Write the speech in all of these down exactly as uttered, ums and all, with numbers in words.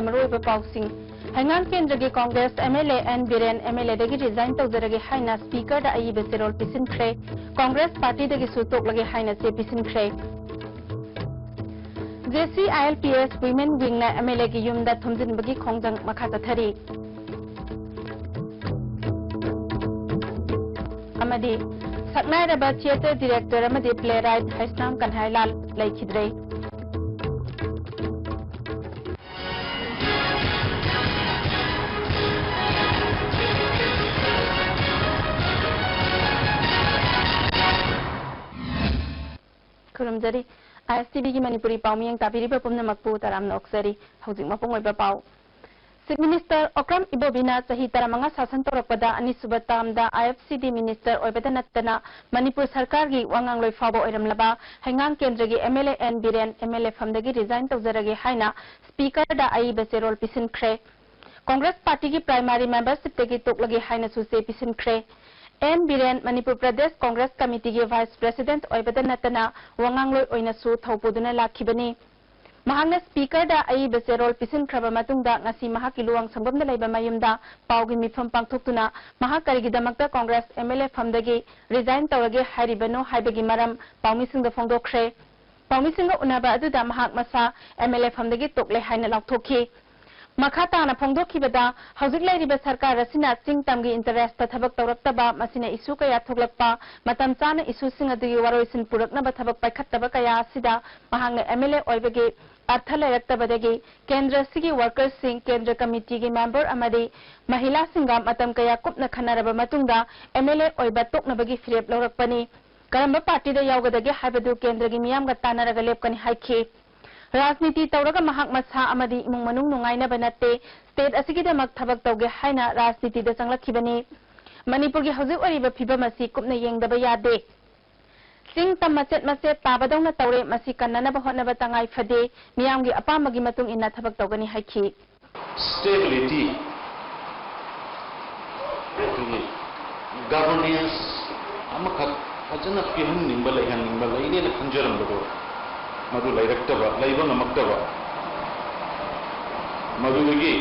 ꯃꯔꯨꯑꯣꯏꯕ ꯄꯥꯎꯁꯤꯡ꯫ ꯍꯩꯉꯥꯡ ꯀꯦꯟꯗ꯭ꯔꯒꯤ Congress MLA N Biren MLA ꯗꯒꯤ resign ꯇꯧꯖꯔꯒꯦ ꯍꯥꯏꯅ Speaker ꯗ ꯑꯏꯕ ꯆꯦꯔꯣꯜ ꯄꯤꯁꯤꯟꯈ꯭ꯔꯦ꯫ ꯀꯣꯡꯒ꯭ꯔꯦꯁ party ꯗꯒꯤꯁꯨ ꯇꯣꯛꯂꯒꯦ ꯍꯥꯏꯅ ꯆꯦ ꯄꯤꯁꯤꯟꯈ꯭ꯔꯦ꯫ JCILPS Women Wing ꯅ MLA ꯒꯤ ꯌꯨꯝꯗ ꯊꯣꯝꯖꯤꯟꯕꯒꯤ ꯈꯣꯡꯖꯪ ꯃꯈꯥ ꯆꯠꯊꯔꯤ꯫ ꯑꯃꯗꯤ ꯁꯛꯅꯥꯏꯔꯕ theatre director ꯑꯃꯗꯤ playwright ꯍꯩꯁꯅꯥꯝ ꯀꯟꯍꯥꯏꯂꯥꯜ ꯂꯩꯈꯤꯗ꯭ꯔꯦ꯫ ꯈꯨꯔꯨꯝꯖꯔꯤ꯫ ISTV ꯒꯤ ꯃꯅꯤꯄꯨꯔꯤ ꯄꯥꯎ ꯃꯤꯌꯦꯡ ꯇꯥꯕꯤꯔꯤꯕ ꯄꯨꯝꯅꯃꯛꯄꯨ ꯇꯔꯥꯝꯅ ꯑꯣꯛꯆꯔꯤ꯫ ꯍꯧꯖꯤꯛ ꯃꯄꯨꯡ ꯑꯣꯏꯕ ꯄꯥꯎ꯫ Chief Minister ꯑꯣꯀ꯭ꯔꯝ ꯏꯕꯣꯕꯤꯅ ꯆꯍꯤ ꯇꯔꯥꯃꯉꯥ ꯁꯥꯁꯟ ꯇꯧꯔꯛꯄꯗ ꯑꯅꯤꯁꯨꯕ term ꯗ IFCD minister ꯑꯣꯏꯕꯗ ꯅꯠꯇꯅ ꯃꯅꯤꯄꯨꯔ ꯁꯔꯀꯥꯔꯒꯤ ꯋꯥꯉꯥꯡꯂꯣꯏ ꯐꯥꯎꯕ ꯑꯣꯏꯔꯝꯂꯕ ꯍꯩꯉꯥꯡ ꯀꯦꯟꯗ꯭ꯔꯒꯤ MLA ꯑꯦꯟ ꯕꯤꯔꯦꯟ MLA ꯐꯝꯗꯒꯤ resign ꯇꯧꯖꯔꯒꯦ ꯍꯥꯏꯅ Speaker ꯗ ꯑꯏꯕ ꯆꯦꯔꯣꯜ ꯄꯤꯁꯤꯟꯈ꯭ꯔꯦ꯫ ꯀꯣꯡꯒ꯭ꯔꯦꯁ party ꯒꯤ primary membership ꯇꯒꯤ ꯇꯣꯛꯂꯒꯦ ꯍꯥꯏꯅꯁꯨ ꯆꯦ ꯄꯤꯁꯤꯟꯈ꯭ꯔꯦ꯫ ꯑꯦꯟ ꯕꯤꯔꯦꯟ ꯃꯅꯤꯄꯨꯔ ꯄ꯭ꯔꯗꯦꯁ ꯀꯣꯡꯒ꯭ꯔꯦꯁ committee ꯒꯤ vice president ꯑꯣꯏꯕꯗ ꯅꯠꯇꯅ ꯋꯥꯉꯥꯡꯂꯣꯏ ꯑꯣꯏꯅꯁꯨ ꯊꯧ ꯄꯨꯗꯨꯅ ꯂꯥꯛꯈꯤꯕꯅꯤ꯫ ꯃꯍꯥꯛꯅ Speaker ꯗ ꯑꯏꯕ ꯆꯦꯔꯣꯜ ꯄꯤꯁꯤꯟꯈ꯭ꯔꯕ ꯃꯇꯨꯡꯗ ꯉꯁꯤ ꯃꯍꯥꯛꯀꯤ ꯂꯨꯋꯥꯡꯁꯪꯕꯝꯗ ꯂꯩꯕ ꯃꯌꯨꯝꯗ ꯄꯥꯎꯒꯤ ꯃꯤꯐꯝ ꯄꯥꯡꯊꯣꯛꯇꯨꯅ ꯃꯍꯥꯛ ꯀꯔꯤꯒꯤꯗꯃꯛꯇ ꯀꯣꯡꯒ꯭ꯔꯦꯁ MLA ꯐꯝꯗꯒꯤ resign ꯇꯧꯔꯒꯦ ꯍꯥꯏꯔꯤꯕꯅꯣ ꯍꯥꯏꯕꯒꯤ ꯃꯔꯝ ꯄꯥꯎꯃꯤꯁꯤꯡꯗ ꯐꯣꯡꯗꯣꯛꯈ꯭ꯔꯦ꯫ ꯄꯥꯎꯃꯤꯁꯤꯡꯒ ꯎꯅꯕ ꯑꯗꯨꯗ ꯃꯍꯥꯛ ꯃꯁꯥ MLA ꯐꯝꯗꯒꯤ ꯇꯣꯛꯂꯦ ꯍꯥꯏꯅ ꯂꯥꯎꯊꯣꯛꯈꯤ꯫ ꯃꯈꯥ ꯇꯥꯅ ꯐꯣꯡꯗꯣꯛꯈꯤꯕꯗ, ꯍꯧꯖꯤꯛ ꯂꯩꯔꯤꯕ ꯁꯔꯀꯥꯔ ꯑꯁꯤꯅ ꯆꯤꯡ ꯇꯝꯒꯤ interest ꯊꯕꯛ ꯇꯧꯔꯛꯇꯕ, ꯃꯁꯤꯅ issue ꯀꯌꯥ ꯊꯣꯛꯂꯛꯄ, ꯃꯇꯝ ꯆꯥꯅ issue ꯁꯤꯡ ꯑꯗꯨꯒꯤ ꯋꯥꯔꯣꯏꯁꯤꯟ ꯄꯨꯔꯛꯅꯕ ꯊꯕꯛ ꯄꯥꯏꯈꯠꯇꯕ ꯀꯌꯥ ꯑꯁꯤꯗ ꯃꯍꯥꯛꯅ MLA ꯑꯣꯏꯕꯒꯤ ꯑꯔꯊ ꯂꯩꯔꯛꯇꯕꯗꯒꯤ ꯀꯦꯟꯗ꯭ꯔ ꯑꯁꯤꯒꯤ worker ꯁꯤꯡ, ꯀꯦꯟꯗ꯭ꯔ committee ꯒꯤ member ꯑꯃꯗꯤ ꯃꯍꯤꯂꯥꯁꯤꯡꯒ ꯃꯇꯝ ꯀꯌꯥ ꯀꯨꯞꯅ ꯈꯟꯅꯔꯕ ꯃꯇꯨꯡꯗ MLA ꯑꯣꯏꯕ ꯇꯣꯛꯅꯕꯒꯤ ꯐꯤꯔꯦꯞ ꯂꯧꯔꯛꯄꯅꯤ꯫ ꯀꯔꯝꯕ party ꯗ ꯌꯥꯎꯒꯗꯒꯦ ꯍꯥꯏꯕꯗꯨ ꯀꯦꯟꯗ꯭ꯔꯒꯤ ꯃꯤꯌꯥꯝꯒ ꯇꯥꯟꯅꯔꯒ ꯂꯦꯞꯀꯅꯤ ꯍꯥꯏꯈꯤ꯫ ꯔꯥꯖꯅꯤꯇꯤ ꯇꯧꯔꯒ ꯃꯍꯥꯛ ꯃꯁꯥ ꯑꯃꯗꯤ ꯏꯃꯨꯡ ꯃꯅꯨꯡ ꯅꯨꯡꯉꯥꯏꯅꯕ ꯅꯠꯇꯦ, state ꯑꯁꯤꯒꯤꯗꯃꯛ ꯊꯕꯛ ꯇꯧꯒꯦ ꯍꯥꯏꯅ ꯔꯥꯖꯅꯤꯇꯤꯗ ꯆꯪꯂꯛꯈꯤꯕꯅꯤ꯫ ꯃꯅꯤꯄꯨꯔꯒꯤ ꯍꯧꯖꯤꯛ ꯑꯣꯏꯔꯤꯕ ꯐꯤꯕꯝ ꯑꯁꯤ ꯀꯨꯞꯅ ꯌꯦꯡꯗꯕ ꯌꯥꯗꯦ꯫ ꯆꯤꯡ ꯇꯝ ꯃꯆꯦꯠ ꯃꯆꯦꯠ ꯇꯥꯕꯗꯧꯅ ꯇꯧꯔꯦ, ꯃꯁꯤ ꯀꯟꯅꯅꯕ ꯍꯣꯠꯅꯕ ꯇꯉꯥꯏ ꯐꯗꯦ, ꯃꯤꯌꯥꯝꯒꯤ ꯑꯄꯥꯝꯕꯒꯤ ꯃꯇꯨꯡ ꯏꯟꯅ ꯊꯕꯛ ꯇꯧꯒꯅꯤ ꯍꯥꯏꯈꯤ꯫ Stability, ꯑꯩꯈꯣꯏꯒꯤ governance ꯑꯃꯈꯛ ꯐꯖꯅ ꯄꯤꯍꯟꯅꯤꯡꯕ, ꯂꯩꯍꯟꯅꯤꯡꯕ ꯂꯩꯅꯦꯅ ꯈꯟꯖꯔꯝꯕꯗꯣ, ꯃꯗꯨ ꯂꯩꯔꯛꯇꯕ, ꯂꯩꯕ ꯉꯝꯃꯛꯇꯕ, ꯃꯗꯨꯗꯒꯤ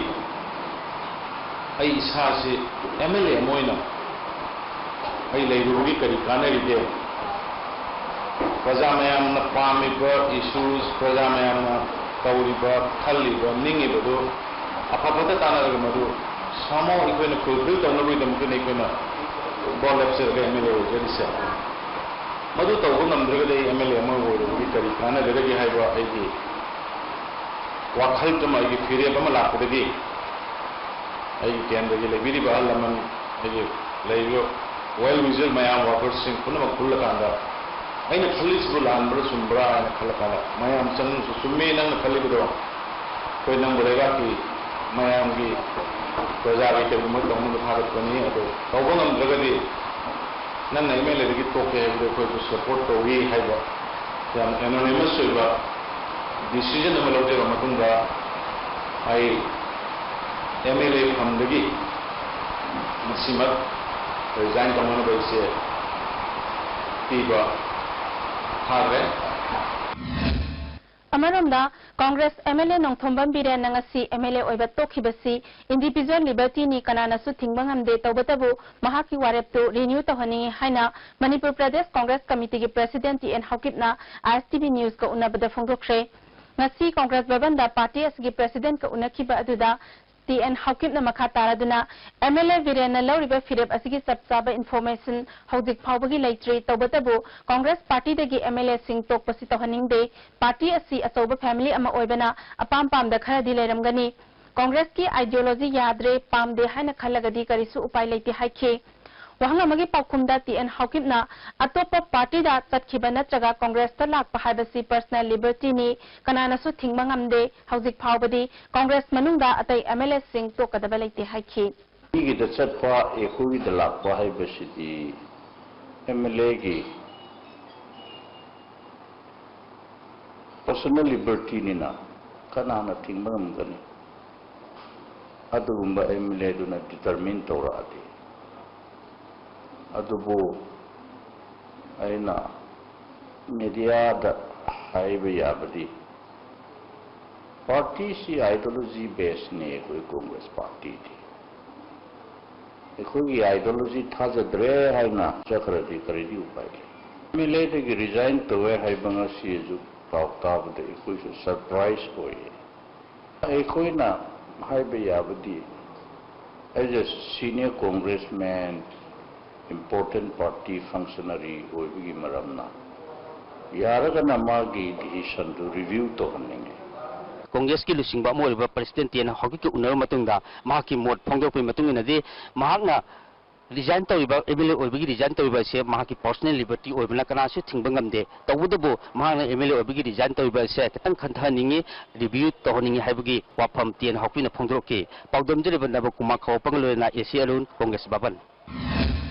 ꯑꯩ ꯏꯁꯥꯁꯤ ꯑꯦꯝ ꯑꯦꯜ ꯑꯦ ꯑꯃ ꯑꯣꯏꯅ ꯑꯩ ꯂꯩꯔꯨꯕꯒꯤ ꯀꯔꯤ ꯀꯥꯟꯅꯔꯤꯒꯦ? ꯄ꯭ꯔꯖꯥ ꯃꯌꯥꯝꯅ ꯄꯥꯝꯃꯤꯕ ꯏꯁꯨꯁ, ꯄ꯭ꯔꯖꯥ ꯃꯌꯥꯝꯅ ꯇꯧꯔꯤꯕ, ꯈꯜꯂꯤꯕ, ꯅꯤꯡꯉꯤꯕꯗꯨ ꯑꯐ ꯐꯠꯇ ꯇꯥꯟꯅꯔꯒ ꯃꯗꯨ ꯁꯃꯣ ꯑꯩꯈꯣꯏꯅ ꯐꯨꯜꯐꯤꯜ ꯇꯧꯅꯕꯒꯤꯗꯃꯛꯇꯅꯤ ꯑꯩꯈꯣꯏꯅ ꯚꯣꯠ ꯂꯦꯞꯆꯔꯒ ꯑꯦꯝ ꯑꯦꯜ ꯑꯦ ꯑꯣꯏꯖꯔꯤꯁꯦ꯫ ꯃꯗꯨ ꯇꯧꯕ ꯉꯝꯗ꯭ꯔꯒꯗꯤ ꯑꯩ ꯑꯦꯝ ꯑꯦꯜ ꯑꯦ ꯑꯃ ꯑꯣꯏꯔꯨꯕꯒꯤ ꯀꯔꯤ ꯀꯥꯟꯅꯒꯗꯒꯦ ꯍꯥꯏꯕ ꯑꯩꯒꯤ ꯋꯥꯈꯜꯗꯨꯃ, ꯑꯩꯒꯤ ꯐꯤꯔꯦꯞ ꯑꯃ ꯂꯥꯛꯄꯗꯒꯤ ꯑꯩꯒꯤ ꯀꯦꯟꯗ꯭ꯔꯒꯤ ꯂꯩꯕꯤꯔꯤꯕ ꯑꯍꯜ ꯂꯃꯟ, ꯑꯩꯒꯤ ꯂꯩꯔꯤꯕ ꯋꯦꯜ ꯋꯤꯖꯔ ꯃꯌꯥꯝ, ꯋꯥꯔꯀꯔꯁꯤꯡ ꯄꯨꯝꯅꯃꯛ ꯄꯨꯜꯂꯀꯥꯟꯗ ꯑꯩꯅ ꯈꯜꯂꯤꯁꯤꯕꯨ ꯂꯥꯟꯕ꯭ꯔꯥ ꯆꯨꯝꯕ꯭ꯔꯥ ꯍꯥꯏꯅ ꯈꯜꯂꯀꯥꯟꯗ ꯃꯌꯥꯝ ꯆꯪꯅꯁꯨ ꯆꯨꯝꯃꯦ ꯅꯪꯅ ꯈꯜꯂꯤꯕꯗꯣ, ꯑꯩꯈꯣꯏ ꯅꯪꯕꯨ ꯂꯩꯕꯥꯛꯀꯤ ꯃꯌꯥꯝꯒꯤ ꯄ꯭ꯔꯖꯥꯒꯤ ꯀꯔꯤꯒꯨꯝꯕ ꯇꯧꯅꯕ ꯊꯥꯒꯠꯄꯅꯤ꯫ ꯑꯗꯣ ꯇꯧꯕ ꯉꯝꯗ꯭ꯔꯒꯗꯤ ꯅꯪꯅ ꯑꯦꯝ ꯑꯦꯜ ꯑꯦꯗꯒꯤ ꯇꯣꯛꯀꯦ ꯍꯥꯏꯕꯗꯣ ꯑꯩꯈꯣꯏꯁꯨ ꯁꯄꯣꯔꯠ ꯇꯧꯏ ꯍꯥꯏꯕ ꯌꯥꯝ ꯑꯦꯅꯣꯅꯤꯃꯁ ꯑꯣꯏꯕ ꯗꯤꯁꯤꯖꯟ ꯑꯃ ꯂꯧꯖꯔꯕ ꯃꯇꯨꯡꯗ ꯑꯩ ꯑꯦꯝ ꯑꯦꯜ ꯑꯦ ꯐꯝꯗꯒꯤ ꯉꯁꯤꯃꯛ ꯔꯤꯖꯥꯏꯟ ꯇꯧꯅꯅꯕ ꯑꯩꯁꯦ ꯄꯤꯕ ꯊꯥꯈ꯭ꯔꯦ꯫ ꯑꯃꯔꯣꯝꯗ, Congress M L A Nongthombam ꯕꯤꯔꯦꯟꯅ ꯉꯁꯤ ꯑꯦꯝ ꯑꯦꯜ ꯑꯦ ꯑꯣꯏꯕ ꯇꯣꯛꯈꯤꯕꯁꯤ ꯏꯟꯗꯤꯚꯤꯖꯨꯋꯦꯜ ꯂꯤꯕꯔꯇꯤꯅꯤ, ꯀꯅꯥꯅꯁꯨ ꯊꯤꯡꯕ ꯉꯝꯗꯦ꯫ ꯇꯧꯕꯇꯕꯨ ꯃꯍꯥꯛꯀꯤ ꯋꯥꯔꯦꯞꯇꯨ ꯔꯤꯅ꯭ꯌꯨ ꯇꯧꯍꯟꯅꯤꯡꯏ ꯍꯥꯏꯅ ꯃꯅꯤꯄꯨꯔ ꯄ꯭ꯔꯗꯦꯁ ꯀꯣꯡꯒ꯭ꯔꯦꯁ ꯀꯃꯤꯇꯤꯒꯤ ꯄ꯭ꯔꯦꯁꯤꯗꯦꯟꯠ ꯇꯤ ꯑꯦꯟ ꯍꯥꯎꯀꯤꯞꯅ ꯑꯥꯏ ꯑꯦꯁ ꯇꯤ ꯚꯤ ꯅ꯭ꯌꯨꯁꯀ ꯎꯅꯕꯗ ꯐꯣꯡꯗꯣꯛꯈ꯭ꯔꯦ꯫ ꯉꯁꯤ ꯀꯣꯡꯒ꯭ꯔꯦꯁ ꯚꯕꯟꯗ ꯄꯥꯔꯇꯤ ꯑꯁꯤꯒꯤ ꯄ꯭ꯔꯦꯁꯤꯗꯦꯟꯠꯀ ꯎꯅꯈꯤꯕ ꯑꯗꯨꯗ ꯇꯤ ꯑꯦꯟ ꯍꯥꯎꯀꯤꯞꯅ ꯃꯈꯥ ꯇꯥꯔꯗꯨꯅ, ꯑꯦꯝ ꯑꯦꯜ ꯑꯦ ꯕꯤꯔꯦꯟꯅ ꯂꯧꯔꯤꯕ ꯐꯤꯔꯦꯞ ꯑꯁꯤꯒꯤ ꯆꯞ ꯆꯥꯕ ꯏꯟꯐꯣꯔꯃꯦꯁꯟ ꯍꯧꯖꯤꯛ ꯐꯥꯎꯕꯒꯤ ꯂꯩꯇ꯭ꯔꯤ꯫ ꯇꯧꯕꯇꯕꯨ ꯀꯣꯡꯒ꯭ꯔꯦꯁ ꯄꯥꯔꯇꯤꯗꯒꯤ ꯑꯦꯝ ꯑꯦꯜ ꯑꯦꯁꯤꯡ ꯇꯣꯛꯄꯁꯤ ꯇꯧꯍꯟꯅꯤꯡꯗꯦ꯫ ꯄꯥꯔꯇꯤ ꯑꯁꯤ ꯑꯆꯧꯕ ꯐꯦꯃꯤꯂꯤ ꯑꯃ ꯑꯣꯏꯕꯅ ꯑꯄꯥꯝ ꯄꯥꯝꯗ ꯈꯔꯗꯤ ꯂꯩꯔꯝꯒꯅꯤ꯫ ꯀꯣꯡꯒ꯭ꯔꯦꯁꯀꯤ ꯑꯥꯏꯗꯤꯌꯣꯂꯣꯖꯤ ꯌꯥꯗ꯭ꯔꯦ, ꯄꯥꯝꯗꯦ ꯍꯥꯏꯅ ꯈꯜꯂꯒꯗꯤ ꯀꯔꯤꯁꯨ ꯎꯄꯥꯏ ꯂꯩꯇꯦ ꯍꯥꯏꯈꯤ꯫ ꯋꯥꯍꯪ ꯑꯃꯒꯤ ꯄꯥꯎꯈꯨꯝꯗ ꯇꯤ ꯑꯦꯟ ꯍꯥꯎꯀꯤꯞꯅ, ꯑꯇꯣꯞꯄ ꯄꯥꯔꯇꯤꯗ ꯆꯠꯈꯤꯕ ꯅꯠꯇ꯭ꯔꯒ ꯀꯣꯡꯒ꯭ꯔꯦꯁꯇ ꯂꯥꯛꯄ ꯍꯥꯏꯕꯁꯤ ꯄꯔꯁꯅꯦꯜ ꯂꯤꯕꯔꯇꯤꯅꯤ, ꯀꯅꯥꯅꯁꯨ ꯊꯤꯡꯕ ꯉꯝꯗꯦ꯫ ꯍꯧꯖꯤꯛ ꯐꯥꯎꯕꯗꯤ ꯀꯣꯡꯒ꯭ꯔꯦꯁ ꯃꯅꯨꯡꯗ ꯑꯇꯩ ꯑꯦꯝ ꯑꯦꯜ ꯑꯦꯁꯤꯡ ꯇꯣꯛꯀꯗꯕ ꯂꯩꯇꯦ ꯍꯥꯏꯈꯤ꯫ ꯃꯤꯒꯤꯗ ꯆꯠꯄ, ꯑꯩꯈꯣꯏꯒꯤꯗ ꯂꯥꯛꯄ ꯍꯥꯏꯕꯁꯤꯗꯤ ꯑꯦꯝ ꯑꯦꯜ ꯑꯦꯒꯤ ꯄꯔꯁꯅꯦꯜ ꯂꯤꯕꯔꯇꯤꯅꯤꯅ ꯀꯅꯥꯅ ꯊꯤꯡꯕ ꯉꯝꯒꯅꯤ? ꯑꯗꯨꯒꯨꯝꯕ ꯑꯦꯝ ꯑꯦꯜ ꯑꯦꯗꯨꯅ ꯗꯤꯇꯔꯃꯤꯟ ꯇꯧꯔꯛꯑꯗꯤ꯫ ꯑꯗꯨꯕꯨ ꯑꯩꯅ ꯃꯦꯗꯤꯌꯥꯗ ꯍꯥꯏꯕ ꯌꯥꯕꯗꯤ, ꯄꯥꯔꯇꯤꯁꯤ ꯑꯥꯏꯗꯤꯌꯣꯂꯣꯖꯤ ꯕꯦꯁꯅꯦ ꯑꯩꯈꯣꯏ ꯀꯣꯡꯒ꯭ꯔꯦꯁ ꯄꯥꯔꯇꯤꯗꯤ꯫ ꯑꯩꯈꯣꯏꯒꯤ ꯑꯥꯏꯗꯤꯌꯣꯂꯣꯖꯤ ꯊꯥꯖꯗ꯭ꯔꯦ ꯍꯥꯏꯅ ꯆꯠꯈ꯭ꯔꯗꯤ ꯀꯔꯤꯗꯤ ꯎꯄꯥꯏ ꯂꯩ? ꯑꯦꯝ ꯑꯦꯜ ꯑꯦꯗꯒꯤ ꯔꯤꯖꯥꯏꯟ ꯇꯧꯋꯦ ꯍꯥꯏꯕ ꯉꯁꯤ ꯑꯌꯨꯛ ꯄꯥꯎ ꯇꯥꯕꯗ ꯑꯩꯈꯣꯏꯁꯨ ꯁꯔꯄ꯭ꯔꯥꯏꯁ ꯑꯣꯏꯌꯦ꯫ ꯑꯩꯈꯣꯏꯅ ꯍꯥꯏꯕ ꯌꯥꯕꯗꯤ, as a senior congressman, important party functionary ꯑꯣꯏꯕꯒꯤ ꯃꯔꯝꯅ, ꯌꯥꯔꯒꯅ ꯃꯥꯒꯤ ꯗꯤꯁꯤꯁꯟꯗꯨ ꯔꯤꯚꯤꯌꯨ ꯇꯧꯍꯟꯅꯤꯡꯉꯤ꯫ ꯀꯣꯡꯒ꯭ꯔꯦꯁꯀꯤ ꯂꯨꯆꯤꯡꯕ ꯑꯃ ꯑꯣꯏꯔꯤꯕ ꯄ꯭ꯔꯁꯤꯗꯦꯟ ꯇꯤ ꯑꯦꯟ ꯍꯥꯎꯀꯤꯞꯀ ꯎꯅꯔꯕ ꯃꯇꯨꯡꯗ ꯃꯍꯥꯛꯀꯤ ꯃꯣꯠ ꯐꯣꯡꯗꯣꯔꯛꯄꯒꯤ ꯃꯇꯨꯡ ꯏꯟꯅꯗꯤ, ꯃꯍꯥꯛꯅ ꯔꯤꯖꯥꯏꯟ ꯇꯧꯔꯤꯕ, ꯑꯦꯝ ꯑꯦꯜ ꯑꯦ ꯑꯣꯏꯕꯒꯤ ꯔꯤꯖꯥꯏꯟ ꯇꯧꯔꯤꯕ ꯑꯁꯦ ꯃꯍꯥꯛꯀꯤ ꯄꯔꯁꯣꯅꯦꯜ ꯂꯤꯕꯔꯇꯤ ꯑꯣꯏꯕꯅ ꯀꯅꯥꯁꯨ ꯊꯤꯡꯕ ꯉꯝꯗꯦ꯫ ꯇꯧꯕꯇꯕꯨ ꯃꯍꯥꯛꯅ ꯑꯦꯝ ꯑꯦꯜ ꯑꯦ ꯑꯣꯏꯕꯒꯤ ꯔꯤꯖꯥꯏꯟ ꯇꯧꯔꯤꯕ ꯑꯁꯦ ꯈꯤꯇꯪ ꯈꯟꯊꯍꯟꯅꯤꯡꯉꯤ, ꯔꯤꯚꯤꯌꯨ ꯇꯧꯍꯟꯅꯤꯡꯉꯤ ꯍꯥꯏꯕꯒꯤ ꯋꯥꯐꯝ ꯇꯤ ꯑꯦꯟ ꯍꯥꯎꯀꯤꯞꯅ ꯐꯣꯡꯗꯣꯔꯛꯈꯤ꯫ ꯄꯥꯎꯗꯝꯖꯔꯤꯕ ꯅꯕꯀꯨꯃꯥꯔ ꯈꯥꯋꯣꯞꯄꯒ ꯂꯣꯏꯅꯅ ꯑꯦ ꯁꯤ ꯑꯔꯨꯟ, ꯀꯣꯡꯒ꯭ꯔꯦꯁ ꯚꯕꯟ꯫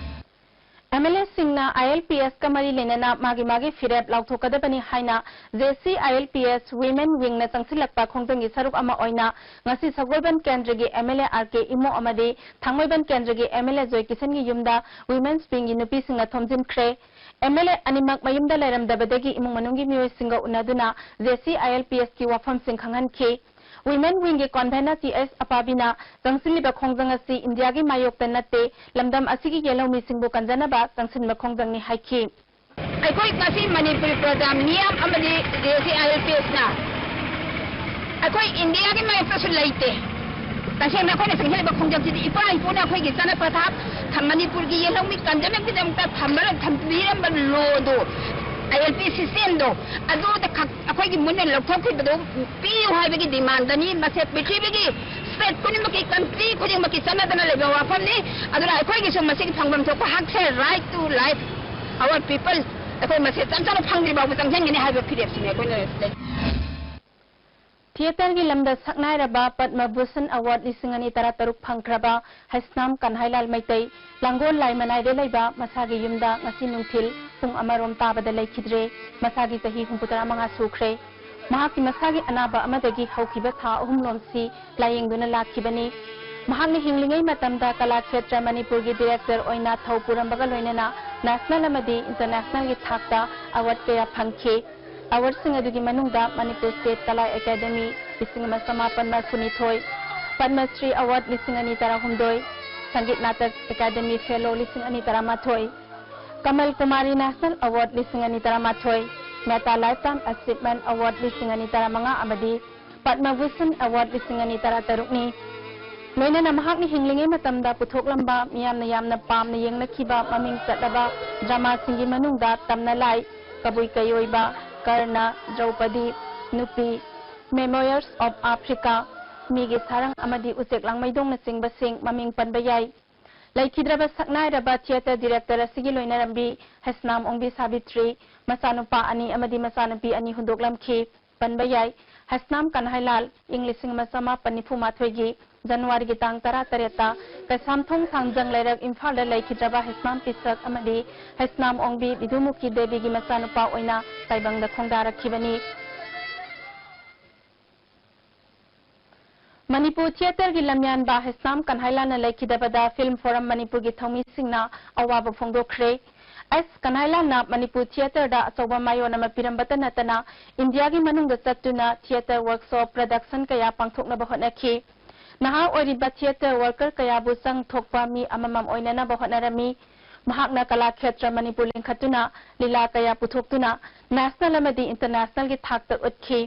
ꯑꯦꯝ ꯑꯦꯜ ꯑꯦꯁꯤꯡꯅ ꯑꯥꯏ ꯑꯦꯜ ꯄꯤ ꯑꯦꯁꯀ ꯃꯔꯤ ꯂꯩꯅꯅ ꯃꯥꯒꯤ ꯃꯥꯒꯤ ꯐꯤꯔꯦꯞ ꯂꯥꯎꯊꯣꯛꯀꯗꯕꯅꯤ ꯍꯥꯏꯅ J C I L P S women ꯋꯤꯡꯅ ꯆꯪꯁꯤꯜꯂꯛꯄ ꯈꯣꯡꯖꯪꯒꯤ ꯁꯔꯨꯛ ꯑꯃ ꯑꯣꯏꯅ ꯉꯁꯤ ꯁꯒꯣꯜꯕꯟ ꯀꯦꯟꯗ꯭ꯔꯒꯤ ꯑꯦꯝ ꯑꯦꯜ ꯑꯦ ꯑꯥꯔ ꯀꯦ ꯏꯃꯣ ꯑꯃꯗꯤ ꯊꯥꯡꯃꯩꯕꯟ ꯀꯦꯟꯗ꯭ꯔꯒꯤ ꯑꯦꯝ ꯑꯦꯜ ꯑꯦ ꯖꯣꯏ ꯀꯤꯁꯟꯒꯤ ꯌꯨꯝꯗ ꯋꯤꯃꯦꯟꯁ ꯋꯤꯡꯒꯤ ꯅꯨꯄꯤꯁꯤꯡꯅ ꯊꯣꯝꯖꯤꯟꯈ꯭ꯔꯦ꯫ ꯑꯦꯝ ꯑꯦꯜ ꯑꯦ ꯑꯅꯤꯃꯛ ꯃꯌꯨꯝꯗ ꯂꯩꯔꯝꯗꯕꯗꯒꯤ ꯏꯃꯨꯡ ꯃꯅꯨꯡꯒꯤ ꯃꯤꯑꯣꯏꯁꯤꯡꯒ ꯎꯅꯗꯨꯅ J C I L P ꯑꯦꯁꯀꯤ ꯋꯥꯐꯝꯁꯤꯡ ꯈꯪꯍꯟꯈꯤ꯫ ꯋꯤꯃꯦꯟ ꯋꯤꯡꯒꯤ ꯀꯣꯟꯚꯦꯅꯔ ꯇꯤ ꯑꯦꯁ ꯑꯄꯥꯕꯤꯅ ꯆꯪꯁꯤꯜꯂꯤꯕ ꯈꯣꯡꯖꯪ ꯑꯁꯤ ꯏꯟꯗꯤꯌꯥꯒꯤ ꯃꯥꯌꯣꯛꯇ ꯅꯠꯇꯦ, ꯂꯝꯗꯝ ꯑꯁꯤꯒꯤ ꯌꯦꯜꯍꯧꯃꯤꯁꯤꯡꯕꯨ ꯀꯟꯖꯅꯕ ꯆꯪꯁꯤꯟꯕ ꯈꯣꯡꯖꯪꯅꯤ ꯍꯥꯏꯈꯤ꯫ ꯑꯩꯈꯣꯏ ꯉꯁꯤ ꯃꯅꯤꯄꯨꯔꯤ ꯄ꯭ꯔꯖꯥ ꯃꯤꯌꯥꯝ ꯑꯃꯗꯤ J C I L P ꯑꯦꯁꯅ ꯑꯩꯈꯣꯏ ꯏꯟꯗꯤꯌꯥꯒꯤ ꯃꯥꯌꯣꯛꯇꯁꯨ ꯂꯩꯇꯦ꯫ ꯇꯁꯦꯡꯅ ꯑꯩꯈꯣꯏꯅ ꯆꯪꯁꯤꯜꯂꯤꯕ ꯈꯣꯡꯖꯪꯁꯤꯗꯤ ꯏꯄꯥ ꯏꯄꯨꯅ ꯑꯩꯈꯣꯏꯒꯤ ꯆꯠꯅ ꯄꯊꯥꯞ ꯊꯝ-, ꯃꯅꯤꯄꯨꯔꯒꯤ ꯌꯦꯜꯍꯧꯃꯤ ꯀꯟꯖꯅꯕꯒꯤꯗꯃꯛꯇ ꯊꯝꯕ-, ꯊꯝꯕꯤꯔꯝꯕ ꯂꯣꯗꯣ, ꯑꯥꯏ ꯑꯦꯜ ꯄꯤ ꯁꯤꯁꯇꯦꯝꯗꯣ, ꯑꯗꯨꯗ ꯈꯛ ꯑꯩꯈꯣꯏꯒꯤ ꯃꯣꯏꯅ ꯂꯧꯊꯣꯛꯈꯤꯕꯗꯣ ꯄꯤꯌꯨ ꯍꯥꯏꯕꯒꯤ ꯗꯤꯃꯥꯟꯗꯅꯤ꯫ ꯃꯁꯦ ꯄ꯭ꯔꯤꯊꯤꯕꯤꯒꯤ ꯁ꯭ꯇꯦꯠ ꯈꯨꯗꯤꯡꯃꯛꯀꯤ, ꯀꯟꯇ꯭ꯔꯤ ꯈꯨꯗꯤꯡꯃꯛꯀꯤ ꯆꯠꯅꯗꯅ ꯂꯩꯕ ꯋꯥꯐꯝꯅꯤ꯫ ꯑꯗꯨꯅ ꯑꯩꯈꯣꯏꯒꯤꯁꯨ ꯃꯁꯤꯒꯤ ꯐꯪꯐꯝ ꯊꯣꯛꯄ ꯍꯛꯁꯦ, right to life, our people, ꯑꯩꯈꯣꯏ ꯃꯁꯦ ꯆꯞ ꯆꯥꯅ ꯐꯪꯗ꯭ꯔꯤ ꯐꯥꯎꯕ ꯆꯪꯁꯤꯟꯒꯅꯤ ꯍꯥꯏꯕ ꯐꯤꯔꯦꯞꯁꯤꯅꯤ ꯑꯩꯈꯣꯏꯅ ꯂꯩ꯫ ꯊꯤꯌꯦꯇꯔꯒꯤ ꯂꯝꯗ ꯁꯛꯅꯥꯏꯔꯕ ꯄꯗꯃ ꯚꯨꯁꯟ ꯑꯦꯋꯥꯔꯗ ꯂꯤꯁꯤꯡ ꯑꯅꯤ ꯇꯔꯥꯇꯔꯨꯛ ꯐꯪꯈ꯭ꯔꯕ ꯍꯩꯁꯅꯥꯝ ꯀꯟꯍꯥꯏꯂꯥꯜ ꯃꯩꯇꯩ ꯂꯥꯡꯒꯣꯜ ꯂꯥꯏꯃꯅꯥꯏꯗ ꯂꯩꯕ ꯃꯁꯥꯒꯤ ꯌꯨꯝꯗ ꯉꯁꯤ ꯅꯨꯡꯊꯤꯜ ꯄꯨꯡ ꯑꯃꯔꯣꯝ ꯇꯥꯕꯗ ꯂꯩꯈꯤꯗ꯭ꯔꯦ꯫ ꯃꯁꯥꯒꯤ ꯆꯍꯤ ꯍꯨꯝꯐꯨꯇꯔꯥ ꯃꯉꯥ ꯁꯨꯈ꯭ꯔꯦ꯫ ꯃꯍꯥꯛꯀꯤ ꯃꯁꯥꯒꯤ ꯑꯅꯥꯕ ꯑꯃꯗꯒꯤ ꯍꯧꯈꯤꯕ ꯊꯥ ꯑꯍꯨꯝꯂꯣꯝꯁꯤ ꯂꯥꯌꯦꯡꯗꯨꯅ ꯂꯥꯛꯈꯤꯕꯅꯤ꯫ ꯃꯍꯥꯛꯅ ꯍꯤꯡꯂꯤꯉꯩ ꯃꯇꯝꯗ ꯀꯂꯥ ꯈꯦꯇ꯭ꯔ ꯃꯅꯤꯄꯨꯔꯒꯤ ꯗꯤꯔꯦꯛꯇꯔ ꯑꯣꯏꯅ ꯊꯧ ꯄꯨꯔꯝꯕꯒ ꯂꯣꯏꯅꯅ ꯅꯦꯁꯅꯦꯜ ꯑꯃꯗꯤ ꯏꯟꯇꯔꯅꯦꯁꯅꯦꯜꯒꯤ ꯊꯥꯛꯇ ꯑꯦꯋꯥꯔꯗ ꯀꯌꯥ ꯐꯪꯈꯤ꯫ ꯑꯦꯋꯥꯔꯗꯁꯤꯡ ꯑꯗꯨꯒꯤ ꯃꯅꯨꯡꯗ ꯃꯅꯤꯄꯨꯔ ꯁ꯭ꯇꯦꯠ ꯀꯂꯥ ꯑꯦꯀꯥꯗꯃꯤ ꯂꯤꯁꯤꯡ ꯑꯃ ꯆꯃꯥꯄꯟ ꯃꯔꯤꯐꯨꯅꯤꯊꯣꯏ, ꯄꯗꯃ ꯁ꯭ꯔꯤ ꯑꯦꯋꯥꯔꯗ ꯂꯤꯁꯤꯡ ꯑꯅꯤ ꯇꯔꯥꯍꯨꯝꯗꯣꯏ, ꯁꯪꯒꯤꯠ ꯅꯥꯇꯛ ꯑꯦꯀꯥꯗꯃꯤ ꯐꯦꯂꯣ ꯂꯤꯁꯤꯡ ꯑꯅꯤ ꯇꯔꯥꯃꯥꯊꯣꯏ, ꯀꯃꯜ ꯀꯨꯃꯥꯔꯤ ꯅꯦꯁꯅꯦꯜ ꯑꯦꯋꯥꯔꯗ ꯂꯤꯁꯤꯡ ꯑꯅꯤ ꯇꯔꯥꯃꯥꯊꯣꯏ, ꯃꯦꯇꯥ ꯂꯥꯏꯐꯇꯥꯏꯝ ꯑꯦꯆꯤꯚꯃꯦꯟꯠ ꯑꯦꯋꯥꯔꯗ ꯂꯤꯁꯤꯡ ꯑꯅꯤ ꯇꯔꯥꯃꯉꯥ ꯑꯃꯗꯤ ꯄꯗꯃ ꯚꯨꯁꯟ ꯑꯦꯋꯥꯔꯗ ꯂꯤꯁꯤꯡ ꯑꯅꯤ ꯇꯔꯥꯇꯔꯨꯛꯅꯤ꯫ ꯂꯣꯏꯅꯅ ꯃꯍꯥꯛꯅ ꯍꯤꯡꯂꯤꯉꯩ ꯃꯇꯝꯗ ꯄꯨꯊꯣꯛꯂꯝꯕ ꯃꯤꯌꯥꯝꯅ ꯌꯥꯝꯅ ꯄꯥꯝꯅ ꯌꯦꯡꯅꯈꯤꯕ ꯃꯃꯤꯡ ꯆꯠꯂꯕ ꯗ꯭ꯔꯃꯥꯁꯤꯡꯒꯤ ꯃꯅꯨꯡꯗ ꯇꯝꯅ ꯂꯥꯏ, ꯀꯕꯨꯏ ꯀꯩꯑꯣꯏꯕ, ꯀꯔꯅ, ꯗ꯭ꯔꯧꯄꯗꯤ, ꯅꯨꯄꯤ, Memoirs of Africa, ꯃꯤꯒꯤ ꯁꯥꯔꯪ ꯑꯃꯗꯤ ꯎꯆꯦꯛ ꯂꯥꯡꯃꯩꯗꯣꯡꯅꯆꯤꯡꯕꯁꯤꯡ ꯃꯃꯤꯡ ꯄꯟꯕ ꯌꯥꯏ꯫ ꯂꯩꯈꯤꯗ꯭ꯔꯕ ꯁꯛꯅꯥꯏꯔꯕ ꯊꯤꯌꯦꯇꯔ ꯗꯤꯔꯦꯛꯇꯔ ꯑꯁꯤꯒꯤ ꯂꯣꯏꯅꯔꯝꯕꯤ ꯍꯩꯁꯅꯥꯝ ꯑꯣꯡꯕꯤ ꯁꯥꯕꯤꯇ꯭ꯔꯤ, ꯃꯆꯥꯅꯨꯄꯥ ꯑꯅꯤ ꯑꯃꯗꯤ ꯃꯆꯥꯅꯨꯄꯤ ꯑꯅꯤ ꯍꯨꯟꯗꯣꯛꯂꯝꯈꯤ꯫ ꯄꯟꯕ ꯌꯥꯏ, ꯍꯩꯁꯅꯥꯝ ꯀꯟꯍꯥꯏꯂꯥꯜ ꯏꯪ ꯂꯤꯁꯤꯡ ꯑꯃ ꯆꯃꯥꯄꯟ ꯅꯤꯐꯨ ꯃꯥꯊꯣꯏꯒꯤ ꯖꯅꯋꯥꯔꯤꯒꯤ ꯇꯥꯡ ꯇꯔꯥꯇꯔꯦꯠꯇ ꯀꯩꯁꯥꯝꯊꯣꯡ ꯁꯥꯡꯖꯪ ꯂꯩꯔꯛ ꯏꯝꯐꯥꯜꯗ ꯂꯩꯈꯤꯗ꯭ꯔꯕ ꯍꯩꯁꯅꯥꯝ ꯄꯤꯁꯛ ꯑꯃꯗꯤ ꯍꯩꯁꯅꯥꯝ ꯑꯣꯡꯕꯤ ꯕꯤꯗꯨꯃꯨꯈꯤ ꯗꯦꯕꯤꯒꯤ ꯃꯆꯥꯅꯨꯄꯥ ꯑꯣꯏꯅ ꯇꯥꯏꯕꯪꯗ ꯈꯣꯡꯗꯥꯔꯛꯈꯤꯕꯅꯤ꯫ ꯃꯅꯤꯄꯨꯔ ꯊꯤꯌꯦꯇꯔꯒꯤ ꯂꯝꯌꯥꯟꯕ ꯍꯩꯁꯅꯥꯝ ꯀꯟꯍꯥꯏꯂꯥꯜꯅ ꯂꯩꯈꯤꯗꯕꯗ ꯐꯤꯜꯝ ꯐꯣꯔꯝ ꯃꯅꯤꯄꯨꯔꯒꯤ ꯊꯧꯃꯤꯁꯤꯡꯅ ꯑꯋꯥꯕ ꯐꯣꯡꯗꯣꯛꯈ꯭ꯔꯦ꯫ ꯑꯦꯁ ꯀꯟꯍꯥꯏꯂꯥꯜꯅ ꯃꯅꯤꯄꯨꯔ ꯊꯤꯌꯦꯇꯔꯗ ꯑꯆꯧꯕ ꯃꯥꯏꯑꯣꯟ ꯑꯃ ꯄꯤꯔꯝꯕꯇ ꯅꯠꯇꯅ ꯏꯟꯗꯤꯌꯥꯒꯤ ꯃꯅꯨꯡꯗ ꯆꯠꯇꯨꯅ ꯊꯤꯌꯦꯇꯔ ꯋꯥꯔꯛꯁꯣꯞ, ꯄ꯭ꯔꯗꯛꯁꯟ ꯀꯌꯥ ꯄꯥꯡꯊꯣꯛꯅꯕ ꯍꯣꯠꯅꯈꯤ꯫ ꯅꯍꯥ ꯑꯣꯏꯔꯤꯕ ꯊꯤꯌꯦꯇꯔ ꯋꯥꯔꯀꯔ ꯀꯌꯥꯕꯨ ꯆꯪ ꯊꯣꯛꯄ ꯃꯤ ꯑꯃꯃꯝ ꯑꯣꯏꯅꯅꯕ ꯍꯣꯠꯅꯔꯝꯃꯤ꯫ ꯃꯍꯥꯛꯅ ꯀꯂꯥ ꯈꯦꯇ꯭ꯔ ꯃꯅꯤꯄꯨꯔ ꯂꯤꯡꯈꯠꯇꯨꯅ ꯂꯤꯂꯥ ꯀꯌꯥ ꯄꯨꯊꯣꯛꯇꯨꯅ ꯅꯦꯁꯅꯦꯜ ꯑꯃꯗꯤ ꯏꯟꯇꯔꯅꯦꯁꯅꯦꯜꯒꯤ ꯊꯥꯛꯇ ꯎꯠꯈꯤ꯫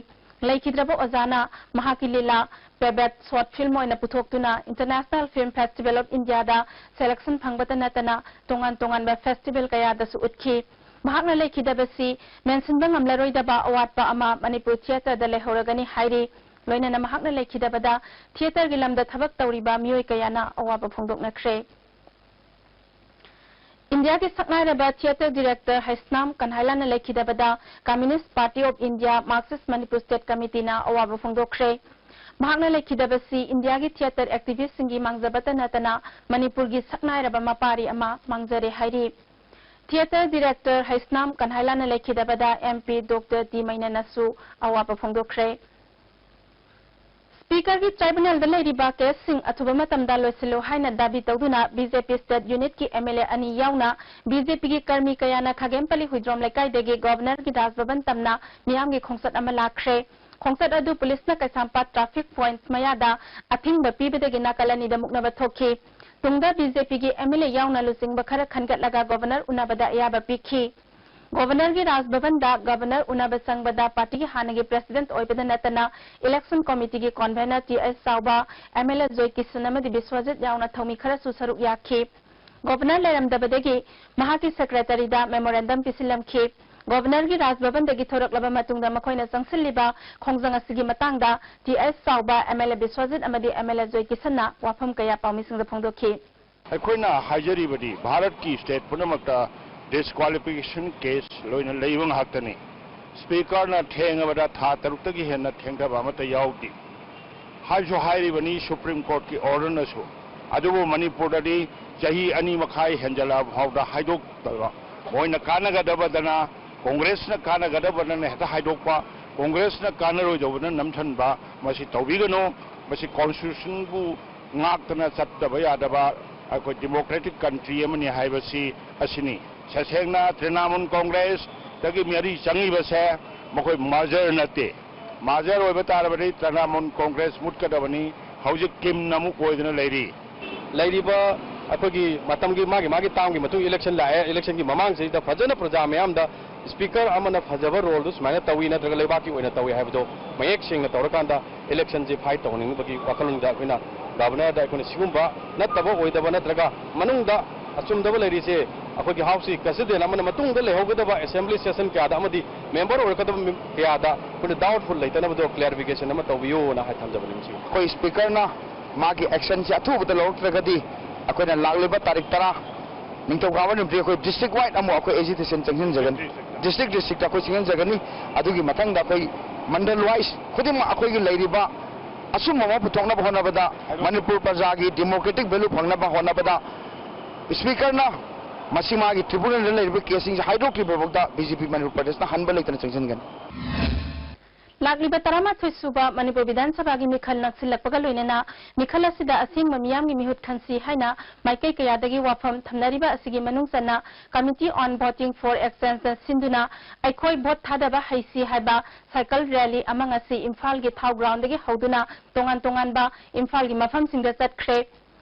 ꯂꯩꯈꯤꯗ꯭ꯔꯕ ꯑꯣꯖꯥꯅ ꯃꯍꯥꯛꯀꯤ ꯂꯤꯂꯥ ꯄꯦꯕꯦꯠ ꯁꯣꯔꯠ ꯐꯤꯜꯝ ꯑꯣꯏꯅ ꯄꯨꯊꯣꯛꯇꯨꯅ ꯏꯟꯇꯔꯅꯦꯁꯅꯦꯜ ꯐꯤꯜꯝ ꯐꯦꯁꯇꯤꯚꯦꯜ ꯑꯣꯐ ꯏꯟꯗꯤꯌꯥꯗ ꯁꯦꯂꯦꯛꯁꯟ ꯐꯪꯕꯇ ꯅꯠꯇꯅ ꯇꯣꯉꯥꯟ ꯇꯣꯉꯥꯟꯕ ꯐꯦꯁꯇꯤꯚꯦꯜ ꯀꯌꯥꯗꯁꯨ ꯎꯠꯈꯤ꯫ ꯃꯍꯥꯛꯅ ꯂꯩꯈꯤꯗꯕꯁꯤ ꯃꯦꯟꯁꯤꯟꯕ ꯉꯝꯂꯔꯣꯏꯗꯕ ꯑꯋꯥꯠꯄ ꯑꯃ ꯃꯅꯤꯄꯨꯔ ꯊꯤꯌꯦꯇꯔꯗ ꯂꯩꯍꯧꯔꯒꯅꯤ ꯍꯥꯏꯔꯤ꯫ ꯂꯣꯏꯅꯅ ꯃꯍꯥꯛꯅ ꯂꯩꯈꯤꯗꯕꯗ ꯊꯤꯌꯦꯇꯔꯒꯤ ꯂꯝꯗ ꯊꯕꯛ ꯇꯧꯔꯤꯕ ꯃꯤꯑꯣꯏ ꯀꯌꯥꯅ ꯑꯋꯥꯕ ꯐꯣꯡꯗꯣꯛꯅꯈ꯭ꯔꯦ꯫ ꯏꯟꯗꯤꯌꯥꯒꯤ ꯁꯛꯅꯥꯏꯔꯕ ꯊꯤꯌꯦꯇꯔ ꯗꯤꯔꯦꯛꯇꯔ ꯍꯩꯁꯅꯥꯝ ꯀꯟꯍꯥꯏꯂꯥꯜꯅ ꯂꯩꯈꯤꯗꯕꯗ communist party of India Marxist Manipur state ꯀꯃꯤꯇꯤꯅ ꯑꯋꯥꯕ ꯐꯣꯡꯗꯣꯛꯈ꯭ꯔꯦ꯫ ꯃꯍꯥꯛꯅ ꯂꯩꯈꯤꯗꯕꯁꯤ ꯏꯟꯗꯤꯌꯥꯒꯤ ꯊꯤꯌꯦꯇꯔ ꯑꯦꯛꯇꯤꯚꯤꯁ꯭ꯠꯁꯤꯡꯒꯤ ꯃꯥꯡꯖꯕꯇ ꯅꯠꯇꯅ ꯃꯅꯤꯄꯨꯔꯒꯤ ꯁꯛꯅꯥꯏꯔꯕ ꯃꯄꯥꯔꯤ ꯑꯃ ꯃꯥꯡꯖꯔꯦ ꯍꯥꯏꯔꯤ꯫ ꯊꯤꯌꯦꯇꯔ ꯗꯤꯔꯦꯛꯇꯔ ꯍꯩꯁꯅꯥꯝ ꯀꯟꯍꯥꯏꯂꯥꯜꯅ ꯂꯩꯈꯤꯗꯕꯗ ꯑꯦꯝ ꯄꯤ ꯗꯣꯛꯇꯔ ꯇꯤ ꯃꯩꯅꯅꯁꯨ ꯑꯋꯥꯕ ꯐꯣꯡꯗꯣꯛꯈ꯭ꯔꯦ꯫ ꯁ꯭ꯄꯤꯀꯔꯒꯤ ꯇ꯭ꯔꯥꯏꯕꯨꯅꯦꯜꯗ ꯂꯩꯔꯤꯕ ꯀꯦꯁꯁꯤꯡ ꯑꯊꯨꯕ ꯃꯇꯝꯗ ꯂꯣꯏꯁꯤꯜꯂꯨ ꯍꯥꯏꯅ ꯗꯥꯕꯤ ꯇꯧꯗꯨꯅ ꯕꯤ ꯖꯦ ꯄꯤ ꯁ꯭ꯇꯦꯠ ꯌꯨꯅꯤꯠꯀꯤ ꯑꯦꯝ ꯑꯦꯜ ꯑꯦ ꯑꯅꯤ ꯌꯥꯎꯅ ꯕꯤ ꯖꯦ ꯄꯤꯒꯤ ꯀꯔꯃꯤ ꯀꯌꯥꯅ ꯈꯥꯒꯦꯝꯄꯜꯂꯤ ꯍꯨꯏꯗ꯭ꯔꯣꯝ ꯂꯩꯀꯥꯏꯗꯒꯤ ꯒꯣꯚꯔꯅꯔꯒꯤ ꯔꯥꯖ ꯚꯕꯟ ꯇꯝꯅ ꯃꯤꯌꯥꯝꯒꯤ ꯈꯣꯡꯆꯠ ꯑꯃ ꯂꯥꯛꯈ꯭ꯔꯦ꯫ ꯈꯣꯡꯆꯠ ꯑꯗꯨ ꯄꯨꯂꯤꯁꯅ ꯀꯩꯁꯥꯝꯄꯥꯠ ꯇ꯭ꯔꯥꯐꯤꯛ ꯄꯣꯏꯟꯠ ꯃꯌꯥꯗ ꯑꯊꯤꯡꯕ ꯄꯤꯕꯗꯒꯤ ꯅꯥꯀꯜ ꯑꯅꯤꯗ ꯃꯨꯛꯅꯕ ꯊꯣꯛꯈꯤ꯫ ꯇꯨꯡꯗ ꯕꯤ ꯖꯦ ꯄꯤꯒꯤ ꯑꯦꯝ ꯑꯦꯜ ꯑꯦ ꯌꯥꯎꯅ ꯂꯨꯆꯤꯡꯕ ꯈꯔ ꯈꯟꯒꯠꯂꯒ ꯒꯣꯚꯔꯅꯔ ꯎꯅꯕꯗ ꯑꯌꯥꯕ ꯄꯤꯈꯤ꯫ ꯒꯣꯚꯔꯅꯔꯒꯤ ꯔꯥꯖ ꯚꯕꯟꯗ ꯒꯣꯚꯔꯅꯔ ꯎꯅꯕ ꯆꯪꯕꯗ ꯄꯥꯔꯇꯤꯒꯤ ꯍꯥꯟꯅꯒꯤ ꯄ꯭ꯔꯦꯁꯤꯗꯦꯟꯠ ꯑꯣꯏꯕꯗ ꯅꯠꯇꯅ ꯏꯂꯦꯛꯁꯟ ꯀꯣꯃꯤꯇꯤꯒꯤ ꯀꯣꯟꯚꯦꯅꯔ ꯇꯤ ꯑꯩꯆ ꯆꯥꯎꯕ, ꯑꯦꯝ ꯑꯦꯜ ꯑꯦ ꯖꯣꯏ ꯀꯤꯁꯟ ꯑꯃꯗꯤ ꯕꯤꯁ꯭ꯋꯖꯤꯠ ꯌꯥꯎꯅ ꯊꯧꯃꯤ ꯈꯔꯁꯨ ꯁꯔꯨꯛ ꯌꯥꯈꯤ꯫ ꯒꯣꯚꯔꯅꯔ ꯂꯩꯔꯝꯗꯕꯗꯒꯤ ꯃꯍꯥꯛꯀꯤ ꯁꯦꯀ꯭ꯔꯦꯇꯔꯤꯗ ꯃꯦꯃꯣꯔꯦꯟꯗꯝ ꯄꯤꯁꯤꯜꯂꯝꯈꯤ꯫ ꯒꯣꯚꯔꯅꯔꯒꯤ ꯔꯥꯖ ꯚꯕꯟꯗꯒꯤ ꯊꯣꯔꯛꯂꯕ ꯃꯇꯨꯡꯗ ꯃꯈꯣꯏꯅ ꯆꯪꯁꯤꯜꯂꯤꯕ ꯈꯣꯡꯖꯪ ꯑꯁꯤꯒꯤ ꯃꯇꯥꯡꯗ ꯇꯤ ꯑꯩꯆ ꯆꯥꯎꯕ, ꯑꯦꯝ ꯑꯦꯜ ꯑꯦ ꯕꯤꯁ꯭ꯋꯖꯤꯠ ꯑꯃꯗꯤ ꯑꯦꯝ ꯑꯦꯜ ꯑꯦ ꯖꯣꯏ ꯀꯤꯁꯟꯅ ꯋꯥꯐꯝ ꯀꯌꯥ ꯄꯥꯎꯃꯤꯁꯤꯡꯗ ꯐꯣꯡꯗꯣꯛꯈꯤ꯫ ꯑꯩꯈꯣꯏꯅ ꯍꯥꯏꯖꯔꯤꯕꯗꯤ ꯚꯥꯔꯠꯀꯤ ꯁ꯭ꯇꯦꯠ ꯄꯨꯝꯅꯃꯛꯇ ꯗꯤꯁꯀ꯭ꯋꯥꯂꯤꯐꯤꯀꯦꯁꯟ ꯀꯦꯁ ꯂꯣꯏꯅ ꯂꯩꯕ ꯉꯥꯛꯇꯅꯤ꯫ ꯁ꯭ꯄꯤꯀꯔꯅ ꯊꯦꯡꯉꯕꯗ ꯊꯥ ꯇꯔꯨꯛꯇꯒꯤ ꯍꯦꯟꯅ ꯊꯦꯡꯊꯕ ꯑꯃꯠꯇ ꯌꯥꯎꯗꯦ꯫ ꯍꯥꯏꯁꯨ ꯍꯥꯏꯔꯤꯕꯅꯤ ꯁꯨꯄ꯭ꯔꯤꯝ ꯀꯣꯔꯠꯀꯤ ꯑꯣꯔꯗꯔꯅꯁꯨ, ꯑꯗꯨꯕꯨ ꯃꯅꯤꯄꯨꯔꯗꯗꯤ ꯆꯍꯤ ꯑꯅꯤ ꯃꯈꯥꯏ ꯍꯦꯟꯖꯜꯂꯛꯑꯕ ꯐꯥꯎꯗ ꯍꯥꯏꯗꯣꯛꯇꯕ, ꯃꯣꯏꯅ ꯀꯥꯟꯅꯒꯗꯕꯗꯅ, ꯀꯣꯡꯒ꯭ꯔꯦꯁꯅ ꯀꯥꯟꯅꯒꯗꯕꯗꯅ ꯍꯦꯛꯇ ꯍꯥꯏꯗꯣꯛꯄ, ꯀꯣꯡꯒ꯭ꯔꯦꯁꯅ ꯀꯥꯟꯅꯔꯣꯏꯗꯧꯕꯅ ꯅꯝꯁꯤꯟꯕ, ꯃꯁꯤ ꯇꯧꯕꯤꯒꯅꯨ꯫ ꯃꯁꯤ ꯀꯣꯟꯁꯇꯤꯇ꯭ꯌꯨꯁꯟꯕꯨ ꯉꯥꯛꯇꯅ ꯆꯠꯇꯕ ꯌꯥꯗꯕ ꯑꯩꯈꯣꯏ ꯗꯤꯃꯣꯀ꯭ꯔꯦꯇꯤꯛ ꯀꯟꯇ꯭ꯔꯤ ꯑꯃꯅꯤ ꯍꯥꯏꯕꯁꯤ ꯑꯁꯤꯅꯤ꯫ ꯇꯁꯦꯡꯅ ꯇ꯭ꯔꯤꯅꯥꯃꯨꯜ ꯀꯣꯡꯒ꯭ꯔꯦꯁꯇꯒꯤ ꯃꯔꯤ ꯆꯪꯉꯤꯕꯁꯦ ꯃꯈꯣꯏ ꯃꯔꯖꯔ ꯅꯠꯇꯦ꯫ ꯃꯔꯖꯔ ꯑꯣꯏꯕ ꯇꯥꯔꯕꯗꯤ ꯇ꯭ꯔꯤꯅꯥꯃꯨꯜ ꯀꯣꯡꯒ꯭ꯔꯦꯁ ꯃꯨꯠꯀꯗꯕꯅꯤ꯫ ꯍꯧꯖꯤꯛ ꯀꯤꯝꯅ ꯑꯃꯨꯛ ꯑꯣꯏꯗꯅ ꯂꯩꯔꯤ꯫ ꯂꯩꯔꯤꯕ ꯑꯩꯈꯣꯏꯒꯤ ꯃꯇꯝꯒꯤ ꯃꯥꯒꯤ ꯃꯥꯒꯤ ꯇꯥꯝꯒꯤ ꯃꯇꯨꯡ ꯏꯂꯦꯛꯁꯟ ꯂꯥꯛꯑꯦ꯫ ꯏꯂꯦꯛꯁꯟꯒꯤ ꯃꯃꯥꯡꯁꯤꯗ ꯐꯖꯅ ꯄ꯭ꯔꯖꯥ ꯃꯌꯥꯝꯗ ꯁ꯭ꯄꯤꯀꯔ ꯑꯃꯅ ꯐꯖꯕ ꯔꯣꯜꯗꯨ ꯁꯨꯃꯥꯏꯅ ꯇꯧꯏ ꯅꯠꯇ꯭ꯔꯒ ꯂꯩꯕꯥꯛꯀꯤ ꯑꯣꯏꯅ ꯇꯧꯏ ꯍꯥꯏꯕꯗꯣ ꯃꯌꯦꯛ ꯁꯦꯡꯅ ꯇꯧꯔꯀꯥꯟꯗ ꯏꯂꯦꯛꯁꯟꯁꯤ ꯐꯥꯏꯠ ꯇꯧꯍꯟꯅꯤꯡꯕꯒꯤ ꯋꯥꯈꯜꯂꯣꯟꯗ ꯑꯩꯈꯣꯏꯅ ꯒꯚꯔꯅꯔꯗ ꯑꯩꯈꯣꯏꯅ ꯁꯤꯒꯨꯝꯕ ꯅꯠꯇꯕ ꯑꯣꯏꯗꯕ ꯅꯠꯇ꯭ꯔꯒ ꯃꯅꯨꯡꯗ ꯑꯆꯨꯝꯗꯕ ꯂꯩꯔꯤꯁꯦ ꯑꯩꯈꯣꯏꯒꯤ ꯍꯥꯎꯁꯀꯤ ꯀꯟꯁꯇꯤꯇ꯭ꯌꯨꯑꯦꯟ ꯑꯃꯅ ꯃꯇꯨꯡꯗ ꯂꯩꯍꯧꯒꯗꯕ ꯑꯦꯁꯦꯝꯕ꯭ꯂꯤ ꯁꯦꯁꯟ ꯀꯌꯥꯗ ꯑꯃꯗꯤ ꯃꯦꯝꯕꯔ ꯑꯣꯏꯔꯛꯀꯗꯕ ꯃꯤ-, ꯀꯌꯥꯗ ꯑꯩꯈꯣꯏꯅ ꯗꯥꯎꯠꯐꯨꯜ ꯂꯩꯇꯅꯕꯗꯣ ꯀ꯭ꯂꯦꯔꯤꯐꯤꯀꯦꯁꯟ ꯑꯃ ꯇꯧꯕꯤꯌꯨꯅ ꯍꯥꯏ ꯊꯝꯖꯕꯅꯤ ꯉꯁꯤ꯫ ꯑꯩꯈꯣꯏ ꯁ꯭ꯄꯤꯀꯔꯅ ꯃꯥꯒꯤ ꯑꯦꯛꯁꯟꯁꯤ ꯑꯊꯨꯕꯗ ꯂꯧꯔꯛꯇ꯭ꯔꯒꯗꯤ ꯑꯩꯈꯣꯏꯅ ꯂꯥꯛꯂꯤꯕ ꯇꯥꯔꯤꯛ ꯇꯔꯥ ꯅꯤꯡꯊꯧꯀꯥꯕ ꯅꯨꯃꯤꯠꯇ ꯑꯩꯈꯣꯏ ꯗꯤꯁꯇ꯭ꯔꯤꯛ ꯋꯥꯏꯗ ꯑꯃꯨꯛ ꯑꯩꯈꯣꯏ ꯑꯦꯖꯤꯇꯦꯁꯟ ꯆꯪꯁꯤꯟꯖꯒꯅꯤ꯫ ꯗꯤꯁꯇ꯭ꯔꯤꯛ ꯗꯤꯁꯇ꯭ꯔꯤꯛꯇ ꯑꯩꯈꯣꯏ ꯆꯪꯁꯤꯟꯖꯒꯅꯤ꯫ ꯑꯗꯨꯒꯤ ꯃꯊꯪꯗ ꯑꯩꯈꯣꯏ ꯃꯟꯗꯜ ꯋꯥꯏꯁ ꯈꯨꯗꯤꯡꯃꯛ ꯑꯩꯈꯣꯏꯒꯤ ꯂꯩꯔꯤꯕ ꯑꯆꯨꯝꯕ ꯑꯃ ꯄꯨꯊꯣꯛꯅꯕ ꯍꯣꯠꯅꯕꯗ, ꯃꯅꯤꯄꯨꯔ ꯄ꯭ꯔꯖꯥꯒꯤ ꯗꯤꯃꯣꯀ꯭ꯔꯦꯇꯤꯛ ꯚꯦꯂꯨ ꯐꯪꯅꯕ ꯍꯣꯠꯅꯕꯗ ꯁ꯭ꯄꯤꯀꯔꯅ ꯃꯁꯤ ꯃꯥꯒꯤ ꯇ꯭ꯔꯤꯕꯨꯅꯦꯜꯗ ꯂꯩꯔꯤꯕ ꯀꯦꯁꯁꯤꯡꯁꯦ ꯍꯥꯏꯗꯣꯛꯇ꯭ꯔꯤꯕ ꯐꯥꯎꯗ ꯕꯤ ꯖꯦ ꯄꯤ ꯃꯅꯤꯄꯨꯔ ꯄ꯭ꯔꯗꯦꯁꯅ ꯍꯟꯕ ꯂꯩꯇꯅ ꯆꯪꯁꯤꯟꯒꯅꯤ꯫ ꯂꯥꯛꯂꯤꯕ ꯇꯔꯥꯃꯥꯊꯣꯏ ꯁꯨꯕ ꯃꯅꯤꯄꯨꯔ ꯕꯤꯙꯥꯟ ꯁꯚꯥꯒꯤ ꯃꯤꯈꯜ ꯅꯛꯁꯤꯜꯂꯛꯄꯒ ꯂꯣꯏꯅꯅ ꯃꯤꯈꯜ ꯑꯁꯤꯗ ꯑꯁꯦꯡꯕ ꯃꯤꯌꯥꯝꯒꯤ ꯃꯤꯍꯨꯠ ꯈꯟꯁꯤ ꯍꯥꯏꯅ ꯃꯥꯏꯀꯩ ꯀꯌꯥꯗꯒꯤ ꯋꯥꯐꯝ ꯊꯝꯅꯔꯤꯕ ꯑꯁꯤꯒꯤ ꯃꯅꯨꯡ ꯆꯟꯅ Committee on Voting for Exchange ꯅ ꯁꯤꯟꯗꯨꯅ ꯑꯩꯈꯣꯏ ꯚꯣꯠ ꯊꯥꯗꯕ ꯍꯩꯁꯤ ꯍꯥꯏꯕ ꯁꯥꯏꯀꯜ ꯔꯦꯂꯤ ꯑꯃ ꯉꯁꯤ ꯏꯝꯐꯥꯜꯒꯤ ꯊꯥꯎ ꯒ꯭ꯔꯥꯎꯟꯗꯒꯤ ꯍꯧꯗꯨꯅ ꯇꯣꯉꯥꯟ ꯇꯣꯉꯥꯟꯕ ꯏꯝꯐꯥꯜꯒꯤ ꯃꯐꯝꯁꯤꯡꯗ ꯆꯠꯈ꯭ꯔꯦ꯫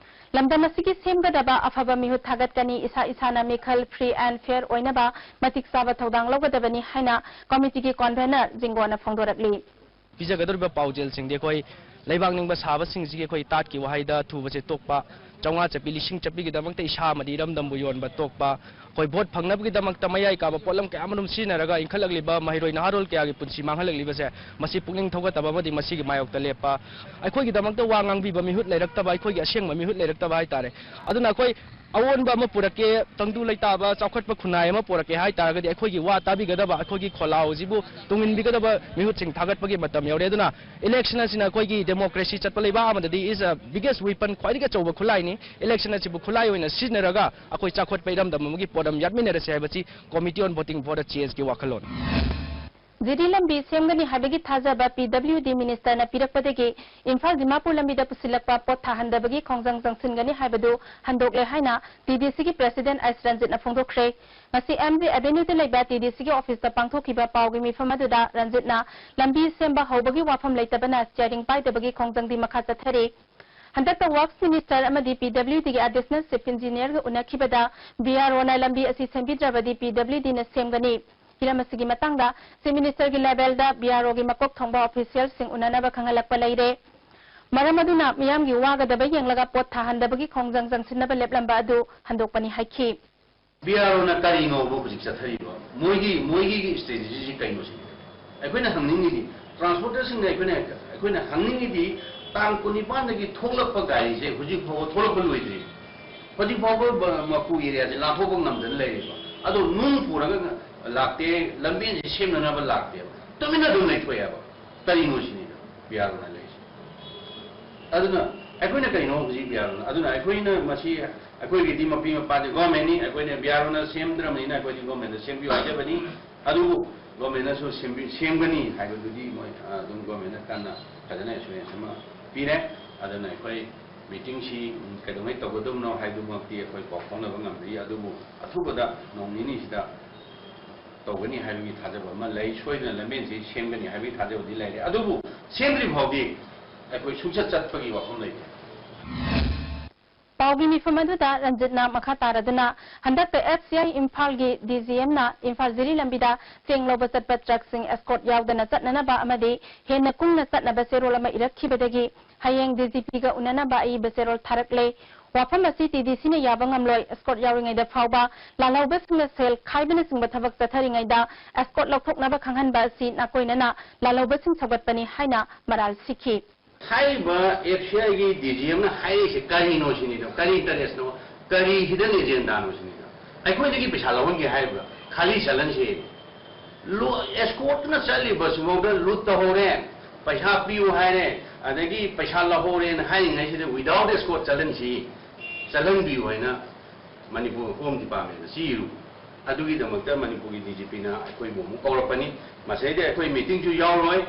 ꯂꯝꯗꯝ ꯑꯁꯤꯒꯤ ꯁꯦꯝꯒꯗꯕ ꯑꯐꯕ ꯃꯤꯍꯨꯠ ꯊꯥꯒꯠꯀꯅꯤ, ꯏꯁꯥ ꯏꯁꯥꯅ ꯃꯤꯈꯜ free and fair ꯑꯣꯏꯅꯕ ꯃꯇꯤꯛ ꯆꯥꯕ ꯊꯧꯗꯥꯡ ꯂꯧꯒꯗꯕꯅꯤ ꯍꯥꯏꯅ ꯀꯣꯃꯤꯇꯤꯒꯤ ꯀꯣꯟꯚꯦꯅꯔ ꯖꯤꯡꯒꯣꯅ ꯐꯣꯡꯗꯣꯔꯛꯂꯤ꯫ ꯄꯤꯖꯒꯗꯧꯔꯤꯕ ꯄꯥꯎꯖꯦꯜꯁꯤꯡꯗꯤ ꯑꯩꯈꯣꯏ ꯂꯩꯕꯥꯛ ꯅꯤꯡꯕ ꯁꯥꯕꯁꯤꯡꯁꯤꯒꯤ ꯑꯩꯈꯣꯏ ꯇꯥꯠꯀꯤ ꯋꯥꯍꯩꯗ ꯊꯨꯕꯁꯦ ꯇꯣꯛꯄ, ꯆꯥꯝꯃꯉꯥ ꯆꯠꯄꯤ, ꯂꯤꯁꯤꯡ ꯆꯠꯄꯤꯒꯤꯗꯃꯛꯇ ꯏꯁꯥ ꯑꯃꯗꯤ ꯏꯔꯝꯗꯝꯕꯨ ꯌꯣꯟꯕ ꯇꯣꯛꯄ, ꯑꯩꯈꯣꯏ ꯚꯣꯠ ꯐꯪꯅꯕꯒꯤꯗꯃꯛꯇ ꯃꯌꯥꯏ ꯀꯥꯕ ꯄꯣꯠꯂꯝ ꯀꯌꯥ ꯑꯃꯔꯣꯝ ꯁꯤꯖꯤꯟꯅꯔꯒ ꯏꯟꯈꯠꯂꯛꯂꯤꯕ ꯃꯍꯩꯔꯣꯏ ꯅꯍꯥꯔꯣꯜ ꯀꯌꯥꯒꯤ ꯄꯨꯟꯁꯤ ꯃꯥꯡꯍꯜꯂꯛꯂꯤꯕꯁꯦ, ꯃꯁꯤ ꯄꯨꯛꯅꯤꯡ ꯊꯧꯒꯠꯇꯕ ꯑꯃꯗꯤ ꯃꯁꯤꯒꯤ ꯃꯥꯌꯣꯛꯇ ꯂꯦꯞꯄ, ꯑꯩꯈꯣꯏꯒꯤꯗꯃꯛꯇ ꯋꯥ ꯉꯥꯡꯕꯤꯕ ꯃꯤꯍꯨꯠ ꯂꯩꯔꯛꯇꯕ, ꯑꯩꯈꯣꯏꯒꯤ ꯑꯁꯦꯡꯕ ꯃꯤꯍꯨꯠ ꯂꯩꯔꯛꯇꯕ ꯍꯥꯏꯇꯥꯔꯦ꯫ ꯑꯗꯨꯅ ꯑꯩꯈꯣꯏ ꯑꯑꯣꯟꯕ ꯑꯃ ꯄꯨꯔꯛꯀꯦ, ꯇꯪꯗꯨ ꯂꯩꯇꯥꯕ, ꯆꯥꯎꯈꯠꯄ ꯈꯨꯟꯅꯥꯏ ꯑꯃ ꯄꯨꯔꯛꯀꯦ ꯍꯥꯏ ꯇꯥꯔꯒꯗꯤ ꯑꯩꯈꯣꯏꯒꯤ ꯋꯥ ꯇꯥꯕꯤꯒꯗꯕ, ꯑꯩꯈꯣꯏꯒꯤ ꯈꯣꯜꯂꯥꯎꯁꯤꯕꯨ ꯇꯨꯡꯏꯟꯕꯤꯒꯗꯕ ꯃꯤꯍꯨꯠꯁꯤꯡ ꯊꯥꯒꯠꯄꯒꯤ ꯃꯇꯝ ꯌꯧꯔꯦ꯫ ꯑꯗꯨꯅ election ꯑꯁꯤꯅ ꯑꯩꯈꯣꯏꯒꯤ democracy ꯆꯠꯄ ꯂꯩꯕꯥꯛ ꯑꯃꯗꯗꯤ is a biggest weapon, ꯈ꯭ꯋꯥꯏꯗꯒꯤ ꯑꯆꯧꯕ ꯈꯨꯠꯂꯥꯏꯅꯤ꯫ Election ꯑꯁꯤꯕꯨ ꯈꯨꯠꯂꯥꯏ ꯑꯣꯏꯅ ꯁꯤꯖꯤꯟꯅꯔꯒ ꯑꯩꯈꯣꯏ ꯆꯥꯎꯈꯠꯄ ꯏꯔꯝꯗꯝ ꯑꯃꯒꯤ ꯄꯣꯠ ꯑꯃ ꯌꯥꯠꯃꯤꯟꯅꯔꯁꯦ ꯍꯥꯏꯕꯁꯤ Committee on Voting for a Change ꯀꯤ ꯋꯥꯈꯜꯂꯣꯟ꯫ ꯖꯤꯔꯤ ꯂꯝꯕꯤ ꯁꯦꯝꯒꯅꯤ ꯍꯥꯏꯕꯒꯤ ꯊꯥꯖꯕ ꯄꯤ ꯗꯕ꯭ꯂꯤꯎ ꯗꯤ ꯃꯤꯅꯤꯁꯇꯔꯅ ꯄꯤꯔꯛꯄꯗꯒꯤ ꯏꯝꯐꯥꯜ ꯗꯤꯃꯥꯄꯨꯔ ꯂꯝꯕꯤꯗ ꯄꯨꯁꯤꯜꯂꯛꯄ ꯄꯣꯠ ꯊꯥꯍꯟꯗꯕꯒꯤ ꯈꯣꯡꯖꯪ ꯆꯪꯁꯤꯟꯒꯅꯤ ꯍꯥꯏꯕꯗꯨ ꯍꯟꯗꯣꯛꯂꯦ ꯍꯥꯏꯅ ꯇꯤ ꯗꯤ ꯁꯤꯒꯤ ꯄ꯭ꯔꯦꯁꯤꯗꯦꯟꯠ ꯑꯩꯆ ꯔꯟꯖꯤꯠꯅ ꯐꯣꯡꯗꯣꯛꯈ꯭ꯔꯦ꯫ ꯉꯁꯤ ꯑꯦꯝ ꯖꯦ ꯑꯦꯚꯦꯅ꯭ꯌꯨꯗ ꯂꯩꯕ ꯇꯤ ꯗꯤ ꯁꯤꯒꯤ ꯑꯣꯐꯤꯁꯇ ꯄꯥꯡꯊꯣꯛꯈꯤꯕ ꯄꯥꯎꯒꯤ ꯃꯤꯐꯝ ꯑꯗꯨꯗ ꯔꯟꯖꯤꯠꯅ ꯂꯝꯕꯤ ꯁꯦꯝꯕ ꯍꯧꯕꯒꯤ ꯋꯥꯐꯝ ꯂꯩꯇꯕꯅ ꯁ꯭ꯇꯤꯌꯥꯔꯤꯡ ꯄꯥꯏꯗꯕꯒꯤ ꯈꯣꯡꯖꯪꯗꯤ ꯃꯈꯥ ꯆꯠꯊꯔꯤ꯫ ꯍꯟꯗꯛꯇ ꯋꯥꯔꯛꯁ ꯃꯤꯅꯤꯁꯇꯔ ꯑꯃꯗꯤ ꯄꯤ ꯗꯕ꯭ꯂꯤꯎ ꯗꯤꯒꯤ ꯑꯦꯗꯤꯁꯅꯦꯜ ꯆꯤꯐ ꯏꯟꯖꯤꯅꯤꯌꯔꯒ ꯎꯅꯈꯤꯕꯗ ꯕꯤ ꯑꯥꯔ ꯑꯣꯅ ꯂꯝꯕꯤ ꯑꯁꯤ ꯁꯦꯝꯕꯤꯗ꯭ꯔꯕꯗꯤ ꯄꯤ ꯗꯕ꯭ꯂꯤꯎ ꯗꯤꯅ ꯁꯦꯝꯒꯅꯤ꯫ ꯍꯤꯔꯝ ꯑꯁꯤꯒꯤ ꯃꯇꯥꯡꯗ ꯆꯤꯐ ꯃꯤꯅꯤꯁꯇꯔꯒꯤ ꯂꯦꯚꯦꯜꯗ ꯕꯤ ꯑꯥꯔ ꯑꯣꯒꯤ ꯃꯀꯣꯛ ꯊꯣꯡꯕ ꯑꯣꯐꯤꯁꯤꯌꯦꯜꯁꯤꯡ ꯎꯅꯅꯕ ꯈꯪꯍꯜꯂꯛꯄ ꯂꯩꯔꯦ꯫ ꯃꯔꯝ ꯑꯗꯨꯅ ꯃꯤꯌꯥꯝꯒꯤ ꯋꯥꯒꯗꯕ ꯌꯦꯡꯂꯒ ꯄꯣꯠ ꯊꯥꯍꯟꯗꯕꯒꯤ ꯈꯣꯡꯖꯪ ꯆꯪꯁꯤꯟꯅꯕ ꯂꯦꯞꯂꯝꯕ ꯑꯗꯨ ꯍꯟꯗꯣꯛꯄꯅꯤ ꯍꯥꯏꯈꯤ꯫ ꯕꯤ ꯑꯥꯔ ꯑꯣꯅ ꯀꯔꯤꯅꯣꯕ ꯍꯧꯖꯤꯛ ꯆꯠꯊꯔꯤꯕ? ꯃꯣꯏꯒꯤ, ꯃꯣꯏꯒꯤ ꯁ꯭ꯇ꯭ꯔꯦꯇꯦꯖꯤꯁꯤ ꯀꯩꯅꯣ ꯁꯤꯅꯤ ꯑꯩꯈꯣꯏꯅ ꯍꯪꯅꯤꯡꯉꯤꯗꯤ꯫ ꯇ꯭ꯔꯥꯟꯁꯄꯣꯔꯇꯔꯁꯤꯡꯅ ꯑꯩꯈꯣꯏꯅ, ꯑꯩꯈꯣꯏꯅ ꯍꯪꯅꯤꯡꯉꯤꯗꯤ, ꯇꯥꯡ ꯀꯨꯟꯅꯤꯄꯥꯟꯗꯒꯤ ꯊꯣꯛꯂꯛꯄ ꯒꯥꯔꯤꯁꯦ ꯍꯧꯖꯤꯛ ꯐꯥꯎꯕ ꯊꯣꯛꯂꯛꯄ ꯂꯣꯏꯗ꯭ꯔꯤ꯫ ꯍꯧꯖꯤꯛ ꯐꯥꯎꯕ ꯕ-, ꯃꯄꯨ ꯑꯦꯔꯤꯌꯥꯁꯦ ꯂꯥꯟꯊꯣꯛꯄ ꯉꯝꯗꯅ ꯂꯩꯔꯦꯕ꯫ ꯑꯗꯣ ꯅꯨꯡ ꯄꯨꯔꯒ ꯂꯥꯛꯇꯦ, ꯂꯝꯕꯦꯟꯁꯦ ꯁꯦꯝꯅꯅꯕ ꯂꯥꯛꯇꯦꯕ, ꯇꯨꯃꯤꯟꯅ ꯑꯗꯨꯝ ꯂꯩꯊꯣꯛꯑꯦꯕ꯫ ꯀꯔꯤꯅꯣ ꯁꯤꯅꯤꯗ ꯕꯤ ꯑꯥꯔ ꯑꯣꯅ ꯂꯩꯔꯤꯁꯦ? ꯑꯗꯨꯅ ꯑꯩꯈꯣꯏꯅ ꯀꯩꯅꯣ ꯍꯧꯖꯤꯛ ꯕꯤ ꯑꯥꯔ ꯑꯣꯅ, ꯑꯗꯨꯅ ꯑꯩꯈꯣꯏꯅ ꯃꯁꯤ, ꯑꯩꯈꯣꯏꯒꯤꯗꯤ ꯃꯄꯤ ꯃꯄꯥꯗꯤ ꯒꯣꯔꯃꯦꯟꯅꯤ, ꯑꯩꯈꯣꯏꯅ ꯕꯤ ꯑꯥꯔ ꯑꯣꯅ ꯁꯦꯝꯗ꯭ꯔꯕꯅꯤꯅ ꯑꯩꯈꯣꯏꯗꯤ ꯒꯣꯔꯃꯦꯟꯗ ꯁꯦꯝꯕꯤꯌꯨ ꯍꯥꯏꯖꯕꯅꯤ꯫ ꯑꯗꯨꯕꯨ ꯒꯣꯔꯃꯦꯟꯅꯁꯨ ꯁꯦꯝꯕꯤ-, ꯁꯦꯝꯒꯅꯤ ꯍꯥꯏꯕꯗꯨꯗꯤ ꯃꯣꯏ, ꯑ, ꯑꯗꯨꯝ ꯒꯣꯔꯃꯦꯟꯅ ꯀꯟꯅ ꯐꯖꯅ ꯑꯦꯁꯨꯔꯦꯟꯁ ꯑꯃ ꯄꯤꯔꯦ꯫ ꯑꯗꯨꯅ ꯑꯩꯈꯣꯏ ꯃꯤꯇꯤꯡꯁꯤ, ꯎꯝ, ꯀꯩꯗꯧꯉꯩ ꯇꯧꯒꯗꯕꯅꯣ ꯍꯥꯏꯗꯨꯃꯛꯇꯤ ꯑꯩꯈꯣꯏ ꯄꯥꯎ ꯐꯥꯎꯅꯕ ꯉꯝꯗ꯭ꯔꯤ, ꯑꯗꯨꯕꯨ ꯑꯊꯨꯕꯗ ꯅꯣꯡ ꯅꯤꯅꯤꯁꯤꯗ ꯇꯧꯒꯅꯤ ꯍꯥꯏꯕꯒꯤ ꯊꯥꯖꯕ ꯑꯃ ꯂꯩ꯫ ꯁꯣꯏꯗꯅ ꯂꯝꯕꯦꯟꯁꯤ ꯁꯦꯝꯒꯅꯤ ꯍꯥꯏꯕꯒꯤ ꯊꯥꯖꯕꯗꯤ ꯂꯩꯔꯦ, ꯑꯗꯨꯕꯨ ꯁꯦꯝꯗ꯭ꯔꯤ ꯐꯥꯎꯗꯤ ꯑꯩꯈꯣꯏ ꯁꯨꯡꯆꯠ ꯆꯠꯄꯒꯤ ꯋꯥꯐꯝ ꯂꯩꯇꯦ꯫ ꯄꯥꯎꯒꯤ ꯃꯤꯐꯝ ꯑꯗꯨꯗ ꯔꯟꯖꯤꯠꯅ ꯃꯈꯥ ꯇꯥꯔꯗꯨꯅ, ꯍꯟꯗꯛꯇ ꯑꯦꯐ ꯁꯤ ꯑꯥꯏ ꯏꯝꯐꯥꯜꯒꯤ ꯗꯤ ꯖꯤ ꯑꯦꯝꯅ ꯏꯝꯐꯥꯜ ꯖꯤꯔꯤ ꯂꯝꯕꯤꯗ ꯆꯦꯡ ꯂꯧꯕ ꯆꯠꯄ ꯇ꯭ꯔꯛꯁꯤꯡ ꯑꯦꯁꯀꯣꯔꯠ ꯌꯥꯎꯗꯅ ꯆꯠꯅꯅꯕ ꯑꯃꯗꯤ ꯍꯦꯟꯅ ꯀꯨꯡꯅ ꯆꯠꯅꯕ ꯆꯦꯔꯣꯜ ꯑꯃ ꯏꯔꯛꯈꯤꯕꯗꯒꯤ ꯍꯌꯦꯡ ꯗꯤ ꯖꯤ ꯄꯤꯒ ꯎꯅꯅꯕ ꯑꯏꯕ ꯆꯦꯔꯣꯜ ꯊꯥꯔꯛꯂꯦ꯫ ꯋꯥꯐꯝ ꯑꯁꯤ ꯇꯤ ꯗꯤ ꯁꯤꯅ ꯌꯥꯕ ꯉꯝꯂꯣꯏ, ꯑꯦꯁꯀꯣꯔꯠ ꯌꯥꯎꯔꯤꯉꯩꯗ ꯐꯥꯎꯕ ꯂꯥꯜꯍꯧꯕꯁꯤꯡꯅ ꯁꯦꯜ ꯈꯥꯏꯕꯅꯆꯤꯡꯕ ꯊꯕꯛ ꯆꯠꯊꯔꯤꯉꯩꯗ ꯑꯦꯁꯀꯣꯔꯠ ꯂꯧꯊꯣꯛꯅꯕ ꯈꯪꯍꯟꯕ ꯑꯁꯤ ꯅꯥꯀꯣꯏꯅꯅ ꯂꯥꯜꯍꯧꯕꯁꯤꯡ ꯁꯧꯒꯠꯄꯅꯤ ꯍꯥꯏꯅ ꯃꯔꯥꯜ ꯁꯤꯈꯤ꯫ ꯍꯥꯏꯔꯤꯕ ꯑꯦꯐ ꯁꯤ ꯑꯥꯏꯒꯤ ꯗꯤ ꯖꯤ ꯑꯦꯝꯅ ꯍꯥꯏꯔꯤꯁꯦ ꯀꯔꯤꯅꯣ ꯁꯤꯅꯤꯗꯣ, ꯀꯔꯤ ꯏꯟꯇꯔꯦꯁꯅꯣ, ꯀꯔꯤ ꯍꯤꯗꯟ ꯑꯦꯖꯦꯟꯗꯥꯅꯣ ꯁꯤꯅꯤꯗꯣ꯫ ꯑꯩꯈꯣꯏꯗꯒꯤ ꯄꯩꯁꯥ ꯂꯧꯍꯟꯒꯦ ꯍꯥꯏꯔꯤꯕ꯭ꯔꯥ? ꯈꯥꯂꯤ ꯆꯠꯍꯟꯁꯦ꯫ ꯂꯣ-, ꯑꯦꯁꯀꯣꯔꯠꯇꯨꯅ ꯆꯠꯂꯤꯕꯁꯤꯐꯥꯎꯗ ꯂꯨꯠ ꯇꯧꯍꯧꯔꯦ, ꯄꯩꯁꯥ ꯄꯤꯌꯨ ꯍꯥꯏꯔꯦ, ꯑꯗꯒꯤ ꯄꯩꯁꯥ ꯂꯧꯍꯧꯔꯦꯅ ꯍꯥꯏꯔꯤꯉꯩꯁꯤꯗ without escort ꯆꯠꯍꯟꯁꯤ, ꯆꯠꯍꯟꯕꯤꯌꯨ ꯍꯥꯏꯅ ꯃꯅꯤꯄꯨꯔ ꯍꯣꯝ ꯗꯤꯄꯥꯔꯠꯃꯦꯟꯗ ꯆꯦ ꯏꯔꯨ꯫ ꯑꯗꯨꯒꯤꯗꯃꯛꯇ ꯃꯅꯤꯄꯨꯔꯒꯤ ꯗꯤ ꯖꯤ ꯄꯤꯅ ꯑꯩꯈꯣꯏꯕꯨ ꯑꯃꯨꯛ ꯀꯧꯔꯛꯄꯅꯤ꯫ ꯃꯁꯤꯗꯩꯗ ꯑꯩꯈꯣꯏ ꯃꯤꯇꯤꯡꯁꯨ ꯌꯥꯎꯔꯣꯏ,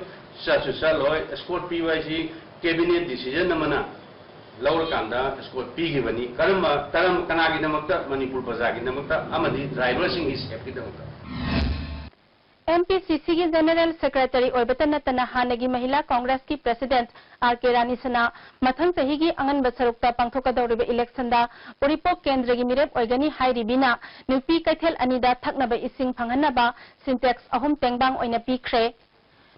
ꯆꯠꯁꯨ ꯆꯠꯂꯣꯏ꯫ ꯑꯦꯁꯀꯣꯔꯠ ꯄꯤꯕ ꯍꯥꯏꯁꯤ ꯀꯦꯕꯤꯅꯦꯠ ꯗꯤꯁꯤꯖꯟ ꯑꯃꯅ ꯂꯧꯔꯀꯥꯟꯗ ꯑꯦꯁꯀꯣꯔꯠ ꯄꯤꯈꯤꯕꯅꯤ꯫ ꯀꯔꯝꯕ, ꯀꯔꯝ-, ꯀꯅꯥꯒꯤꯗꯃꯛꯇ? ꯃꯅꯤꯄꯨꯔ ꯄ꯭ꯔꯖꯥꯒꯤꯗꯃꯛꯇ ꯑꯃꯗꯤ ꯗ꯭ꯔꯥꯏꯚꯔꯁꯤꯡꯒꯤ ꯁꯦꯐꯀꯤꯗꯃꯛꯇ꯫ ꯑꯦꯝ ꯄꯤ ꯁꯤ ꯁꯤꯒꯤ ꯖꯦꯅꯦꯔꯦꯜ ꯁꯦꯀ꯭ꯔꯦꯇꯔꯤ ꯑꯣꯏꯕꯇ ꯅꯠꯇꯅ ꯍꯥꯟꯅꯒꯤ ꯃꯍꯤꯂꯥ ꯀꯣꯡꯒ꯭ꯔꯦꯁꯀꯤ ꯄ꯭ꯔꯦꯁꯤꯗꯦꯟꯠ ꯑꯥꯔ ꯀꯦ ꯔꯥꯅꯤ ꯁꯅꯥ ꯃꯊꯪ ꯆꯍꯤꯒꯤ ꯑꯉꯟꯕ ꯁꯔꯨꯛꯇ ꯄꯥꯡꯊꯣꯛꯀꯗꯧꯔꯤꯕ ꯏꯂꯦꯛꯁꯟꯗ ꯎꯔꯤꯄꯣꯛ ꯀꯦꯟꯗ꯭ꯔꯒꯤ ꯃꯤꯔꯦꯞ ꯑꯣꯏꯒꯅꯤ ꯍꯥꯏꯔꯤꯕꯤꯅ ꯅꯨꯄꯤ ꯀꯩꯊꯦꯜ ꯑꯅꯤꯗ ꯊꯛꯅꯕ ꯏꯁꯤꯡ ꯐꯪꯍꯟꯅꯕ ꯁꯤꯟꯇꯦꯛꯁ ꯑꯍꯨꯝ ꯇꯦꯡꯕꯥꯡ ꯑꯣꯏꯅ ꯄꯤꯈ꯭ꯔꯦ꯫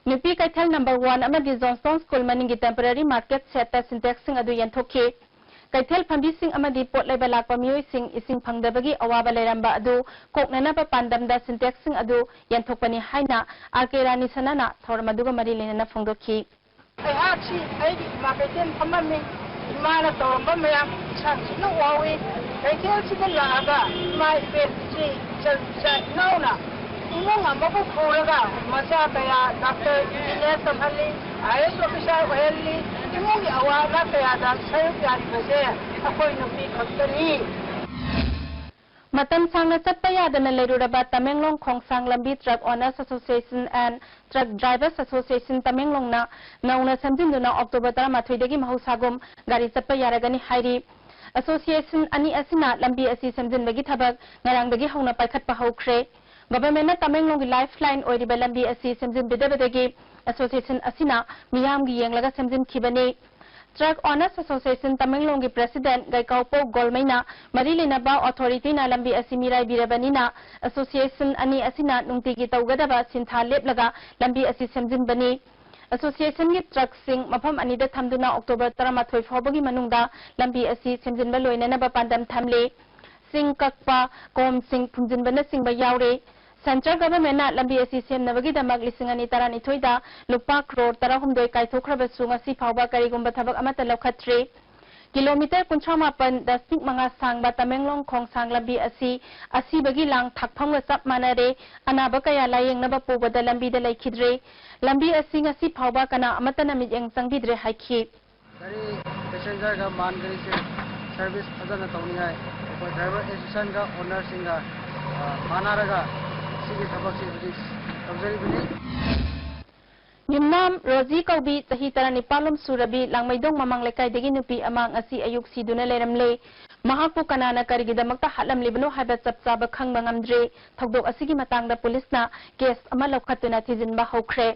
ꯅꯨꯄꯤ ꯀꯩꯊꯦꯜ ꯅꯝꯕꯔ ꯋꯥꯟ ꯑꯃꯗꯤ ꯖꯣꯟꯁꯇꯣꯟ ꯁ꯭ꯀꯨꯜ ꯃꯅꯤꯡꯒꯤ ꯇꯦꯝꯄꯔꯦꯔꯤ ꯃꯥꯔꯀꯦꯠ ꯁꯦꯠꯇ ꯁꯤꯟꯇꯦꯛꯁꯁꯤꯡ ꯑꯗꯨ ꯌꯦꯟꯊꯣꯛꯈꯤ꯫ ꯀꯩꯊꯦꯜ ꯐꯝꯕꯤꯁꯤꯡ ꯑꯃꯗꯤ ꯄꯣꯠ ꯂꯩꯕ ꯂꯥꯛꯄ ꯃꯤꯑꯣꯏꯁꯤꯡ ꯏꯁꯤꯡ ꯐꯪꯗꯕꯒꯤ ꯑꯋꯥꯕ ꯂꯩꯔꯝꯕ ꯑꯗꯨ ꯀꯣꯛꯅꯅꯕ ꯄꯥꯟꯗꯝꯗ ꯁꯤꯟꯇꯦꯛꯁꯁꯤꯡ ꯑꯗꯨ ꯌꯦꯟꯊꯣꯛꯄꯅꯤ ꯍꯥꯏꯅ ꯑꯥꯔ ꯀꯦ ꯔꯥꯅꯤ ꯁꯅꯥꯅ ꯊꯧꯔꯝ ꯑꯗꯨꯒ ꯃꯔꯤ ꯂꯩꯅꯅ ꯐꯣꯡꯗꯣꯛꯈꯤ꯫ ꯑꯩꯍꯥꯛꯁꯤ ꯑꯩꯒꯤ ꯏꯃꯥ ꯀꯩꯊꯦꯜ ꯐꯝꯃꯝꯃꯤ꯫ ꯏꯃꯥꯅ ꯇꯧꯔꯝꯕ ꯃꯌꯥꯝ ꯏꯁꯥꯡ ꯁꯤꯠꯅ ꯎꯍꯧꯏ꯫ ꯀꯩꯊꯦꯜꯁꯤꯗ ꯂꯥꯛꯑꯒ ꯏꯃꯥ ꯏꯕꯦꯟ, ꯏꯆꯦ ꯏꯆꯜ ꯏꯆꯥ ꯏꯅꯥꯎꯅ ꯏꯃꯨꯡ ꯑꯃꯕꯨ ꯄꯨꯔꯒ ꯃꯆꯥ ꯀꯌꯥ ꯗꯥꯛꯇꯔ, ꯏꯟꯖꯤꯅꯤꯌꯥꯔ ꯇꯝꯍꯜꯂꯤ, ꯑꯥꯏ ꯑꯦꯁ ꯑꯣꯐꯤꯁꯥꯔ ꯑꯣꯏꯍꯜꯂꯤ꯫ ꯏꯃꯨꯡꯒꯤ ꯑꯋꯥ ꯑꯅꯥ ꯀꯌꯥꯗ ꯁꯔꯨꯛ ꯌꯥꯔꯤꯕꯁꯦ ꯑꯩꯈꯣꯏ ꯅꯨꯄꯤ ꯈꯛꯇꯅꯤ꯫ ꯃꯇꯝ ꯁꯥꯡꯅ ꯆꯠꯄ ꯌꯥꯗꯅ ꯂꯩꯔꯨꯔꯕ ꯇꯃꯦꯡꯂꯣꯡ ꯈꯣꯡꯁꯥꯡ ꯂꯝꯕꯤ Truck Owners Association and Truck Drivers Association ꯇꯃꯦꯡꯂꯣꯡꯅ ꯅꯧꯅ ꯁꯦꯝꯖꯤꯟꯗꯨꯅ ꯑꯣꯛꯇꯣꯕꯔ ꯇꯔꯥꯃꯥꯊꯣꯏꯗꯒꯤ ꯃꯍꯧꯁꯥꯒꯨꯝ ꯒꯥꯔꯤ ꯆꯠꯄ ꯌꯥꯔꯒꯅꯤ ꯍꯥꯏꯔꯤ꯫ ꯑꯦꯁꯣꯁꯤꯌꯦꯁꯟ ꯑꯅꯤ ꯑꯁꯤꯅ ꯂꯝꯕꯤ ꯑꯁꯤ ꯁꯦꯝꯖꯤꯟꯕꯒꯤ ꯊꯕꯛ ꯉꯔꯥꯡꯗꯒꯤ ꯍꯧꯅ ꯄꯥꯏꯈꯠꯄ ꯍꯧꯈ꯭ꯔꯦ꯫ ꯒꯚꯔꯟꯃꯦꯟꯠꯅ ꯇꯃꯦꯡꯂꯣꯡꯒꯤ ꯂꯥꯏꯐ ꯂꯥꯏꯟ ꯑꯣꯏꯔꯤꯕ ꯂꯝꯕꯤ ꯑꯁꯤ ꯁꯦꯝꯖꯤꯟꯕꯤꯗꯕꯗꯒꯤ ꯑꯦꯁꯣꯁꯤꯌꯦꯁꯟ ꯑꯁꯤꯅ ꯃꯤꯌꯥꯝꯒꯤ ꯌꯦꯡꯂꯒ ꯁꯦꯝꯖꯤꯟꯈꯤꯕꯅꯤ꯫ Truck Owners Association ꯇꯃꯦꯡꯂꯣꯡꯒꯤ ꯄ꯭ꯔꯦꯁꯤꯗꯦꯟꯠ ꯒꯥꯏꯀꯥꯎꯄꯧ ꯒꯣꯜꯃꯩꯅ ꯃꯔꯤ ꯂꯩꯅꯕ ꯑꯣꯊꯣꯔꯤꯇꯤꯅ ꯂꯝꯕꯤ ꯑꯁꯤ ꯃꯤꯔꯥꯏꯕꯤꯔꯕꯅꯤꯅ ꯑꯦꯁꯣꯁꯤꯌꯦꯁꯟ ꯑꯅꯤ ꯑꯁꯤꯅ ꯅꯨꯡꯇꯤꯒꯤ ꯇꯧꯒꯗꯕ ꯁꯤꯟꯊꯥ ꯂꯦꯞꯂꯒ ꯂꯝꯕꯤ ꯑꯁꯤ ꯁꯦꯝꯖꯤꯟꯕꯅꯤ꯫ ꯑꯦꯁꯣꯁꯤꯌꯦꯁꯟꯒꯤ ꯇ꯭ꯔꯛꯁꯤꯡ ꯃꯐꯝ ꯑꯅꯤꯗ ꯊꯝꯗꯨꯅ ꯑꯣꯛꯇꯣꯕꯔ ꯇꯔꯥꯃꯥꯊꯣꯏ ꯐꯥꯎꯕꯒꯤ ꯃꯅꯨꯡꯗ ꯂꯝꯕꯤ ꯑꯁꯤ ꯁꯦꯝꯖꯤꯟꯕ ꯂꯣꯏꯅꯅꯕ ꯄꯥꯟꯗꯝ ꯊꯝꯂꯤ꯫ ꯆꯤꯡ ꯀꯛꯄ, ꯀꯣꯝꯁꯤꯡ ꯐꯨꯝꯖꯤꯟꯕꯅꯆꯤꯡꯕ ꯌꯥꯎꯔꯤ꯫ ꯁꯦꯟꯇ꯭ꯔꯦꯜ ꯒꯚꯔꯟꯃꯦꯟꯠꯅ ꯂꯝꯕꯤ ꯑꯁꯤ ꯁꯦꯝꯅꯕꯒꯤꯗꯃꯛ ꯂꯤꯁꯤꯡ ꯑꯅꯤ ꯇꯔꯥꯅꯤꯊꯣꯏꯗ ꯂꯨꯄꯥ ꯀ꯭ꯔꯣꯔ ꯇꯔꯥꯍꯨꯝꯗꯣꯏ ꯀꯥꯏꯊꯣꯛꯈ꯭ꯔꯕꯁꯨ ꯉꯁꯤ ꯐꯥꯎꯕ ꯀꯔꯤꯒꯨꯝꯕ ꯊꯕꯛ ꯑꯃꯠꯇ ꯂꯧꯈꯠꯇ꯭ꯔꯤ꯫ ꯀꯤꯂꯣꯃꯤꯇꯔ ꯀꯨꯟꯊ꯭ꯔꯥ ꯃꯥꯄꯟ ꯗꯁꯃꯤꯛ ꯃꯉꯥ ꯁꯥꯡꯕ ꯇꯃꯦꯡꯂꯣꯡ ꯈꯣꯡꯁꯥꯡ ꯂꯝꯕꯤ ꯑꯁꯤ ꯑꯁꯤꯕꯒꯤ ꯂꯥꯡ ꯊꯥꯛꯐꯝꯒ ꯆꯞ ꯃꯥꯟꯅꯔꯦ꯫ ꯑꯅꯥꯕ ꯀꯌꯥ ꯂꯥꯌꯦꯡꯅꯕ ꯄꯨꯕꯗ ꯂꯝꯕꯤꯗ ꯂꯩꯈꯤꯗ꯭ꯔꯦ꯫ ꯂꯝꯕꯤ ꯑꯁꯤ ꯉꯁꯤ ꯐꯥꯎꯕ ꯀꯅꯥ ꯑꯃꯠꯇꯅ ꯃꯤꯠꯌꯦꯡ ꯆꯪꯕꯤꯗ꯭ꯔꯦ ꯍꯥꯏꯈꯤ꯫ ꯒꯥꯔꯤ ꯄꯦꯁꯦꯟꯖꯔꯒ ꯃꯥꯟ ꯒꯥꯔꯤꯁꯦ ꯁꯔꯚꯤꯁ ꯐꯖꯅ ꯇꯧꯅꯤꯡꯉꯥꯏ ꯑꯩꯈꯣꯏ ꯗ꯭ꯔꯥꯏꯚꯔ ꯑꯦꯁꯣꯁꯤꯌꯦꯁꯟꯒ ꯑꯣꯅꯔꯁꯤꯡꯒ, ꯑ, ꯃꯥꯟꯅꯔꯒ ꯁꯤꯒꯤ ꯊꯕꯛꯁꯤ ꯍꯧꯖꯤꯛ ꯇꯧꯖꯔꯤꯕꯅꯤ꯫ ꯌꯨꯝꯅꯥꯝ ꯔꯣꯖꯤ ꯀꯧꯕꯤ ꯆꯍꯤ ꯇꯔꯥꯅꯤꯄꯥꯜꯂꯣꯝ ꯁꯨꯔꯕꯤ ꯂꯥꯡꯃꯩꯗꯣꯡ ꯃꯃꯥꯡ ꯂꯩꯀꯥꯏꯗꯒꯤ ꯅꯨꯄꯤ ꯑꯃ ꯉꯁꯤ ꯑꯌꯨꯛ ꯁꯤꯗꯨꯅ ꯂꯩꯔꯝꯂꯦ꯫ ꯃꯍꯥꯛꯄꯨ ꯀꯅꯥꯅ ꯀꯔꯤꯒꯤꯗꯃꯛꯇ ꯍꯥꯠꯂꯝꯂꯤꯕꯅꯣ ꯍꯥꯏꯕ ꯆꯞ ꯆꯥꯕ ꯈꯪꯕ ꯉꯝꯗ꯭ꯔꯤ꯫ ꯊꯧꯗꯣꯛ ꯑꯁꯤꯒꯤ ꯃꯇꯥꯡꯗ ꯄꯨꯂꯤꯁꯅ ꯀꯦꯁ ꯑꯃ ꯂꯧꯈꯠꯇꯨꯅ ꯊꯤꯖꯤꯟꯕ ꯍꯧꯈ꯭ꯔꯦ꯫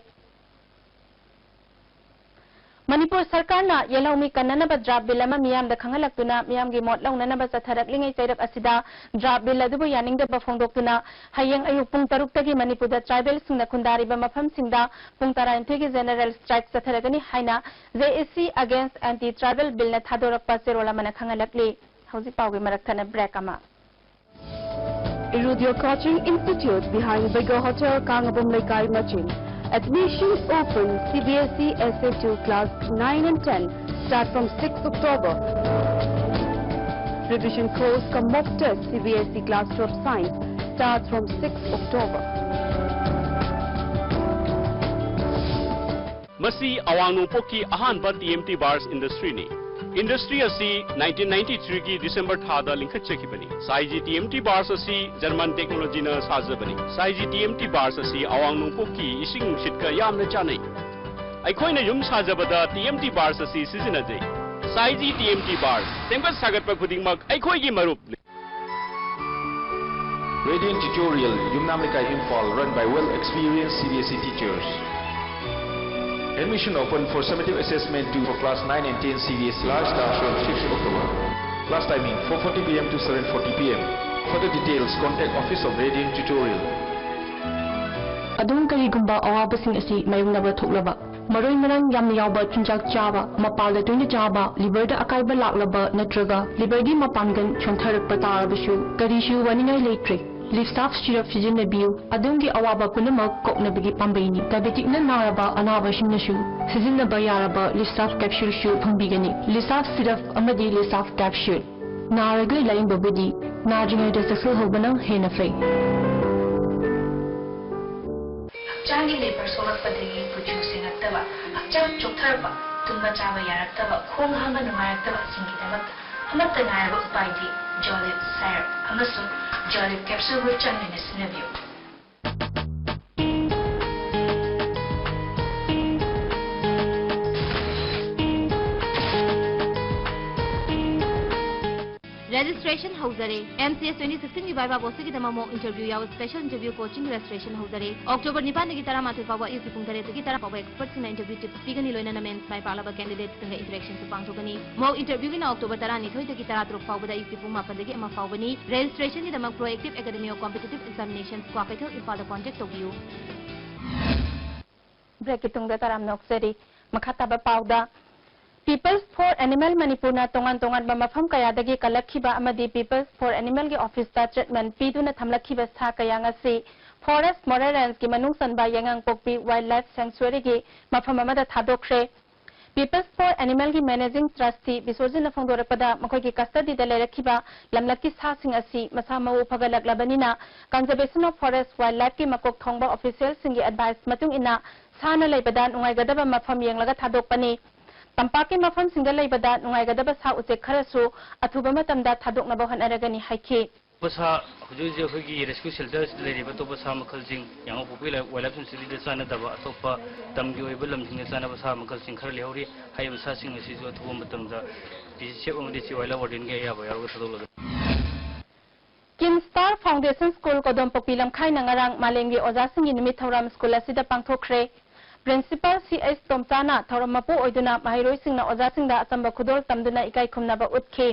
ꯃꯅꯤꯄꯨꯔ ꯁꯔꯀꯥꯔꯅ ꯌꯦꯜꯍꯧꯃꯤ ꯀꯟꯅꯅꯕ ꯗ꯭ꯔꯥꯐ ꯕꯤꯜ ꯑꯃ ꯃꯤꯌꯥꯝꯗ ꯈꯪꯍꯜꯂꯛꯇꯨꯅ ꯃꯤꯌꯥꯝꯒꯤ ꯃꯣꯠ ꯂꯧꯅꯅꯕ ꯆꯠꯊꯔꯛꯂꯤꯉꯩ ꯆꯩꯔꯛ ꯑꯁꯤꯗ ꯗ꯭ꯔꯥꯐ ꯕꯤꯜ ꯑꯗꯨꯕꯨ ꯌꯥꯅꯤꯡꯗꯕ ꯐꯣꯡꯗꯣꯛꯇꯨꯅ ꯍꯌꯦꯡ ꯑꯌꯨꯛ ꯄꯨꯡ ꯇꯔꯨꯛꯇꯒꯤ ꯃꯅꯤꯄꯨꯔꯗ ꯇ꯭ꯔꯥꯏꯕꯦꯜꯁꯤꯡꯅ ꯈꯨꯟꯗꯥꯔꯤꯕ ꯃꯐꯝꯁꯤꯡꯗ ꯄꯨꯡ ꯇꯔꯥꯅꯤꯊꯣꯏꯒꯤ ꯖꯦꯅꯔꯦꯜ ꯁ꯭ꯇ꯭ꯔꯥꯏꯛ ꯆꯠꯊꯔꯒꯅꯤ ꯍꯥꯏꯅ J A C Against Anti Tribal Billꯅ ꯊꯥꯗꯣꯔꯛꯄ ꯆꯦꯔꯣꯜ ꯑꯃꯅ ꯈꯪꯍꯜꯂꯛꯂꯤ꯫ ꯍꯧꯖꯤꯛ ꯄꯥꯎꯒꯤ ꯃꯔꯛ ꯊꯠꯅ ꯕ꯭ꯔꯦꯛ ꯑꯃ꯫ Irudio Coaching Institute behind Bego Hotel, Kangabom Leikai, Machin. Admission open. C B S E S A two class nine and ten start from sixth October. Revision course cum mock test C B S E class twelve science starts from sixth October. ꯃꯁꯤ ꯑꯋꯥꯡ ꯅꯣꯡꯄꯣꯛꯀꯤ ꯑꯍꯥꯟꯕ T M T Bars Industryꯅꯤ꯫ Industry ꯑꯁꯤ nineteen ninety ꯊ꯭ꯔꯤꯒꯤ December ꯊꯥꯗ ꯂꯤꯡꯈꯠꯆꯈꯤꯕꯅꯤ꯫ Saiji T M T bars ꯑꯁꯤ German ꯇꯦꯛꯅꯣꯂꯣꯖꯤꯅ ꯁꯥꯖꯕꯅꯤ꯫ Saiji T M T bars ꯑꯁꯤ ꯑꯋꯥꯡ ꯅꯣꯡꯄꯣꯛꯀꯤ ꯏꯁꯤꯡ ꯅꯨꯡꯁꯤꯠꯀ ꯌꯥꯝꯅ ꯆꯥꯟꯅꯩ꯫ ꯑꯩꯈꯣꯏꯅ ꯌꯨꯝ ꯁꯥꯖꯕꯗ ꯇꯤ ꯑꯦꯝ ꯇꯤ ꯕꯥꯔꯁ ꯑꯁꯤ ꯁꯤꯖꯤꯟꯅꯖꯩ꯫ Saiji T M T bars, ꯁꯦꯝꯒꯠ ꯁꯥꯒꯠꯄ ꯈꯨꯗꯤꯡꯃꯛ ꯑꯩꯈꯣꯏꯒꯤ ꯃꯔꯨꯞꯅꯤ꯫ Radiant Tutorial, Yumnam Lekai, Imphal, run by well-experienced C B S E teachers. Admission open for summative assessment two for class nine and ten C B S E. Last class on fifth October. Class timing four forty P M to seven forty P M. Further details, contact Office of Radiant Tutorial. ꯑꯗꯣꯝ ꯀꯔꯤꯒꯨꯝꯕ ꯑꯋꯥꯕꯁꯤꯡ ꯑꯁꯤ ꯃꯥꯌꯣꯛꯅꯕ ꯊꯣꯛꯂꯕ, ꯃꯔꯣꯏ ꯃꯔꯥꯡ ꯌꯥꯝꯅ ꯌꯥꯎꯕ ꯆꯤꯟꯖꯥꯛ ꯆꯥꯕ, ꯃꯄꯥꯜꯗ ꯇꯣꯏꯅ ꯆꯥꯕ, ꯂꯤꯚꯔꯗ ꯑꯀꯥꯏꯕ ꯂꯥꯛꯂꯕ ꯅꯠꯇ꯭ꯔꯒ ꯂꯤꯚꯔꯒꯤ ꯃꯄꯥꯡꯒꯜ ꯁꯣꯟꯊꯔꯛꯄ ꯇꯥꯔꯕꯁꯨ ꯀꯔꯤꯁꯨ ꯋꯥꯅꯤꯡꯉꯥꯏ ꯂꯩꯇ꯭ꯔꯦ꯫ ꯂꯤꯁꯥꯐ ꯁꯤꯔꯞ ꯁꯤꯖꯤꯟꯅꯕꯤꯌꯨ꯫ ꯑꯗꯣꯝꯒꯤ ꯑꯋꯥꯕ ꯄꯨꯝꯅꯃꯛ ꯀꯣꯛꯅꯕꯒꯤ ꯄꯥꯝꯕꯩꯅꯤ꯫ ꯗꯥꯏꯕꯦꯇꯤꯛꯅ ꯅꯥꯔꯕ ꯑꯅꯥꯕꯁꯤꯡꯅꯁꯨ ꯁꯤꯖꯤꯟꯅꯕ ꯌꯥꯔꯕ ꯂꯤꯁꯥꯐ ꯀꯦꯞꯁꯨꯜꯁꯨ ꯐꯪꯕꯤꯒꯅꯤ꯫ ꯂꯤꯁꯥꯐ ꯁꯤꯔꯞ ꯑꯃꯗꯤ ꯂꯤꯁꯥꯐ ꯀꯦꯞꯁꯨꯜ꯫ ꯅꯥꯔꯒ ꯂꯥꯌꯦꯡꯕꯕꯨꯗꯤ ꯅꯥꯗ꯭ꯔꯤꯉꯩꯗ ꯆꯦꯛꯁꯤꯜꯍꯧꯕꯅ ꯍꯦꯟꯅ ꯐꯩ꯫ ꯍꯛꯆꯥꯡꯒꯤ ꯂꯦꯕꯔ ꯁꯣꯛꯂꯛꯄꯗꯒꯤ ꯀꯨꯆꯨ ꯁꯦꯡꯉꯛꯇꯕ, ꯍꯛꯆꯥꯡ ꯆꯣꯛꯊꯔꯛꯄ, ꯇꯨꯝꯕ ꯆꯥꯕ ꯌꯥꯔꯛꯇꯕ, ꯈꯣꯡ ꯍꯥꯝꯕ ꯅꯨꯡꯉꯥꯏꯔꯛꯇꯕꯁꯤꯡꯒꯤꯗꯃꯛꯇ ꯑꯃꯠꯇ ꯉꯥꯏꯔꯕ ꯎꯄꯥꯏꯗꯤ ꯖꯣꯂꯤꯞ ꯁꯥꯏꯔꯞ ꯑꯃꯁꯨꯡ ꯖꯣꯂꯤꯞ ꯀꯦꯞꯁꯨꯜꯕꯨ ꯆꯥꯡ ꯅꯥꯏꯅ ꯁꯤꯖꯤꯟꯅꯕꯤꯌꯨ꯫ Registration ꯍꯧꯖꯔꯦ꯫ M C S twenty sixteen ꯒꯤ viva post ꯀꯤꯗꯃꯛ mock interview ꯌꯥꯎꯕ special interview coaching registration ꯍꯧꯖꯔꯦ꯫ October ꯅꯤꯄꯥꯟꯗꯒꯤ ꯇꯔꯥꯃꯥꯊꯣꯏ ꯐꯥꯎꯕ ꯑꯌꯨꯛꯀꯤ ꯄꯨꯡ ꯇꯔꯦꯠꯇꯒꯤ ꯇꯔꯥ ꯐꯥꯎꯕ expertꯁꯤꯡꯅ interview tips ꯄꯤꯒꯅꯤ, ꯂꯣꯏꯅꯅ mains ꯃꯥꯏ ꯄꯥꯛꯂꯕ candidateꯁꯤꯡꯒ interactionꯁꯨ ꯄꯥꯡꯊꯣꯛꯀꯅꯤ꯫ Mock interviewꯒꯤꯅ October ꯇꯔꯥꯅꯤꯊꯣꯏꯗꯒꯤ ꯇꯔꯥꯇꯔꯨꯛ ꯐꯥꯎꯕꯗ ꯑꯌꯨꯛꯀꯤ ꯄꯨꯡ ꯃꯥꯄꯟꯗꯒꯤ ꯑꯃ ꯐꯥꯎꯕꯅꯤ꯫ Registrationꯒꯤꯗꯃꯛ Proactive Academy of Competitive Examinations, Kwakeithel, ꯏꯝꯐꯥꯜꯗ contact ꯇꯧꯕꯤꯌꯨ꯫ Breakꯀꯤ ꯇꯨꯡꯗ ꯇꯔꯥꯝꯅ ꯑꯣꯛꯆꯔꯤ꯫ ꯃꯈꯥ ꯇꯥꯕ ꯄꯥꯎꯗ, People's for Animal ꯃꯅꯤꯄꯨꯔꯅ ꯇꯣꯉꯥꯟ ꯇꯣꯉꯥꯟꯕ ꯃꯐꯝ ꯀꯌꯥꯗꯒꯤ ꯀꯜꯂꯛꯈꯤꯕ ꯑꯃꯗꯤ People's for Animalꯒꯤ officeꯇ treatment ꯄꯤꯗꯨꯅ ꯊꯝꯂꯛꯈꯤꯕ ꯁꯥ ꯀꯌꯥ ꯉꯁꯤ Forest Moral Rangeꯀꯤ ꯃꯅꯨꯡ ꯆꯟꯕ ꯌꯥꯏꯉꯪꯄꯣꯛꯄꯤ Wildlife Sanctuaryꯒꯤ ꯃꯐꯝ ꯑꯃꯗ ꯊꯥꯗꯣꯛꯈ꯭ꯔꯦ꯫ People's for Animalꯒꯤ managing trustee ꯕꯤꯁ꯭ꯋꯖꯤꯠꯅ ꯐꯣꯡꯗꯣꯔꯛꯄꯗ, ꯃꯈꯣꯏꯒꯤ custodyꯗ ꯂꯩꯔꯛꯈꯤꯕ ꯂꯝꯂꯛꯀꯤ ꯁꯥꯁꯤꯡ ꯑꯁꯤ ꯃꯁꯥ ꯃꯎ ꯐꯒꯠꯂꯛꯂꯕꯅꯤꯅ Conservation of Forest Wildlifeꯀꯤ ꯃꯀꯣꯛ ꯊꯣꯡꯕ officialꯁꯤꯡꯒꯤ advice ꯃꯇꯨꯡ ꯏꯟꯅ ꯁꯥꯅ ꯂꯩꯕꯗ ꯅꯨꯡꯉꯥꯏꯒꯗꯕ ꯃꯐꯝ ꯌꯦꯡꯂꯒ ꯊꯥꯗꯣꯛꯄꯅꯤ꯫ ꯇꯝꯄꯥꯛꯀꯤ ꯃꯐꯝꯁꯤꯡꯗ ꯂꯩꯕꯗ ꯅꯨꯡꯉꯥꯏꯒꯗꯕ ꯁꯥ ꯎꯆꯦꯛ ꯈꯔꯁꯨ ꯑꯊꯨꯕ ꯃꯇꯝꯗ ꯊꯥꯗꯣꯛꯅꯕ ꯍꯣꯠꯅꯔꯒꯅꯤ ꯍꯥꯏꯈꯤ꯫ ꯁꯥ ꯍꯧꯖꯤꯛ ꯍꯧꯖꯤꯛ ꯑꯩꯈꯣꯏꯒꯤ ꯔꯦꯁꯀ꯭ꯌꯨ ꯁꯦꯜꯇꯔꯁꯤꯗ ꯂꯩꯔꯤꯕ ꯑꯇꯣꯞꯄ ꯁꯥ ꯃꯈꯜꯁꯤꯡ, ꯌꯥꯡꯉꯧ ꯄꯣꯛꯄꯤ ꯋꯥꯏꯜ ꯂꯥꯏꯐ ꯁꯦꯟꯆꯨꯔꯤꯗ ꯆꯥꯟꯅꯗꯕ ꯑꯇꯣꯞꯄ ꯇꯝꯒꯤ ꯑꯣꯏꯕ ꯂꯝꯁꯤꯡꯗ ꯆꯥꯟꯅꯕ ꯁꯥ ꯃꯈꯜꯁꯤꯡ ꯈꯔ ꯂꯩꯍꯧꯔꯤ꯫ ꯍꯥꯏꯔꯤꯕ ꯁꯥꯁꯤꯡ ꯑꯁꯤꯁꯨ ꯑꯊꯨꯕ ꯃꯇꯝꯗ ꯄꯤ ꯁꯤ ꯁꯤ ꯑꯦꯐ ꯑꯃꯗꯤ ꯁꯤ ꯋꯥꯏꯜ ꯂꯥꯏꯐ ꯋꯥꯔꯗꯦꯟꯒꯤ ꯑꯌꯥꯕ ꯌꯥꯎꯔꯒ ꯊꯥꯗꯣꯛꯂꯒꯅꯤ꯫ ꯀꯤꯝ ꯁ꯭ꯇꯥꯔ ꯐꯥꯎꯟꯗꯦꯁꯟ ꯁ꯭ꯀꯨꯜ, ꯀꯣꯗꯣꯝꯄꯣꯛꯄꯤ ꯂꯝꯈꯥꯏꯅ ꯉꯔꯥꯡ ꯃꯥꯂꯦꯝꯒꯤ ꯑꯣꯖꯥꯁꯤꯡꯒꯤ ꯅꯨꯃꯤꯠ ꯊꯧꯔꯝ ꯁ꯭ꯀꯨꯜ ꯑꯁꯤꯗ ꯄꯥꯡꯊꯣꯛꯈ꯭ꯔꯦ꯫ ꯄ꯭ꯔꯤꯟꯁꯤꯄꯥꯜ ꯁꯤ ꯑꯩꯆ ꯇꯣꯝꯆꯥꯅ ꯊꯧꯔꯝ ꯃꯄꯨ ꯑꯣꯏꯗꯨꯅ ꯃꯍꯩꯔꯣꯏꯁꯤꯡꯅ ꯑꯣꯖꯥꯁꯤꯡꯗ ꯑꯆꯝꯕ ꯈꯨꯗꯣꯜ ꯇꯝꯗꯨꯅ ꯏꯀꯥꯏ ꯈꯨꯝꯅꯕ ꯎꯠꯈꯤ꯫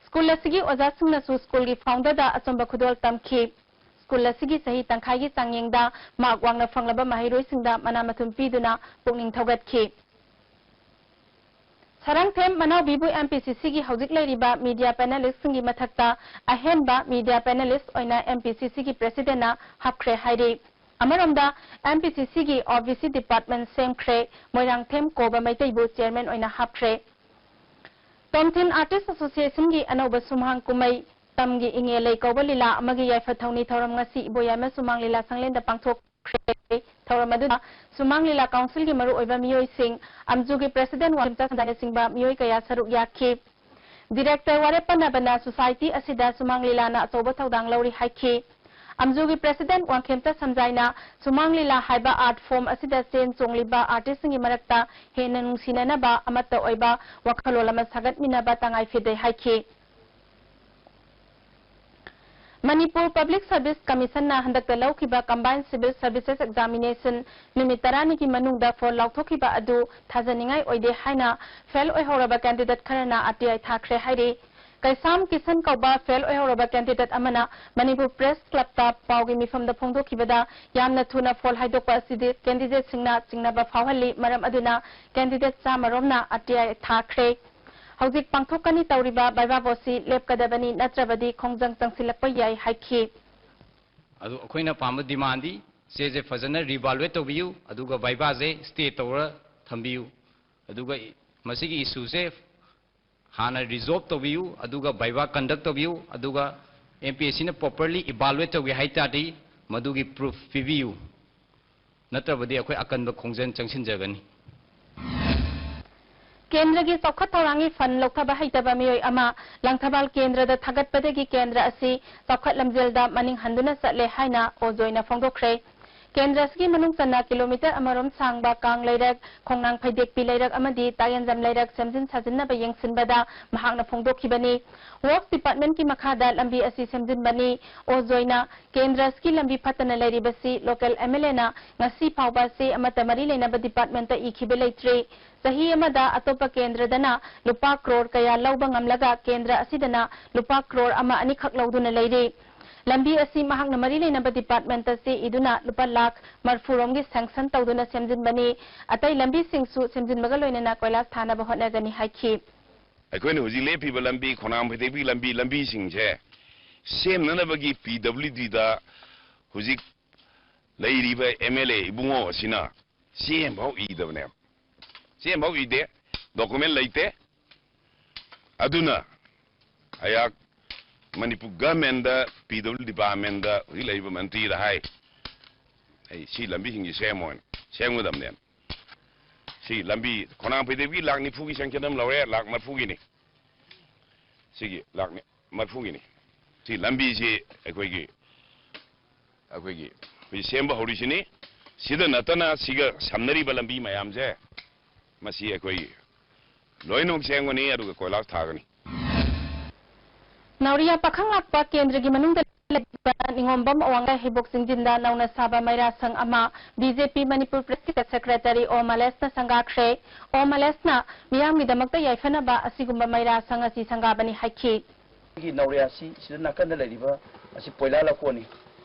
ꯁ꯭ꯀꯨꯜ ꯑꯁꯤꯒꯤ ꯑꯣꯖꯥꯁꯤꯡꯅꯁꯨ ꯁ꯭ꯀꯨꯜꯒꯤ ꯐꯥꯎꯟꯗꯔꯗ ꯑꯆꯝꯕ ꯈꯨꯗꯣꯜ ꯇꯝꯈꯤ꯫ ꯁ꯭ꯀꯨꯜ ꯑꯁꯤꯒꯤ ꯆꯍꯤ ꯇꯪꯈꯥꯏꯒꯤ ꯆꯥꯡꯌꯦꯡꯗ ꯃꯥꯔꯛ ꯋꯥꯡꯅ ꯐꯪꯂꯕ ꯃꯍꯩꯔꯣꯏꯁꯤꯡꯗ ꯃꯅꯥ ꯃꯊꯨꯝ ꯄꯤꯗꯨꯅ ꯄꯨꯛꯅꯤꯡ ꯊꯧꯒꯠꯈꯤ꯫ ꯁꯔꯥꯡꯊꯦꯝ ꯃꯅꯥꯎꯕꯤꯕꯨ ꯑꯦꯝ ꯄꯤ ꯁꯤ ꯁꯤꯒꯤ ꯍꯧꯖꯤꯛ ꯂꯩꯔꯤꯕ ꯃꯤꯗꯤꯌꯥ ꯄꯦꯅꯦꯂꯤꯁꯁꯤꯡꯒꯤ ꯃꯊꯛꯇ ꯑꯍꯦꯟꯕ ꯃꯤꯗꯤꯌꯥ ꯄꯦꯅꯦꯂꯤꯁ ꯑꯣꯏꯅ ꯑꯦꯝ ꯄꯤ ꯁꯤ ꯁꯤꯒꯤ ꯄ꯭ꯔꯦꯁꯤꯗꯦꯟꯅ ꯍꯥꯞꯈ꯭ꯔꯦ ꯍꯥꯏꯔꯤ꯫ ꯑꯃꯔꯣꯝꯗ, ꯑꯦꯝ ꯄꯤ ꯁꯤ ꯁꯤꯒꯤ ꯑꯣ ꯕꯤ ꯁꯤ ꯗꯤꯄꯥꯔꯠꯃꯦꯟ ꯁꯦꯝꯈ꯭ꯔꯦ꯫ ꯃꯣꯏꯔꯥꯡꯊꯦꯝ ꯀꯣꯕ ꯃꯩꯇꯩꯕꯨ ꯆꯤꯌꯔꯃꯦꯟ ꯑꯣꯏꯅ ꯍꯥꯞꯈ꯭ꯔꯦ꯫ ꯇꯣꯝꯊꯤꯟ ꯑꯥꯔꯇꯤꯁ ꯑꯦꯁꯣꯁꯤꯌꯦꯁꯟꯒꯤ ꯑꯅꯧꯕ ꯁꯨꯝꯍꯥꯡ ꯀꯨꯝꯍꯩ ꯇꯝꯒꯤ ꯏꯉꯦ ꯂꯩ ꯀꯧꯕ ꯂꯤꯂꯥ ꯑꯃꯒꯤ ꯌꯥꯏꯐ ꯊꯧꯅꯤ ꯊꯧꯔꯝ ꯉꯁꯤ ꯏꯕꯣꯌꯥꯏꯃ ꯁꯨꯃꯥꯡ ꯂꯤꯂꯥ ꯁꯪꯂꯦꯟꯗ ꯄꯥꯡꯊꯣꯛꯈ꯭ꯔꯦ꯫ ꯊꯧꯔꯝ ꯑꯗꯨꯗ ꯁꯨꯃꯥꯡ ꯂꯤꯂꯥ ꯀꯥꯎꯟꯁꯤꯜꯒꯤ ꯃꯔꯨꯑꯣꯏꯕ ꯃꯤꯑꯣꯏꯁꯤꯡ, ꯑꯝꯖꯨꯒꯤ ꯄ꯭ꯔꯦꯁꯤꯗꯦꯟ ꯋꯥꯡꯈꯦꯝꯆꯥ ꯁꯝꯖꯥꯏꯅꯆꯤꯡꯕ ꯃꯤꯑꯣꯏ ꯀꯌꯥ ꯁꯔꯨꯛ ꯌꯥꯈꯤ꯫ ꯗꯤꯔꯦꯛꯇꯔ ꯋꯥꯔꯦꯞꯄ ꯅꯕꯅ ꯁꯣꯁꯥꯏꯇꯤ ꯑꯁꯤꯗ ꯁꯨꯃꯥꯡ ꯂꯤꯂꯥꯅ ꯑꯆꯧꯕ ꯊꯧꯗꯥꯡ ꯂꯧꯔꯤ ꯍꯥꯏꯈꯤ꯫ ꯑꯝꯖꯨꯒꯤ ꯄ꯭ꯔꯦꯁꯤꯗꯦꯟ ꯋꯥꯡꯈꯦꯝꯆꯥ ꯁꯝꯖꯥꯏꯅ ꯁꯨꯃꯥꯡ ꯂꯤꯂꯥ ꯍꯥꯏꯕ ꯑꯥꯔꯠ ꯐꯣꯔꯝ ꯑꯁꯤꯗ ꯆꯦꯟ ꯆꯣꯡꯂꯤꯕ ꯑꯥꯔꯇꯤꯁꯁꯤꯡꯒꯤ ꯃꯔꯛꯇ ꯍꯦꯟꯅ ꯅꯨꯡꯁꯤꯅꯅꯕ, ꯑꯃꯠꯇ ꯑꯣꯏꯕ ꯋꯥꯈꯜꯂꯣꯟ ꯑꯃ ꯁꯥꯒꯠꯃꯤꯟꯅꯕ ꯇꯉꯥꯏ ꯐꯗꯦ ꯍꯥꯏꯈꯤ꯫ ꯃꯅꯤꯄꯨꯔ ꯄꯕ꯭ꯂꯤꯛ ꯁꯔꯚꯤꯁ ꯀꯃꯤꯁꯟꯅ ꯍꯟꯗꯛꯇ ꯂꯧꯈꯤꯕ ꯀꯝꯕꯥꯏꯟ ꯁꯤꯚꯤꯜ ꯁꯔꯚꯤꯁꯦꯁ ꯑꯦꯛꯖꯥꯃꯤꯅꯦꯁꯟ ꯅꯨꯃꯤꯠ ꯇꯔꯥꯅꯤꯒꯤ ꯃꯅꯨꯡꯗ ꯐꯣꯜ ꯂꯥꯎꯊꯣꯛꯈꯤꯕ ꯑꯗꯨ ꯊꯥꯖꯅꯤꯡꯉꯥꯏ ꯑꯣꯏꯗꯦ ꯍꯥꯏꯅ ꯐꯦꯜ ꯑꯣꯏꯍꯧꯔꯕ ꯀꯦꯟꯗꯤꯗꯦꯠ ꯈꯔꯅ ꯑꯥꯔ ꯇꯤ ꯑꯥꯏ ꯊꯥꯈ꯭ꯔꯦ ꯍꯥꯏꯔꯤ꯫ ꯀꯩꯁꯥꯝ ꯀꯤꯁꯟ ꯀꯧꯕ ꯐꯦꯜ ꯑꯣꯏꯍꯧꯔꯕ ꯀꯦꯟꯗꯤꯗꯦꯠ ꯑꯃꯅ ꯃꯅꯤꯄꯨꯔ ꯄ꯭ꯔꯦꯁ ꯀ꯭ꯂꯕꯇ ꯄꯥꯎꯒꯤ ꯃꯤꯐꯝꯗ ꯐꯣꯡꯗꯣꯛꯈꯤꯕꯗ, ꯌꯥꯝꯅ ꯊꯨꯅ ꯐꯣꯜ ꯍꯥꯏꯗꯣꯛꯄ ꯑꯁꯤꯗꯤ ꯀꯦꯟꯗꯤꯗꯦꯠꯁꯤꯡꯅ ꯆꯤꯡꯅꯕ ꯐꯥꯎꯍꯜꯂꯤ, ꯃꯔꯝ ꯑꯗꯨꯅ ꯀꯦꯟꯗꯤꯗꯦꯠ ꯆꯥꯝꯃꯔꯣꯝꯅ ꯑꯥꯔ ꯇꯤ ꯑꯥꯏ ꯊꯥꯈ꯭ꯔꯦ꯫ ꯍꯧꯖꯤꯛ ꯄꯥꯡꯊꯣꯛꯀꯅꯤ ꯇꯧꯔꯤꯕ ꯚꯥꯏꯚꯥ ꯚꯣꯠꯁꯤ ꯂꯦꯞꯀꯗꯕꯅꯤ, ꯅꯠꯇ꯭ꯔꯕꯗꯤ ꯈꯣꯡꯖꯪ ꯆꯪꯁꯤꯜꯂꯛꯄ ꯌꯥꯏ ꯍꯥꯏꯈꯤ꯫ ꯑꯗꯨ ꯑꯩꯈꯣꯏꯅ ꯄꯥꯝꯕ ꯗꯤꯃꯥꯟꯗꯤ ꯆꯦꯁꯦ ꯐꯖꯅ ꯔꯤꯚꯥꯂꯨꯑꯦꯠ ꯇꯧꯕꯤꯌꯨ, ꯑꯗꯨꯒ ꯚꯥꯏꯚꯥꯁꯦ ꯁ꯭ꯇꯦ ꯇꯧꯔ ꯊꯝꯕꯤꯌꯨ, ꯑꯗꯨꯒ ꯃꯁꯤꯒꯤ ꯏꯁꯨꯁꯦ ꯍꯥꯟꯅ ꯔꯤꯖꯣꯜꯕ ꯇꯧꯕꯤꯌꯨ, ꯑꯗꯨꯒ ꯚꯥꯏꯚꯥ ꯀꯟꯗꯛ ꯇꯧꯕꯤꯌꯨ, ꯑꯗꯨꯒ ꯑꯦꯝ ꯄꯤ ꯑꯦꯁ ꯁꯤꯅ ꯄ꯭ꯔꯣꯄꯔꯂꯤ ꯏꯚꯥꯂꯨꯑꯦꯠ ꯇꯧꯒꯦ ꯍꯥꯏ ꯇꯥꯔꯗꯤ ꯃꯗꯨꯒꯤ ꯄ꯭ꯔꯨꯐ ꯄꯤꯕꯤꯌꯨ, ꯅꯠꯇ꯭ꯔꯕꯗꯤ ꯑꯩꯈꯣꯏ ꯑꯀꯟꯕ ꯈꯣꯡꯖꯪ ꯆꯪꯁꯤꯟꯖꯒꯅꯤ꯫ ꯀꯦꯟꯗ꯭ꯔꯒꯤ ꯆꯥꯎꯈꯠ ꯊꯧꯔꯥꯡꯒꯤ ꯐꯟ ꯂꯧꯊꯕ ꯍꯩꯇꯕ ꯃꯤꯑꯣꯏ ꯑꯃ ꯂꯪꯊꯕꯥꯜ ꯀꯦꯟꯗ꯭ꯔꯗ ꯊꯥꯒꯠꯄꯗꯒꯤ ꯀꯦꯟꯗ꯭ꯔ ꯑꯁꯤ ꯆꯥꯎꯈꯠ ꯂꯝꯖꯦꯜꯗ ꯃꯅꯤꯡ ꯍꯟꯗꯨꯅ ꯆꯠꯂꯦ ꯍꯥꯏꯅ ꯑꯣ ꯖꯣꯏꯅ ꯐꯣꯡꯗꯣꯛꯈ꯭ꯔꯦ꯫ ꯀꯦꯟꯗ꯭ꯔ ꯑꯁꯤꯒꯤ ꯃꯅꯨꯡ ꯆꯟꯅ ꯀꯤꯂꯣꯃꯤꯇꯔ ꯑꯃꯔꯣꯝ ꯁꯥꯡꯕ ꯀꯥꯡ ꯂꯩꯔꯛ, ꯈꯣꯡꯅꯥꯡ ꯐꯩꯗꯦꯛꯄꯤ ꯂꯩꯔꯛ ꯑꯃꯗꯤ ꯇꯥꯌꯦꯟꯖꯝ ꯂꯩꯔꯛ ꯁꯦꯝꯖꯤꯟ ꯁꯥꯖꯤꯟꯅꯕ ꯌꯦꯡꯁꯤꯟꯕꯗ ꯃꯍꯥꯛꯅ ꯐꯣꯡꯗꯣꯛꯈꯤꯕꯅꯤ꯫ ꯋꯔꯛꯁ ꯗꯤꯄꯥꯔꯠꯃꯦꯟꯠꯀꯤ ꯃꯈꯥꯗ ꯂꯝꯕꯤ ꯑꯁꯤ ꯁꯦꯝꯖꯤꯟꯕꯅꯤ꯫ ꯑꯣ ꯖꯣꯏꯅ ꯀꯦꯟꯗ꯭ꯔ ꯑꯁꯤꯒꯤ ꯂꯝꯕꯤ ꯐꯠꯇꯅ ꯂꯩꯔꯤꯕꯁꯤ ꯂꯣꯀꯦꯜ ꯑꯦꯝ ꯑꯦꯜ ꯑꯦꯅ ꯉꯁꯤ ꯐꯥꯎꯕ ꯆꯦ ꯑꯃꯠꯇ ꯃꯔꯤ ꯂꯩꯅꯕ ꯗꯤꯄꯥꯔꯠꯃꯦꯟꯠꯇ ꯏꯈꯤꯕ ꯂꯩꯇ꯭ꯔꯤ꯫ ꯆꯍꯤ ꯑꯃꯗ ꯑꯇꯣꯞꯄ ꯀꯦꯟꯗ꯭ꯔꯗꯅ ꯂꯨꯄꯥ ꯀ꯭ꯔꯣꯔ ꯀꯌꯥ ꯂꯧꯕ ꯉꯝꯂꯒ ꯀꯦꯟꯗ꯭ꯔ ꯑꯁꯤꯗꯅ ꯂꯨꯄꯥ ꯀ꯭ꯔꯣꯔ ꯑꯃ ꯑꯅꯤꯈꯛ ꯂꯧꯗꯨꯅ ꯂꯩꯔꯤ꯫ ꯂꯝꯕꯤ ꯑꯁꯤ ꯃꯍꯥꯛꯅ ꯃꯔꯤ ꯂꯩꯅꯕ ꯗꯤꯄꯥꯔꯠꯃꯦꯟꯠꯇ ꯆꯦ ꯏꯗꯨꯅ ꯂꯨꯄꯥ ꯂꯥꯈ ꯃꯔꯐꯨ ꯔꯣꯝꯒꯤ ꯁꯦꯡꯁꯟ ꯇꯧꯗꯨꯅ ꯁꯦꯝꯖꯤꯟꯕꯅꯤ꯫ ꯑꯇꯩ ꯂꯝꯕꯤꯁꯤꯡꯁꯨ ꯁꯦꯝꯖꯤꯟꯕꯒ ꯂꯣꯏꯅꯅ ꯀꯣꯏꯂꯥꯁ ꯊꯥꯅꯕ ꯍꯣꯠꯅꯒꯅꯤ ꯍꯥꯏꯈꯤ꯫ ꯑꯩꯈꯣꯏꯅ ꯍꯧꯖꯤꯛ ꯂꯦꯞꯄꯤꯕ ꯂꯝꯕꯤ, ꯈꯣꯡꯅꯥꯡ ꯐꯩꯗꯦꯛꯄꯤ ꯂꯝꯕꯤ, ꯂꯝꯕꯤꯁꯤꯡꯁꯦ ꯁꯦꯝꯅꯅꯕꯒꯤ ꯄꯤ ꯗꯕ꯭ꯂꯤꯎ ꯗꯤꯗ ꯍꯧꯖꯤꯛ ꯂꯩꯔꯤꯕ ꯑꯦꯝ ꯑꯦꯜ ꯑꯦ ꯏꯕꯨꯡꯉꯣ ꯑꯁꯤꯅ ꯆꯦ ꯑꯃꯐꯥꯎ ꯏꯗꯕꯅꯦꯕ꯫ ꯆꯦ ꯑꯃꯐꯥꯎ ꯏꯗꯦ, ꯗꯣꯀꯨꯃꯦꯟ ꯂꯩꯇꯦ꯫ ꯑꯗꯨꯅ ꯑꯩꯍꯥꯛ ꯃꯅꯤꯄꯨꯔ ꯒꯚꯔꯟꯃꯦꯟꯗ, ꯄꯤ ꯗꯕ꯭ꯂꯤꯎ ꯗꯤꯄꯥꯔꯠꯃꯦꯟꯗ ꯍꯧꯖꯤꯛ ꯂꯩꯔꯤꯕ ꯃꯟꯇ꯭ꯔꯤꯗ ꯍꯥꯏ, "ꯑꯩ ꯁꯤ ꯂꯝꯕꯤꯁꯤꯡꯁꯤ ꯁꯦꯝꯃꯣꯅ, ꯁꯦꯝꯒꯗꯕꯅꯦꯅ"꯫ ꯁꯤ ꯂꯝꯕꯤ ꯈꯣꯡꯅꯥꯡ ꯐꯩꯗꯦꯛꯄꯤ ꯂꯥꯛ ꯅꯤꯐꯨꯒꯤ ꯁꯦꯡꯁꯟ ꯑꯃ ꯂꯧꯔꯦ, ꯂꯥꯛ ꯃꯔꯐꯨꯒꯤꯅꯤ꯫ ꯁꯤꯒꯤ ꯂꯥꯛ ꯅꯤ-, ꯃꯔꯐꯨꯒꯤꯅꯤ꯫ ꯁꯤ ꯂꯝꯕꯤꯁꯤ ꯑꯩꯈꯣꯏꯒꯤ, ꯑꯩꯈꯣꯏꯒꯤ ꯍꯧꯖꯤꯛ ꯁꯦꯝꯕ ꯍꯧꯔꯤꯁꯤꯅꯤ꯫ ꯁꯤꯗ ꯅꯠꯇꯅ ꯁꯤꯒ ꯁꯝꯅꯔꯤꯕ ꯂꯝꯕꯤ ꯃꯌꯥꯝꯁꯦ, ꯃꯁꯤ ꯑꯩꯈꯣꯏ ꯂꯣꯏꯅꯃꯛ ꯁꯦꯝꯒꯅꯤ, ꯑꯗꯨꯒ ꯀꯣꯏꯂꯥꯁ ꯊꯥꯒꯅꯤ꯫ ꯅꯥꯎꯔꯤꯌꯥ ꯄꯥꯈꯪ ꯂꯥꯛꯄ ꯀꯦꯟꯗ꯭ꯔꯒꯤ ꯃꯅꯨꯡꯗ ꯂꯩꯕ ꯅꯤꯉꯣꯝꯕꯝ ꯑꯋꯥꯡ ꯂꯥꯏꯍꯩꯕꯣꯛ ꯆꯤꯡꯖꯤꯟꯗ ꯅꯧꯅ ꯁꯥꯕ ꯃꯩꯔꯥ ꯁꯪ ꯑꯃ ꯕꯤ ꯖꯦ ꯄꯤ ꯃꯅꯤꯄꯨꯔ ꯄ꯭ꯔꯦꯁꯀꯤ ꯁꯦꯀ꯭ꯔꯦꯇꯔꯤ ꯑꯣ ꯃꯂꯦꯁꯅ ꯁꯪꯒꯥꯈ꯭ꯔꯦ꯫ ꯑꯣ ꯃꯂꯦꯁꯅ ꯃꯤꯌꯥꯝꯒꯤꯗꯃꯛꯇ ꯌꯥꯏꯐꯅꯕ ꯑꯁꯤꯒꯨꯝꯕ ꯃꯩꯔꯥ ꯁꯪ ꯑꯁꯤ ꯁꯪꯒꯥꯕꯅꯤ ꯍꯥꯏꯈꯤ꯫ ꯑꯩꯒꯤ ꯅꯥꯎꯔꯤꯌꯥꯁꯤ ꯁꯤꯗ ꯅꯥꯀꯟꯗ ꯂꯩꯔꯤꯕ ꯑꯁꯤ ꯄꯣꯏꯂꯥ ꯂꯧꯀꯣꯟꯅꯤ꯫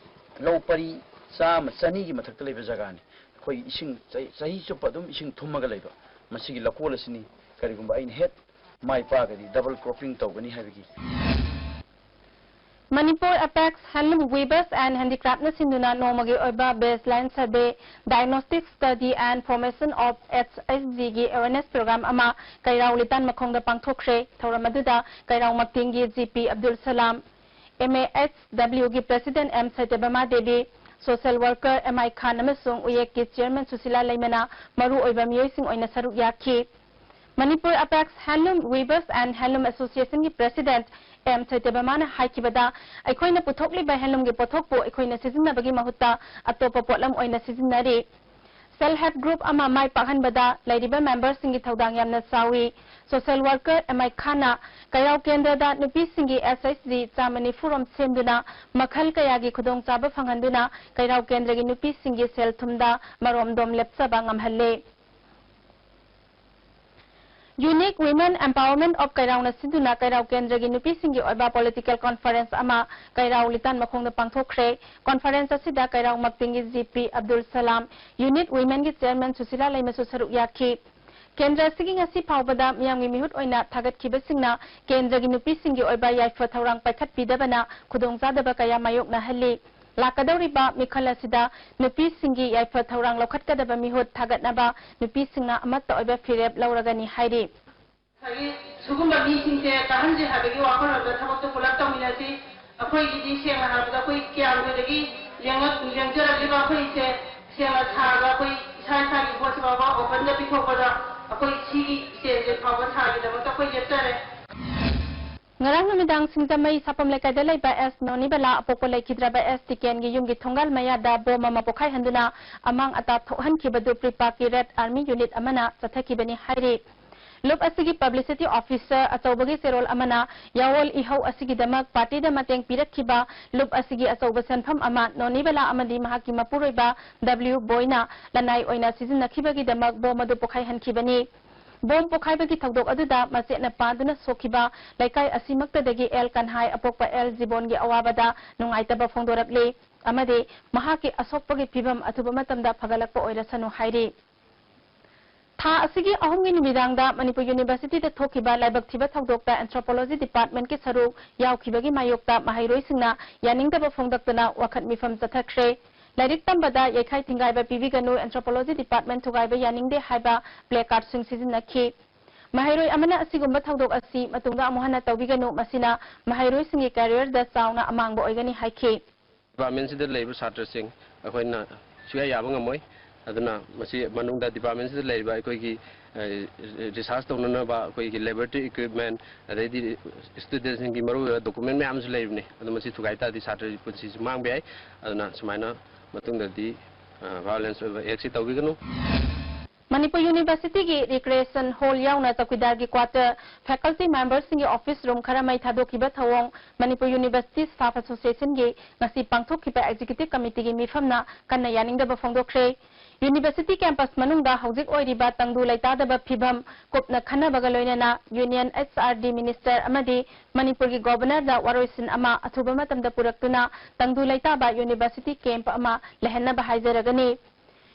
ꯂꯧ ꯄꯔꯤ ꯆꯥꯝꯃ, ꯆꯅꯤꯒꯤ ꯃꯊꯛꯇ ꯂꯩꯕ ꯖꯒꯥꯅꯤ꯫ ꯑꯩꯈꯣꯏꯒꯤ ꯏꯁꯤꯡ ꯆꯍꯤ, ꯆꯍꯤ ꯆꯨꯞꯄ ꯑꯗꯨꯝ ꯏꯁꯤꯡ ꯊꯨꯝꯃꯒ ꯂꯩꯕ꯫ ꯃꯁꯤꯒꯤ ꯂꯧꯀꯣꯜ ꯑꯁꯤꯅꯤ ꯀꯔꯤꯒꯨꯝꯕ ꯑꯩꯅ ꯍꯦꯛ ꯃꯥꯏ ꯄꯥꯛꯑꯒꯗꯤ ꯗꯕꯜ ꯀ꯭ꯔꯣꯞꯄꯤꯡ ꯇꯧꯒꯅꯤ ꯍꯥꯏꯕꯒꯤ꯫ Manipur apex handloom weavers and ꯍꯦꯟꯗꯤꯀ꯭ꯔꯥꯐꯅ ꯁꯤꯟꯗꯨꯅ ꯅꯣꯡꯃꯒꯤ ꯑꯣꯏꯕ base line survey, diagnostic study and formation of S H ꯖꯤꯒꯤ ꯑꯦꯋꯦꯔꯅꯦꯁ ꯄ꯭ꯔꯣꯒ꯭ꯔꯥꯝ ꯑꯃ ꯀꯩꯔꯥꯎ ꯂꯤꯇꯥꯟ ꯃꯈꯣꯡꯗ ꯄꯥꯡꯊꯣꯛꯈ꯭ꯔꯦ꯫ ꯊꯧꯔꯝ ꯑꯗꯨꯗ ꯀꯩꯔꯥꯎ ꯃꯛꯇꯤꯡꯒꯤ G P Abdul Salam, M A H ꯗꯕ꯭ꯂꯤꯎꯒꯤ president M Satyabama Devi, social worker M I Khan ꯑꯃꯁꯨꯡ ꯎꯌꯦꯛꯀꯤ ꯆꯤꯌꯔꯃꯦꯟ ꯁꯨꯁꯤꯂꯥ ꯂꯩꯃꯅ ꯃꯔꯨ ꯑꯣꯏꯕ ꯃꯤꯑꯣꯏꯁꯤꯡ ꯑꯣꯏꯅ ꯁꯔꯨꯛ ꯌꯥꯈꯤ꯫ Manipur Apex Handloom Weavers and Handloom Association ꯒꯤ President ꯑꯦꯝ ꯁꯇ꯭ꯌꯚꯥꯃꯥꯅ ꯍꯥꯏꯈꯤꯕꯗ, ꯑꯩꯈꯣꯏꯅ ꯄꯨꯊꯣꯛꯂꯤꯕ handloom ꯒꯤ ꯄꯣꯠꯊꯣꯛꯄꯨ ꯑꯩꯈꯣꯏꯅ ꯁꯤꯖꯤꯟꯅꯕꯒꯤ ꯃꯍꯨꯠꯇ ꯑꯇꯣꯞꯄ ꯄꯣꯠꯂꯝ ꯑꯣꯏꯅ ꯁꯤꯖꯤꯟꯅꯔꯤ꯫ Self Help Group ꯑꯃ ꯃꯥꯏ ꯄꯥꯛꯍꯟꯕꯗ ꯂꯩꯔꯤꯕ member ꯁꯤꯡꯒꯤ ꯊꯧꯗꯥꯡ ꯌꯥꯝꯅ ꯆꯥꯎꯏ꯫ Social worker ꯑꯦꯝ ꯑꯥꯏ ꯈꯥꯟꯅ ꯀꯩꯔꯥꯎ ꯀꯦꯟꯗ꯭ꯔꯗ ꯅꯨꯄꯤꯁꯤꯡꯒꯤ ꯑꯦꯁ ꯑꯩꯆ ꯖꯤ ꯆꯥꯝꯃ ꯅꯤꯐꯨ ꯔꯣꯝ ꯁꯦꯝꯗꯨꯅ ꯃꯈꯜ ꯀꯌꯥꯒꯤ ꯈꯨꯗꯣꯡꯆꯥꯕ ꯐꯪꯍꯟꯗꯨꯅ ꯀꯩꯔꯥꯎ ꯀꯦꯟꯗ꯭ꯔꯒꯤ ꯅꯨꯄꯤꯁꯤꯡꯒꯤ ꯁꯦꯜ ꯊꯨꯝꯗ ꯃꯔꯣꯝꯗꯣꯝ ꯂꯦꯞꯆꯕ ꯉꯝꯍꯜꯂꯦ꯫ Unique Women Empowerment of ꯀꯩꯔꯥꯎꯅ ꯁꯤꯟꯗꯨꯅ ꯀꯩꯔꯥꯎ ꯀꯦꯟꯗ꯭ꯔꯒꯤ ꯅꯨꯄꯤꯁꯤꯡꯒꯤ ꯑꯣꯏꯕ political conference ꯑꯃ ꯀꯩꯔꯥꯎ ꯂꯤꯇꯥꯟ ꯃꯈꯣꯡꯗ ꯄꯥꯡꯊꯣꯛꯈ꯭ꯔꯦ꯫ Conference ꯑꯁꯤꯗ ꯀꯩꯔꯥꯎ ꯃꯛꯇꯤꯡꯒꯤ ꯖꯤ ꯄꯤ ꯑꯕꯗꯨꯜ ꯁꯂꯥꯝ, Unit Women ꯒꯤ Chairman ꯁꯨꯁꯤꯂꯥ ꯂꯩꯃꯁꯨ ꯁꯔꯨꯛ ꯌꯥꯈꯤ꯫ ꯀꯦꯟꯗ꯭ꯔ ꯑꯁꯤꯒꯤ ꯉꯁꯤ ꯐꯥꯎꯕꯗ ꯃꯤꯌꯥꯝꯒꯤ ꯃꯤꯍꯨꯠ ꯑꯣꯏꯅ ꯊꯥꯒꯠꯈꯤꯕꯁꯤꯡꯅ ꯀꯦꯟꯗ꯭ꯔꯒꯤ ꯅꯨꯄꯤꯁꯤꯡꯒꯤ ꯑꯣꯏꯕ ꯌꯥꯏꯐ ꯊꯧꯔꯥꯡ ꯄꯥꯏꯈꯠꯄꯤꯗꯕꯅ ꯈꯨꯗꯣꯡꯆꯥꯗꯕ ꯀꯌꯥ ꯃꯥꯌꯣꯛꯅꯍꯜꯂꯤ꯫ ꯂꯥꯛꯀꯗꯧꯔꯤꯕ ꯃꯤꯈꯜ ꯑꯁꯤꯗ ꯅꯨꯄꯤꯁꯤꯡꯒꯤ ꯌꯥꯏꯐ ꯊꯧꯔꯥꯡ ꯂꯧꯈꯠꯀꯗꯕ ꯃꯤꯍꯨꯠ ꯊꯥꯒꯠꯅꯕ ꯅꯨꯄꯤꯁꯤꯡꯅ ꯑꯃꯠꯇ ꯑꯣꯏꯕ ꯐꯤꯔꯦꯞ ꯂꯧꯔꯒꯅꯤ ꯍꯥꯏꯔꯤ꯫ ꯉꯁꯥꯏꯒꯤ ꯁꯤꯒꯨꯝꯕ ꯃꯤꯁꯤꯡꯁꯦ ꯇꯥꯍꯟꯁꯦ ꯍꯥꯏꯕꯒꯤ ꯋꯥꯈꯜꯂꯣꯟꯗ ꯊꯕꯛꯇꯣ ꯄꯨꯂꯞ ꯇꯧꯃꯤꯟꯅꯁꯤ꯫ ꯑꯩꯈꯣꯏꯒꯤꯗꯤ ꯁꯦꯡꯅ ꯍꯥꯏꯔꯕꯗ ꯑꯩꯈꯣꯏ ꯀꯤꯌꯥꯝꯒꯣꯏꯗꯒꯤ ꯂꯦꯡꯉꯛ-, ꯂꯦꯡꯖꯔꯛꯂꯤꯕ ꯑꯩꯈꯣꯏꯁꯦ ꯁꯦꯡꯅ ꯁꯥꯔꯒ ꯑꯩꯈꯣꯏ ꯏꯁꯥ ꯏꯁꯥꯒꯤ ꯄꯣꯠꯁꯦ ꯐꯥꯎꯕ open ꯗ ꯄꯤꯊꯣꯛꯄꯗ ꯑꯩꯈꯣꯏ ꯁꯤꯒꯤ ꯁꯦꯜꯁꯦ ꯐꯥꯎꯕ ꯁꯥꯒꯤꯗꯃꯛꯇ ꯑꯩꯈꯣꯏ ꯂꯦꯞꯆꯔꯦ꯫ ꯉꯔꯥꯡ ꯅꯨꯃꯤꯗꯥꯡ ꯁꯤꯡꯖꯃꯩ ꯁꯥꯄꯝ ꯂꯩꯀꯥꯏꯗ ꯂꯩꯕ ꯑꯦꯁ ꯅꯣꯅꯤꯕꯂꯥ ꯑꯄꯣꯛꯄ ꯂꯩꯈꯤꯗ꯭ꯔꯕ ꯑꯦꯁ ꯇꯤꯀꯦꯟꯒꯤ ꯌꯨꯝꯒꯤ ꯊꯣꯡꯒꯥꯜ ꯃꯌꯥꯗ ꯕꯣꯝ ꯑꯃ ꯄꯣꯈꯥꯏꯍꯟꯗꯨꯅ ꯑꯃꯥꯡ ꯑꯇꯥ ꯊꯣꯛꯍꯟꯈꯤꯕꯗꯨ ꯄ꯭ꯔꯤꯄꯥꯛꯀꯤ Red Army Unit ꯑꯃꯅ ꯆꯠꯊꯈꯤꯕꯅꯤ ꯍꯥꯏꯔꯤ꯫ ꯂꯨꯞ ꯑꯁꯤꯒꯤ publicity officer ꯑꯆꯧꯕꯒꯤ ꯆꯦꯔꯣꯜ ꯑꯃꯅ ꯌꯥꯑꯣꯜ ꯏꯍꯧ ꯑꯁꯤꯒꯤꯗꯃꯛ party ꯗ ꯃꯇꯦꯡ ꯄꯤꯔꯛꯈꯤꯕ ꯂꯨꯞ ꯑꯁꯤꯒꯤ ꯑꯆꯧꯕ ꯁꯦꯟꯐꯝ ꯑꯃ ꯅꯣꯅꯤꯕꯂꯥ ꯑꯃꯗꯤ ꯃꯍꯥꯛꯀꯤ ꯃꯄꯨꯔꯣꯏꯕ ꯗꯕ꯭ꯂꯤꯎ ꯕꯣꯏꯅ ꯂꯅꯥꯏ ꯑꯣꯏꯅ ꯁꯤꯖꯤꯟꯅꯈꯤꯕꯒꯤꯗꯃꯛ ꯕꯣꯝ ꯑꯗꯨ ꯄꯣꯈꯥꯏꯍꯟꯈꯤꯕꯅꯤ꯫ ꯕꯣꯝ ꯄꯣꯈꯥꯏꯕꯒꯤ ꯊꯧꯗꯣꯛ ꯑꯗꯨꯗ ꯃꯆꯦꯠꯅ ꯄꯥꯗꯨꯅ ꯁꯣꯛꯈꯤꯕ ꯂꯩꯀꯥꯏ ꯑꯁꯤꯃꯛꯇꯗꯒꯤ ꯑꯦꯜ ꯀꯟꯍꯥꯏ ꯑꯄꯣꯛꯄ ꯑꯦꯜ ꯖꯤꯕꯣꯟꯒꯤ ꯑꯋꯥꯕꯗ ꯅꯨꯡꯉꯥꯏꯇꯕ ꯐꯣꯡꯗꯣꯔꯛꯂꯤ ꯑꯃꯗꯤ ꯃꯍꯥꯛꯀꯤ ꯑꯁꯣꯛꯄꯒꯤ ꯐꯤꯕꯝ ꯑꯊꯨꯕ ꯃꯇꯝꯗ ꯐꯒꯠꯂꯛꯄ ꯑꯣꯏꯔꯁꯅꯨ ꯍꯥꯏꯔꯤ꯫ ꯊꯥ ꯑꯁꯤꯒꯤ ꯑꯍꯨꯝꯒꯤ ꯅꯨꯃꯤꯗꯥꯡꯗ ꯃꯅꯤꯄꯨꯔ University ꯗ ꯊꯣꯛꯈꯤꯕ ꯂꯥꯏꯕꯛ ꯊꯤꯕ ꯊꯧꯗꯣꯛꯇ Anthropology Department ꯀꯤ ꯁꯔꯨꯛ ꯌꯥꯎꯈꯤꯕꯒꯤ ꯃꯥꯌꯣꯛꯇ ꯃꯍꯩꯔꯣꯏꯁꯤꯡꯅ ꯌꯥꯅꯤꯡꯗꯕ ꯐꯣꯡꯗꯣꯛꯇꯨꯅ ꯋꯥꯈꯜ ꯃꯤꯐꯝ ꯆꯠꯊꯈ꯭ꯔꯦ꯫ ꯂꯥꯏꯔꯤꯛ ꯇꯝꯕꯗ ꯌꯩꯈꯥꯏ ꯊꯤꯡꯒꯥꯏꯕ ꯄꯤꯕꯤꯒꯅꯨ, Anthropology Department ꯊꯨꯒꯥꯏꯕ ꯌꯥꯅꯤꯡꯗꯦ ꯍꯥꯏꯕ placard ꯁꯤꯡ ꯁꯤꯖꯤꯟꯅꯈꯤ꯫ ꯃꯍꯩꯔꯣꯏ ꯑꯃꯅ ꯑꯁꯤꯒꯨꯝꯕ ꯊꯧꯗꯣꯛ ꯑꯁꯤ ꯃꯇꯨꯡꯗ ꯑꯃꯨꯛ ꯍꯟꯅ ꯇꯧꯕꯤꯒꯅꯨ, ꯃꯁꯤꯅ ꯃꯍꯩꯔꯣꯏꯁꯤꯡꯒꯤ career ꯗ ꯆꯥꯎꯅ ꯑꯃꯥꯡꯕ ꯑꯣꯏꯒꯅꯤ ꯍꯥꯏꯈꯤ꯫ Department ꯁꯤꯗ ꯂꯩꯕ ꯁꯥꯇ꯭ꯔꯁꯤꯡ ꯑꯩꯈꯣꯏꯅ ꯁꯨꯌꯥ ꯌꯥꯕ ꯉꯝꯃꯣꯏ꯫ ꯑꯗꯨꯅ ꯃꯁꯤ ꯃꯅꯨꯡꯗ department ꯁꯤꯗ ꯂꯩꯔꯤꯕ ꯑꯩꯈꯣꯏꯒꯤ, ꯑ, research ꯇꯧꯅꯅꯕ ꯑꯩꯈꯣꯏꯒꯤ laboratory equipment, ꯑꯗꯩꯗꯤ student ꯁꯤꯡꯒꯤ ꯃꯔꯨꯑꯣꯏꯕ document ꯃꯌꯥꯝ ꯑꯃꯁꯨ ꯂꯩꯕꯅꯤ꯫ ꯑꯗꯨ ꯃꯁꯤ ꯊꯨꯒꯥꯏ ꯇꯥꯔꯗꯤ ꯁꯥꯇ꯭ꯔꯒꯤ ꯄꯨꯟꯁꯤꯁꯨ ꯃꯥꯡꯕ ꯌꯥꯏ꯫ ꯑꯗꯨꯅ ꯁꯨꯃꯥꯏꯅ ꯃꯇꯨꯡꯗꯗꯤ, ꯑ, violence ꯑꯣꯏꯕ act ꯁꯤ ꯇꯧꯕꯤꯒꯅꯨ꯫ ꯃꯅꯤꯄꯨꯔ ꯌꯨꯅꯤꯚꯔꯁꯤꯇꯤꯒꯤ recreation hall ꯌꯥꯎꯅ ꯆꯧꯀꯤꯗꯥꯔꯒꯤ quarter, faculty member ꯁꯤꯡꯒꯤ office room ꯈꯔ ꯃꯩ ꯊꯥꯗꯣꯛꯈꯤꯕ ꯊꯧꯑꯣꯡ ꯃꯅꯤꯄꯨꯔ ꯌꯨꯅꯤꯚꯔꯁꯤꯇꯤ staff association ꯒꯤ ꯉꯁꯤ ꯄꯥꯡꯊꯣꯛꯈꯤꯕ executive committee ꯒꯤ ꯃꯤꯐꯝꯅ ꯀꯟꯅ ꯌꯥꯅꯤꯡꯗꯕ ꯐꯣꯡꯗꯣꯛꯈ꯭ꯔꯦ꯫ ꯌꯨꯅꯤꯚꯔꯁꯤꯇꯤ campus ꯃꯅꯨꯡꯗ ꯍꯧꯖꯤꯛ ꯑꯣꯏꯔꯤꯕ ꯇꯪꯗꯨ ꯂꯩꯇꯥꯗꯕ ꯐꯤꯚꯝ ꯀꯨꯞꯅ ꯈꯟꯅꯕꯒ ꯂꯣꯏꯅꯅ Union H R D minister ꯑꯃꯗꯤ ꯃꯅꯤꯄꯨꯔꯒꯤ governor ꯗ ꯋꯥꯔꯣꯏꯁꯤꯟ ꯑꯃ ꯑꯊꯨꯕ ꯃꯇꯝꯗ ꯄꯨꯔꯛꯇꯨꯅ ꯇꯪꯗꯨ ꯂꯩꯇꯥꯕ ꯌꯨꯅꯤꯚꯔꯁꯤꯇꯤ camp ꯑꯃ ꯂꯩꯍꯟꯅꯕ ꯍꯥꯏꯖꯔꯒꯅꯤ꯫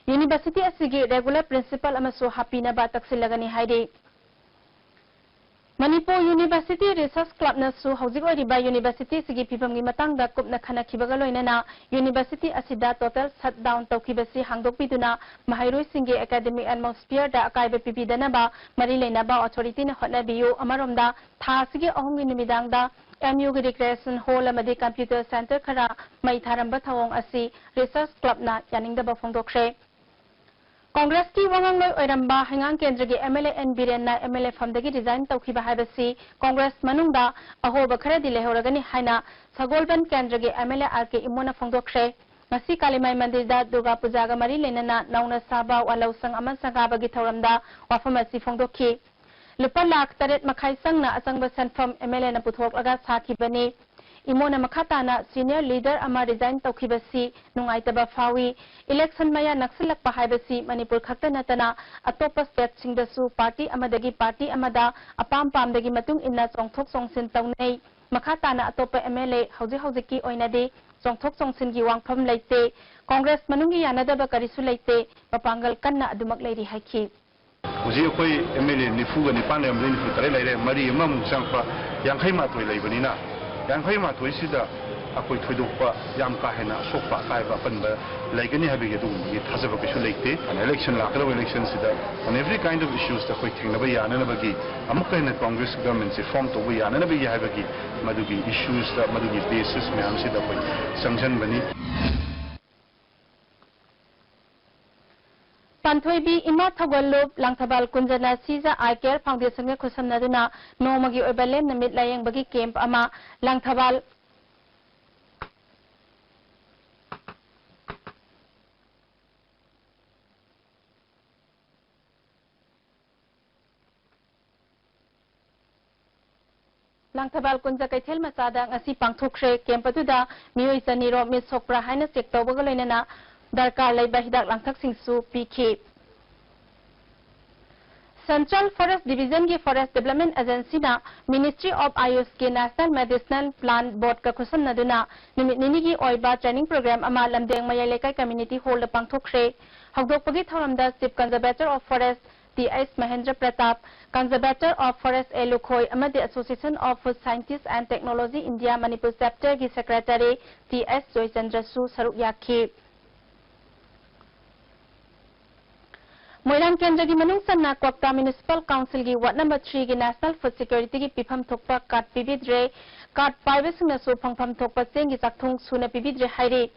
ꯌꯨꯅꯤꯚꯔꯁꯤꯇꯤ ꯑꯁꯤꯒꯤ regular principal ꯑꯃꯁꯨ ꯍꯥꯞꯄꯤꯅꯕ ꯇꯛꯁꯤꯜꯂꯒꯅꯤ ꯍꯥꯏꯔꯤ꯫ ꯃꯅꯤꯄꯨꯔ ꯌꯨꯅꯤꯚꯔꯁꯤꯇꯤ research club ꯅꯁꯨ ꯍꯧꯖꯤꯛ ꯑꯣꯏꯔꯤꯕ ꯌꯨꯅꯤꯚꯔꯁꯤꯇꯤ ꯑꯁꯤꯒꯤ ꯐꯤꯕꯝꯒꯤ ꯃꯇꯥꯡꯗ ꯀꯨꯞꯅ ꯈꯟꯅꯈꯤꯕꯒ ꯂꯣꯏꯅꯅ ꯌꯨꯅꯤꯚꯔꯁꯤꯇꯤ ꯑꯁꯤꯗ total shutdown ꯇꯧꯈꯤꯕꯁꯤ ꯍꯥꯡꯗꯣꯛꯄꯤꯗꯨꯅ ꯃꯍꯩꯔꯣꯏꯁꯤꯡꯒꯤ academic atmosphere ꯗ ꯑꯀꯥꯏꯕ ꯄꯤꯕꯤꯗꯅꯕ ꯃꯔꯤ ꯂꯩꯅꯕ authority ꯅ ꯍꯣꯠꯅꯕꯤꯌꯨ꯫ ꯑꯃꯔꯣꯝꯗ ꯊꯥ ꯑꯁꯤꯒꯤ ꯑꯍꯨꯝꯒꯤ ꯅꯨꯃꯤꯗꯥꯡꯗ M U ꯒꯤ recreation hall ꯑꯃꯗꯤ computer center ꯈꯔ ꯃꯩ ꯊꯥꯔꯝꯕ ꯊꯧꯑꯣꯡ ꯑꯁꯤ research club ꯅ ꯌꯥꯅꯤꯡꯗꯕ ꯐꯣꯡꯗꯣꯛꯈ꯭ꯔꯦ꯫ ꯀꯣꯡꯒ꯭ꯔꯦꯁꯀꯤ ꯋꯥꯉꯥꯡꯂꯣꯏ ꯑꯣꯏꯔꯝꯕ ꯍꯩꯉꯥꯡ ꯀꯦꯟꯗ꯭ꯔꯒꯤ M L A N ꯕꯤꯔꯦꯟꯅ M L A ꯐꯝꯗꯒꯤ resign ꯇꯧꯈꯤꯕ ꯍꯥꯏꯕꯁꯤ ꯀꯣꯡꯒ꯭ꯔꯦꯁ ꯃꯅꯨꯡꯗ ꯑꯍꯣꯕ ꯈꯔꯗꯤ ꯂꯩꯍꯧꯔꯒꯅꯤ ꯍꯥꯏꯅ ꯁꯒꯣꯜꯕꯟ ꯀꯦꯟꯗ꯭ꯔꯒꯤ M L A R K ꯏꯃꯣꯅ ꯐꯣꯡꯗꯣꯛꯈ꯭ꯔꯦ꯫ ꯉꯁꯤ ꯀꯥꯂꯤꯃꯥꯏ ꯃꯟꯗꯤꯔꯗ ꯗꯨꯔꯒꯥ ꯄꯨꯖꯥꯒ ꯃꯔꯤ ꯂꯩꯅꯅ ꯅꯧꯅ ꯁꯥꯕ ꯋꯥꯂꯧꯁꯪ ꯑꯃ ꯁꯪꯒꯥꯕꯒꯤ ꯊꯧꯔꯝꯗ ꯋꯥꯐꯝ ꯑꯁꯤ ꯐꯣꯡꯗꯣꯛꯈꯤ꯫ ꯂꯨꯄꯥ ꯂꯥꯈ ꯇꯔꯦꯠ ꯃꯈꯥꯏ ꯆꯪꯅ ꯑꯆꯪꯕ ꯁꯦꯟꯐꯝ M L A ꯅ ꯄꯨꯊꯣꯛꯂꯒ ꯁꯥꯈꯤꯕꯅꯤ꯫ ꯏꯃꯣꯅ ꯃꯈꯥ ꯇꯥꯅ senior leader ꯑꯃ resign ꯇꯧꯈꯤꯕꯁꯤ ꯅꯨꯡꯉꯥꯏꯇꯕ ꯐꯥꯎꯏ꯫ Election ꯃꯌꯥ ꯅꯛꯁꯤꯜꯂꯛꯄ ꯍꯥꯏꯕꯁꯤ ꯃꯅꯤꯄꯨꯔ ꯈꯛꯇ ꯅꯠꯇꯅ ꯑꯇꯣꯞꯄ state ꯁꯤꯡꯗꯁꯨ party ꯑꯃꯗꯒꯤ party ꯑꯃꯗ ꯑꯄꯥꯝ ꯄꯥꯝꯗꯒꯤ ꯃꯇꯨꯡ ꯏꯟꯅ ꯆꯣꯡꯊꯣꯛ ꯆꯣꯡꯁꯤꯟ ꯇꯧꯅꯩ꯫ ꯃꯈꯥ ꯇꯥꯅ ꯑꯇꯣꯞꯄ M L A ꯍꯧꯖꯤꯛ ꯍꯧꯖꯤꯛꯀꯤ ꯑꯣꯏꯅꯗꯤ ꯆꯣꯡꯊꯣꯛ ꯆꯣꯡꯁꯤꯟꯒꯤ ꯋꯥꯐꯝ ꯂꯩꯇꯦ꯫ ꯀꯣꯡꯒ꯭ꯔꯦꯁ ꯃꯅꯨꯡꯒꯤ ꯌꯥꯅꯗꯕ ꯀꯔꯤꯁꯨ ꯂꯩꯇꯦ꯫ ꯃꯄꯥꯡꯒꯜ ꯀꯟꯅ ꯑꯗꯨꯃꯛ ꯂꯩꯔꯤ ꯍꯥꯏꯈꯤ꯫ ꯍꯧꯖꯤꯛ ꯑꯩꯈꯣꯏ M L A ꯅꯤꯐꯨꯒ ꯅꯤꯄꯥꯟ ꯂꯩꯔꯝꯕꯗꯒꯤ ꯅꯤꯐꯨ ꯇꯔꯦꯠ ꯂꯩꯔꯦ, ꯃꯔꯤ ꯑꯃꯃꯨꯛ ꯆꯪꯉꯛꯄ, ꯌꯥꯡꯈꯩ ꯃꯥꯊꯣꯏ ꯂꯩꯕꯅꯤꯅ, ꯌꯥꯡꯈꯩ ꯃꯥꯊꯣꯏꯁꯤꯗ ꯑꯩꯈꯣꯏ ꯊꯣꯏꯗꯣꯛꯄ ꯌꯥꯝ ꯀꯥ ꯍꯦꯟꯅ ꯑꯁꯣꯛꯄ ꯑꯀꯥꯏꯕ ꯑꯄꯟꯕ ꯂꯩꯒꯅꯤ ꯍꯥꯏꯕꯒꯤ ꯑꯗꯨꯒꯨꯝꯕꯒꯤ ꯊꯥꯖꯕ ꯀꯩꯁꯨ ꯂꯩꯇꯦ꯫ ꯑꯗꯨꯅ election, ꯂꯥꯛꯀꯗꯕ election ꯁꯤꯗ on every kind of issues ꯇ ꯑꯩꯈꯣꯏ ꯊꯦꯡꯅꯕ ꯌꯥꯅꯅꯕꯒꯤ ꯑꯃꯨꯛꯀ ꯍꯦꯟꯅ ꯀꯣꯡꯒ꯭ꯔꯦꯁ government ꯁꯦ form ꯇꯧꯕ ꯌꯥꯅꯅꯕꯒꯤ ꯍꯥꯏꯕꯒꯤ ꯃꯗꯨꯒꯤ issues ꯇ, ꯃꯗꯨꯒꯤ basis ꯃꯌꯥꯝꯁꯤꯗ ꯑꯩꯈꯣꯏ ꯆꯪꯁꯤꯟꯕꯅꯤ꯫ ꯄꯥꯟꯊꯣꯏꯕꯤ ꯏꯃꯥ ꯊꯧꯒꯜꯂꯨꯞ ꯂꯥꯡꯊꯕꯥꯜ ꯀꯨꯟꯖꯅ ꯁꯤꯖ ꯑꯥꯏ ꯀꯦꯌꯔ ꯐꯥꯎꯟꯗꯦꯁꯟꯒ ꯈꯨꯠꯁꯝꯅꯗꯨꯅ ꯅꯣꯡꯃꯒꯤ ꯑꯣꯏꯕ ꯂꯦꯝꯅ ꯃꯤꯠ ꯂꯥꯌꯦꯡꯕꯒꯤ ꯀꯦꯝꯞ ꯑꯃ ꯂꯥꯡꯊꯕꯥꯜ ꯂꯥꯡꯊꯕꯥꯜ ꯀꯨꯟꯖ ꯀꯩꯊꯦꯜ ꯃꯆꯥꯗ ꯉꯁꯤ ꯄꯥꯡꯊꯣꯛꯈ꯭ꯔꯦ꯫ ꯀꯦꯝꯞ ꯑꯗꯨꯗ ꯃꯤꯑꯣꯏ ꯆꯅꯤ ꯔꯣꯝ ꯃꯤꯠ ꯁꯣꯛꯄ꯭ꯔꯥ ꯍꯥꯏꯅ ꯆꯦꯛ ꯇꯧꯕꯒ ꯂꯣꯏꯅꯅ ꯗꯔꯀꯥꯔ ꯂꯩꯕ ꯍꯤꯗꯥꯛ ꯂꯥꯡꯊꯛꯁꯤꯡꯁꯨ ꯄꯤꯈꯤ꯫ Central Forest Division ꯒꯤ Forest Development Agency ꯅ Ministry of AYUSH ꯀꯤ National Medicinal Plant Board ꯀ ꯈꯨꯠꯁꯝꯅꯗꯨꯅ ꯅꯨꯃꯤꯠ ꯅꯤꯅꯤꯒꯤ ꯑꯣꯏꯕ training program ꯑꯃ ꯂꯝꯗꯦꯡ ꯃꯌꯥꯏ ꯂꯩꯀꯥꯏ community hall ꯗ ꯄꯥꯡꯊꯣꯛꯈ꯭ꯔꯦ꯫ ꯍꯧꯗꯣꯛꯄꯒꯤ ꯊꯧꯔꯝꯗ Chief Conservator of Forest T H Mahendra Pratap, Conservator of Forest A Lukhoi ꯑꯃꯗꯤ Association of Food Scientists and Technology India Manipur Chapter ꯒꯤ Secretary ꯇꯤ ꯑꯩꯆ ꯖꯣꯏꯆꯟꯗ꯭ꯔꯁꯨ ꯁꯔꯨꯛ ꯌꯥꯈꯤ꯫ ꯃꯣꯏꯔꯥꯡ ꯀꯦꯟꯗ꯭ꯔꯒꯤ ꯃꯅꯨꯡ ꯆꯟꯅ ꯀ꯭ꯋꯥꯛꯇꯥ Municipal Council ꯒꯤ Ward number three ꯒꯤ National Food Security ꯒꯤ ꯄꯤꯐꯝ ꯊꯣꯛꯄ card ꯄꯤꯕꯤꯗ꯭ꯔꯦ꯫ Card ꯄꯥꯏꯕꯁꯤꯡꯅꯁꯨ ꯐꯪꯐꯝ ꯊꯣꯛꯄ ꯆꯦꯡꯒꯤ ꯆꯥꯛꯊꯨꯡ ꯁꯨꯅ ꯄꯤꯕꯤꯗ꯭ꯔꯦ ꯍꯥꯏꯔꯤ꯫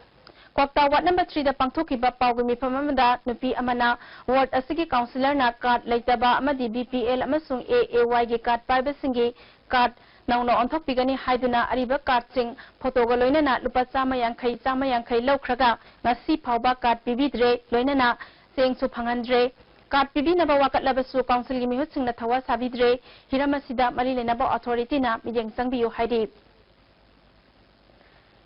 ꯀ꯭ꯋꯥꯛꯇꯥ Ward number three ꯗ ꯄꯥꯡꯊꯣꯛꯈꯤꯕ ꯄꯥꯎꯒꯤ ꯃꯤꯐꯝ ꯑꯃꯗ ꯅꯨꯄꯤ ꯑꯃꯅ ward ꯑꯁꯤꯒꯤ councillor ꯅ card ꯂꯩꯇꯕ ꯑꯃꯗꯤ ꯕꯤ ꯄꯤ ꯑꯦꯜ ꯑꯃꯁꯨꯡ ꯑꯦ ꯑꯦ ꯋꯥꯏ ꯒꯤ card ꯄꯥꯏꯕꯁꯤꯡꯒꯤ card ꯅꯧꯅ ꯑꯣꯟꯊꯣꯛꯄꯤꯒꯅꯤ ꯍꯥꯏꯗꯨꯅ ꯑꯔꯤꯕ card ꯁꯤꯡ photo ꯒ ꯂꯣꯏꯅꯅ ꯂꯨꯄꯥ ꯆꯥꯝꯃ ꯌꯥꯡꯈꯩ, ꯆꯥꯝꯃ ꯌꯥꯡꯈꯩ ꯂꯧꯈ꯭ꯔꯒ ꯉꯁꯤ ꯐꯥꯎꯕ card ꯄꯤꯕꯤꯗ꯭ꯔꯦ, ꯂꯣꯏꯅꯅ ꯆꯦꯡꯁꯨ ꯐꯪꯍꯟꯗ꯭ꯔꯦ꯫ Card ꯄꯤꯕꯤꯅꯕ ꯋꯥꯀꯠꯂꯕꯁꯨ council ꯒꯤ ꯃꯤꯍꯨꯠꯁꯤꯡꯅ ꯊꯋꯥ ꯁꯥꯕꯤꯗ꯭ꯔꯦ꯫ ꯍꯤꯔꯝ ꯑꯁꯤꯗ ꯃꯔꯤ ꯂꯩꯅꯕ authority ꯅ ꯃꯤꯠꯌꯦꯡ ꯆꯪꯕꯤꯌꯨ ꯍꯥꯏꯔꯤ꯫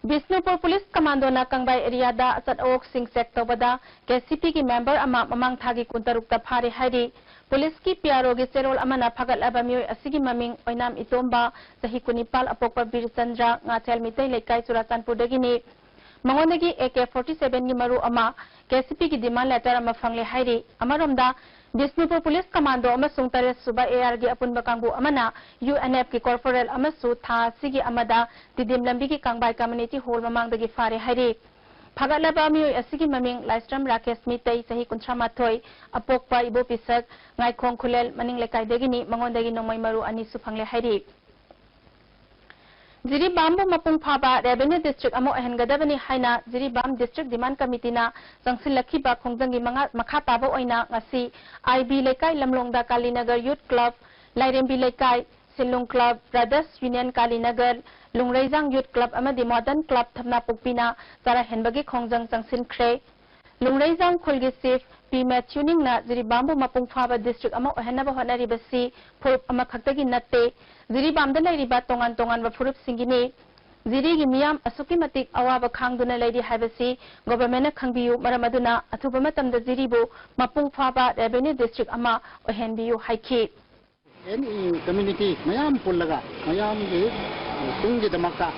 ꯕꯤꯁꯅꯨꯄꯨꯔ Police Commando ꯅ ꯀꯪꯕꯥꯏ area ꯗ ꯑꯆꯠ ꯑꯋꯣꯛꯁꯤꯡ check ꯇꯧꯕꯗ ꯀꯦ ꯁꯤ ꯄꯤ ꯒꯤ member ꯑꯃ ꯃꯃꯥꯡ ꯊꯥꯒꯤ ꯀꯨꯟꯇꯔꯨꯛꯇ ꯐꯥꯔꯦ ꯍꯥꯏꯔꯤ꯫ Police ꯀꯤ ꯄꯤ ꯑꯥꯔ ꯑꯣ ꯒꯤ ꯆꯦꯔꯣꯜ ꯑꯃꯅ ꯐꯥꯒꯠꯂꯕ ꯃꯤꯑꯣꯏ ꯑꯁꯤꯒꯤ ꯃꯃꯤꯡ ꯑꯣꯏꯅꯥꯝ ꯏꯇꯣꯝꯕ, ꯆꯍꯤ ꯀꯨꯟꯅꯤꯄꯥꯜ, ꯑꯄꯣꯛꯄ ꯕꯤꯔꯆꯟꯗ꯭ꯔ, ꯉꯥꯊꯦꯜ ꯃꯤꯇꯩ ꯂꯩꯀꯥꯏ, ꯆꯨꯔꯥꯆꯥꯟꯄꯨꯔꯗꯒꯤꯅꯤ꯫ ꯃꯉꯣꯟꯗꯒꯤ ꯑꯦ ꯀꯦ forty seven ꯒꯤ ꯃꯔꯨ ꯑꯃ, ꯀꯦ ꯁꯤ ꯄꯤ ꯒꯤ demand letter ꯑꯃ ꯐꯪꯂꯦ ꯍꯥꯏꯔꯤ꯫ ꯑꯃꯔꯣꯝꯗ, ꯕꯤꯁꯅꯨꯄꯨꯔ Police Commando ꯑꯃꯁꯨꯡ ꯇꯔꯦꯠ ꯁꯨꯕ ꯑꯦ ꯑꯥꯔ ꯒꯤ ꯑꯄꯨꯟꯕ ꯀꯥꯡꯕꯨ ꯑꯃꯅ ꯌꯨ ꯑꯦꯟ ꯑꯦꯐ ꯀꯤ corporal ꯑꯃꯁꯨ ꯊꯥ ꯑꯁꯤꯒꯤ ꯑꯃꯗ ꯇꯤꯗꯤꯝ ꯂꯝꯕꯤꯒꯤ ꯀꯪꯕꯥꯏ community hall ꯃꯃꯥꯡꯗꯒꯤ ꯐꯥꯔꯦ ꯍꯥꯏꯔꯤ꯫ ꯐꯥꯒꯠꯂꯕ ꯃꯤꯑꯣꯏ ꯑꯁꯤꯒꯤ ꯃꯃꯤꯡ ꯂꯥꯏꯁ꯭ꯔꯝ ꯔꯥꯀꯦꯁ ꯃꯤꯇꯩ, ꯆꯍꯤ ꯀꯨꯟꯊ꯭ꯔꯥ ꯃꯥꯊꯣꯏ, ꯑꯄꯣꯛꯄ ꯏꯕꯣꯄꯤꯁꯛ, ꯉꯥꯏꯈꯣꯡ ꯈꯨꯂꯦꯜ ꯃꯅꯤꯡ ꯂꯩꯀꯥꯏꯗꯒꯤꯅꯤ꯫ ꯃꯉꯣꯟꯗꯒꯤ ꯅꯣꯡꯃꯩ ꯃꯔꯨ ꯑꯅꯤꯁꯨ ꯐꯪꯂꯦ ꯍꯥꯏꯔꯤ꯫ ꯖꯤꯔꯤꯕꯥꯝꯕꯨ ꯃꯄꯨꯡ ꯐꯥꯕ revenue district ꯑꯃ ꯑꯣꯏꯍꯟꯒꯗꯕꯅꯤ ꯍꯥꯏꯅ ꯖꯤꯔꯤꯕꯥꯝ District Demand Committeeꯅ ꯆꯪꯁꯤꯜꯂꯛꯈꯤꯕ ꯈꯣꯡꯖꯪꯒꯤ ꯃꯉꯥ-, ꯃꯈꯥ ꯇꯥꯕ ꯑꯣꯏꯅ ꯉꯁꯤ ꯑꯥꯏ ꯕꯤ ꯂꯩꯀꯥꯏ ꯂꯝꯂꯣꯡꯗ ꯀꯥꯂꯤꯅꯒꯔ Youth Club, ꯂꯥꯏꯔꯦꯝꯕꯤ ꯂꯩꯀꯥꯏ ꯁꯤꯟꯂꯨꯡ Club, Brothers Union ꯀꯥꯂꯤꯅꯒꯔ, ꯂꯨꯡꯔꯩꯖꯥꯡ Youth Club ꯑꯃꯗꯤ Modern Club ꯊꯝꯅꯥꯄꯣꯛꯄꯤꯅ ꯆꯔꯥ ꯍꯦꯟꯕꯒꯤ ꯈꯣꯡꯖꯪ ꯆꯪꯁꯤꯟꯈ꯭ꯔꯦ꯫ ꯂꯨꯡꯔꯩꯖꯥꯡ ꯈꯨꯜꯒꯤ Chief ꯄꯤ ꯃꯦꯊ꯭ꯌꯨ ꯅꯤꯡꯅ ꯖꯤꯔꯤꯕꯥꯝꯕꯨ ꯃꯄꯨꯡ ꯐꯥꯕ district ꯑꯃ ꯑꯣꯏꯍꯟꯅꯕ ꯍꯣꯠꯅꯔꯤꯕꯁꯤ ꯐꯨꯔꯨꯞ ꯑꯃꯈꯛꯇꯒꯤ ꯅꯠꯇꯦ꯫ ꯖꯤꯔꯤꯕꯥꯝꯗ ꯂꯩꯔꯤꯕ ꯇꯣꯉꯥꯟ ꯇꯣꯉꯥꯟꯕ ꯐꯨꯔꯨꯞꯁꯤꯡꯒꯤꯅꯤ꯫ ꯖꯤꯔꯤꯒꯤ ꯃꯤꯌꯥꯝ ꯑꯁꯨꯛꯀꯤ ꯃꯇꯤꯛ ꯑꯋꯥꯕ ꯈꯥꯡꯗꯨꯅ ꯂꯩꯔꯤ ꯍꯥꯏꯕꯁꯤ governmentꯅ ꯈꯪꯕꯤꯌꯨ, ꯃꯔꯝ ꯑꯗꯨꯅ ꯑꯊꯨꯕ ꯃꯇꯝꯗ ꯖꯤꯔꯤꯕꯨ ꯃꯄꯨꯡ ꯐꯥꯕ revenue district ꯑꯃ ꯑꯣꯏꯍꯟꯕꯤꯌꯨ ꯍꯥꯏꯈꯤ꯫ ꯑꯦꯅꯤ ꯀꯝꯃ꯭ꯌꯨꯅꯤꯇꯤ ꯃꯌꯥꯝ ꯄꯨꯜꯂꯒ ꯃꯌꯥꯝꯒꯤ ꯇꯨꯡꯒꯤꯗꯃꯛꯇ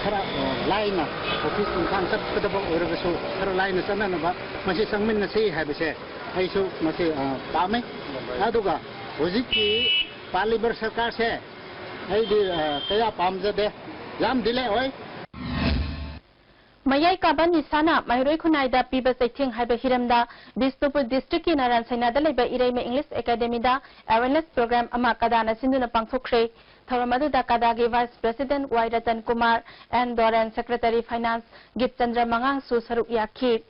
ꯈꯔ, ꯑ, ꯂꯥꯏꯅ ꯑꯣꯐꯤꯁ ꯏꯪꯈꯥꯡ ꯆꯠꯀꯗꯕ ꯑꯣꯏꯔꯒꯁꯨ ꯈꯔ ꯂꯥꯏꯅ ꯆꯠꯅꯅꯕ ꯃꯁꯤ ꯆꯪꯃꯤꯟꯅꯁꯤ ꯍꯥꯏꯕꯁꯦ ꯑꯩꯁꯨ ꯃꯁꯤ, ꯑ, ꯄꯥꯝꯃꯤ꯫ ꯑꯗꯨꯒ ꯍꯧꯖꯤꯛꯀꯤ ꯄꯥꯜꯂꯤꯕ ꯁꯔꯀꯥꯔꯁꯦ ꯑꯩꯗꯤ, ꯑ, ꯀꯌꯥ ꯄꯥꯝꯖꯗꯦ꯫ ꯌꯥꯝ ꯗꯤꯂꯦ ꯑꯣꯏ꯫ ꯃꯌꯥꯏ ꯀꯥꯕ ꯅꯤꯁꯥꯅ ꯃꯍꯩꯔꯣꯏ ꯈꯨꯟꯅꯥꯏꯗ ꯄꯤꯕ ꯆꯩꯊꯦꯡ ꯍꯥꯏꯕ ꯍꯤꯔꯝꯗ ꯕꯤꯁꯅꯨꯄꯨꯔ districtꯀꯤ ꯅꯥꯔꯥꯟ ꯁꯩꯅꯥꯗ ꯂꯩꯕ ꯏꯔꯩꯃ English Academyꯗ awareness program ꯑꯃ ꯀꯗꯥꯅ ꯁꯤꯟꯗꯨꯅ ꯄꯥꯡꯊꯣꯛꯈ꯭ꯔꯦ꯫ ꯊꯧꯔꯝ ꯑꯗꯨꯗ ꯀꯗꯥꯒꯤ Vice President Y Ratan Kumar, N Doren, Secretary Finance Gitchandra ꯃꯉꯥꯡꯁꯨ ꯁꯔꯨꯛ ꯌꯥꯈꯤ꯫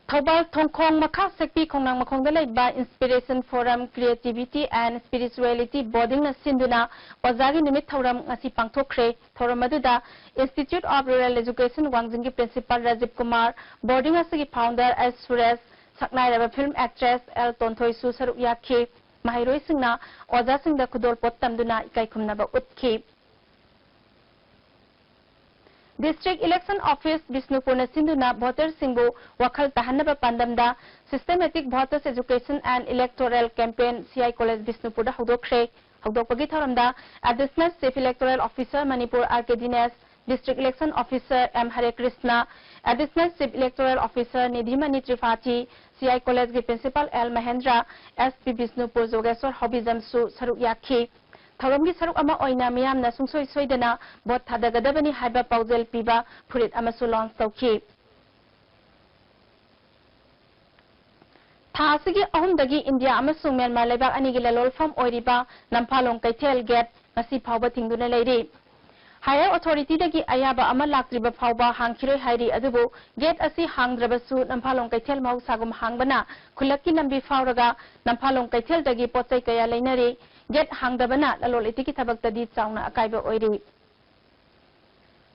ꯊꯧꯕꯥꯜ ꯊꯣꯡꯈꯣꯡ ꯃꯈꯥ ꯁꯦꯛꯄꯤ ꯈꯣꯡꯅꯥꯡ ꯃꯈꯣꯡꯗ ꯂꯩꯕ Inspiration Forum Creativity and Spirituality Boardingꯅ ꯁꯤꯟꯗꯨꯅ ꯑꯣꯖꯥꯒꯤ ꯅꯨꯃꯤꯠ ꯊꯧꯔꯝ ꯉꯁꯤ ꯄꯥꯡꯊꯣꯛꯈ꯭ꯔꯦ꯫ ꯊꯧꯔꯝ ꯑꯗꯨꯗ Institute of Rural Education ꯋꯥꯡꯖꯤꯡꯒꯤ Principal Rajiv Kumar, boarding ꯑꯁꯤꯒꯤ founder ꯑꯦꯁ ꯁꯨꯔꯦꯁ, ꯁꯛꯅꯥꯏꯔꯕ film actress ꯑꯦꯜ ꯇꯣꯟꯊꯣꯏꯁꯨ ꯁꯔꯨꯛ ꯌꯥꯈꯤ꯫ ꯃꯍꯩꯔꯣꯏꯁꯤꯡꯅ ꯑꯣꯖꯥꯁꯤꯡꯗ ꯈꯨꯗꯣꯜꯄꯣꯠ ꯇꯝꯗꯨꯅ ꯏꯀꯥꯏ ꯈꯨꯝꯅꯕ ꯎꯠꯈꯤ꯫ District Election Office ꯕꯤꯁꯅꯨꯄꯨꯔꯅ ꯁꯤꯟꯗꯨꯅ voterꯁꯤꯡꯕꯨ ꯋꯥꯈꯜ ꯇꯥꯍꯟꯅꯕ ꯄꯥꯟꯗꯝꯗ Systematic Voters Education and Electoral Campaign C I College ꯕꯤꯁꯅꯨꯄꯨꯔꯗ ꯍꯧꯗꯣꯛꯈ꯭ꯔꯦ꯫ ꯍꯧꯗꯣꯛꯄꯒꯤ ꯊꯧꯔꯝꯗ Additional Chief Electoral Officer Manipur R K Dinesh, District Election Officer M Hare Krishna, Additional Chief Electoral Officer Nidhimani Tripathi, C I Collegeꯒꯤ Principal L Mahendra, S P Bishnupur Jogeshor ꯍꯣꯕꯤꯖꯝꯁꯨ ꯁꯔꯨꯛ ꯌꯥꯈꯤ꯫ ꯊꯧꯔꯝꯒꯤ ꯁꯔꯨꯛ ꯑꯃ ꯑꯣꯏꯅ ꯃꯤꯌꯥꯝꯅ ꯁꯨꯡꯁꯣꯏ ꯁꯣꯏꯗꯅ vote ꯊꯥꯗꯒꯗꯕꯅꯤ ꯍꯥꯏꯕ ꯄꯥꯎꯖꯦꯜ ꯄꯤꯕ ꯐꯨꯔꯤꯠ ꯑꯃꯁꯨ launch ꯇꯧꯈꯤ꯫ ꯊꯥ ꯑꯁꯤꯒꯤ ꯑꯍꯨꯝꯗꯒꯤ ꯏꯟꯗꯤꯌꯥ ꯑꯃꯁꯨꯡ ꯃ꯭ꯌꯥꯟꯃꯥꯔ ꯂꯩꯕꯥꯛ ꯑꯅꯤꯒꯤ ꯂꯂꯣꯟꯐꯝ ꯑꯣꯏꯔꯤꯕ ꯅꯝꯐꯥꯂꯣꯡ ꯀꯩꯊꯦꯜ gate ꯉꯁꯤ ꯐꯥꯎꯕ ꯊꯤꯡꯗꯨꯅ ꯂꯩꯔꯤ꯫ Higher Authority ꯗꯒꯤ ꯑꯌꯥꯕ ꯑꯃ ꯂꯥꯛꯇ꯭ꯔꯤꯕ ꯐꯥꯎꯕ ꯍꯥꯡꯈꯤꯔꯣꯏ ꯍꯥꯏꯔꯤ꯫ ꯑꯗꯨꯕꯨ gate ꯑꯁꯤ ꯍꯥꯡꯗ꯭ꯔꯕꯁꯨ ꯅꯝꯐꯥꯂꯣꯡ ꯀꯩꯊꯦꯜ ꯃꯍꯧꯁꯥꯒꯨꯝ ꯍꯥꯡꯕꯅ ꯈꯨꯜꯂꯛꯀꯤ ꯂꯝꯕꯤ ꯐꯥꯎꯔꯒ ꯅꯝꯐꯥꯂꯣꯡ ꯀꯩꯊꯦꯜꯗꯒꯤ ꯄꯣꯠ ꯆꯩ ꯀꯌꯥ ꯂꯩꯅꯔꯤ꯫ Gate ꯍꯥꯡꯗꯕꯅ ꯂꯂꯣꯟ ꯏꯇꯤꯛꯀꯤ ꯊꯕꯛꯇꯗꯤ ꯆꯥꯎꯅ ꯑꯀꯥꯏꯕ ꯑꯣꯏꯔꯤ꯫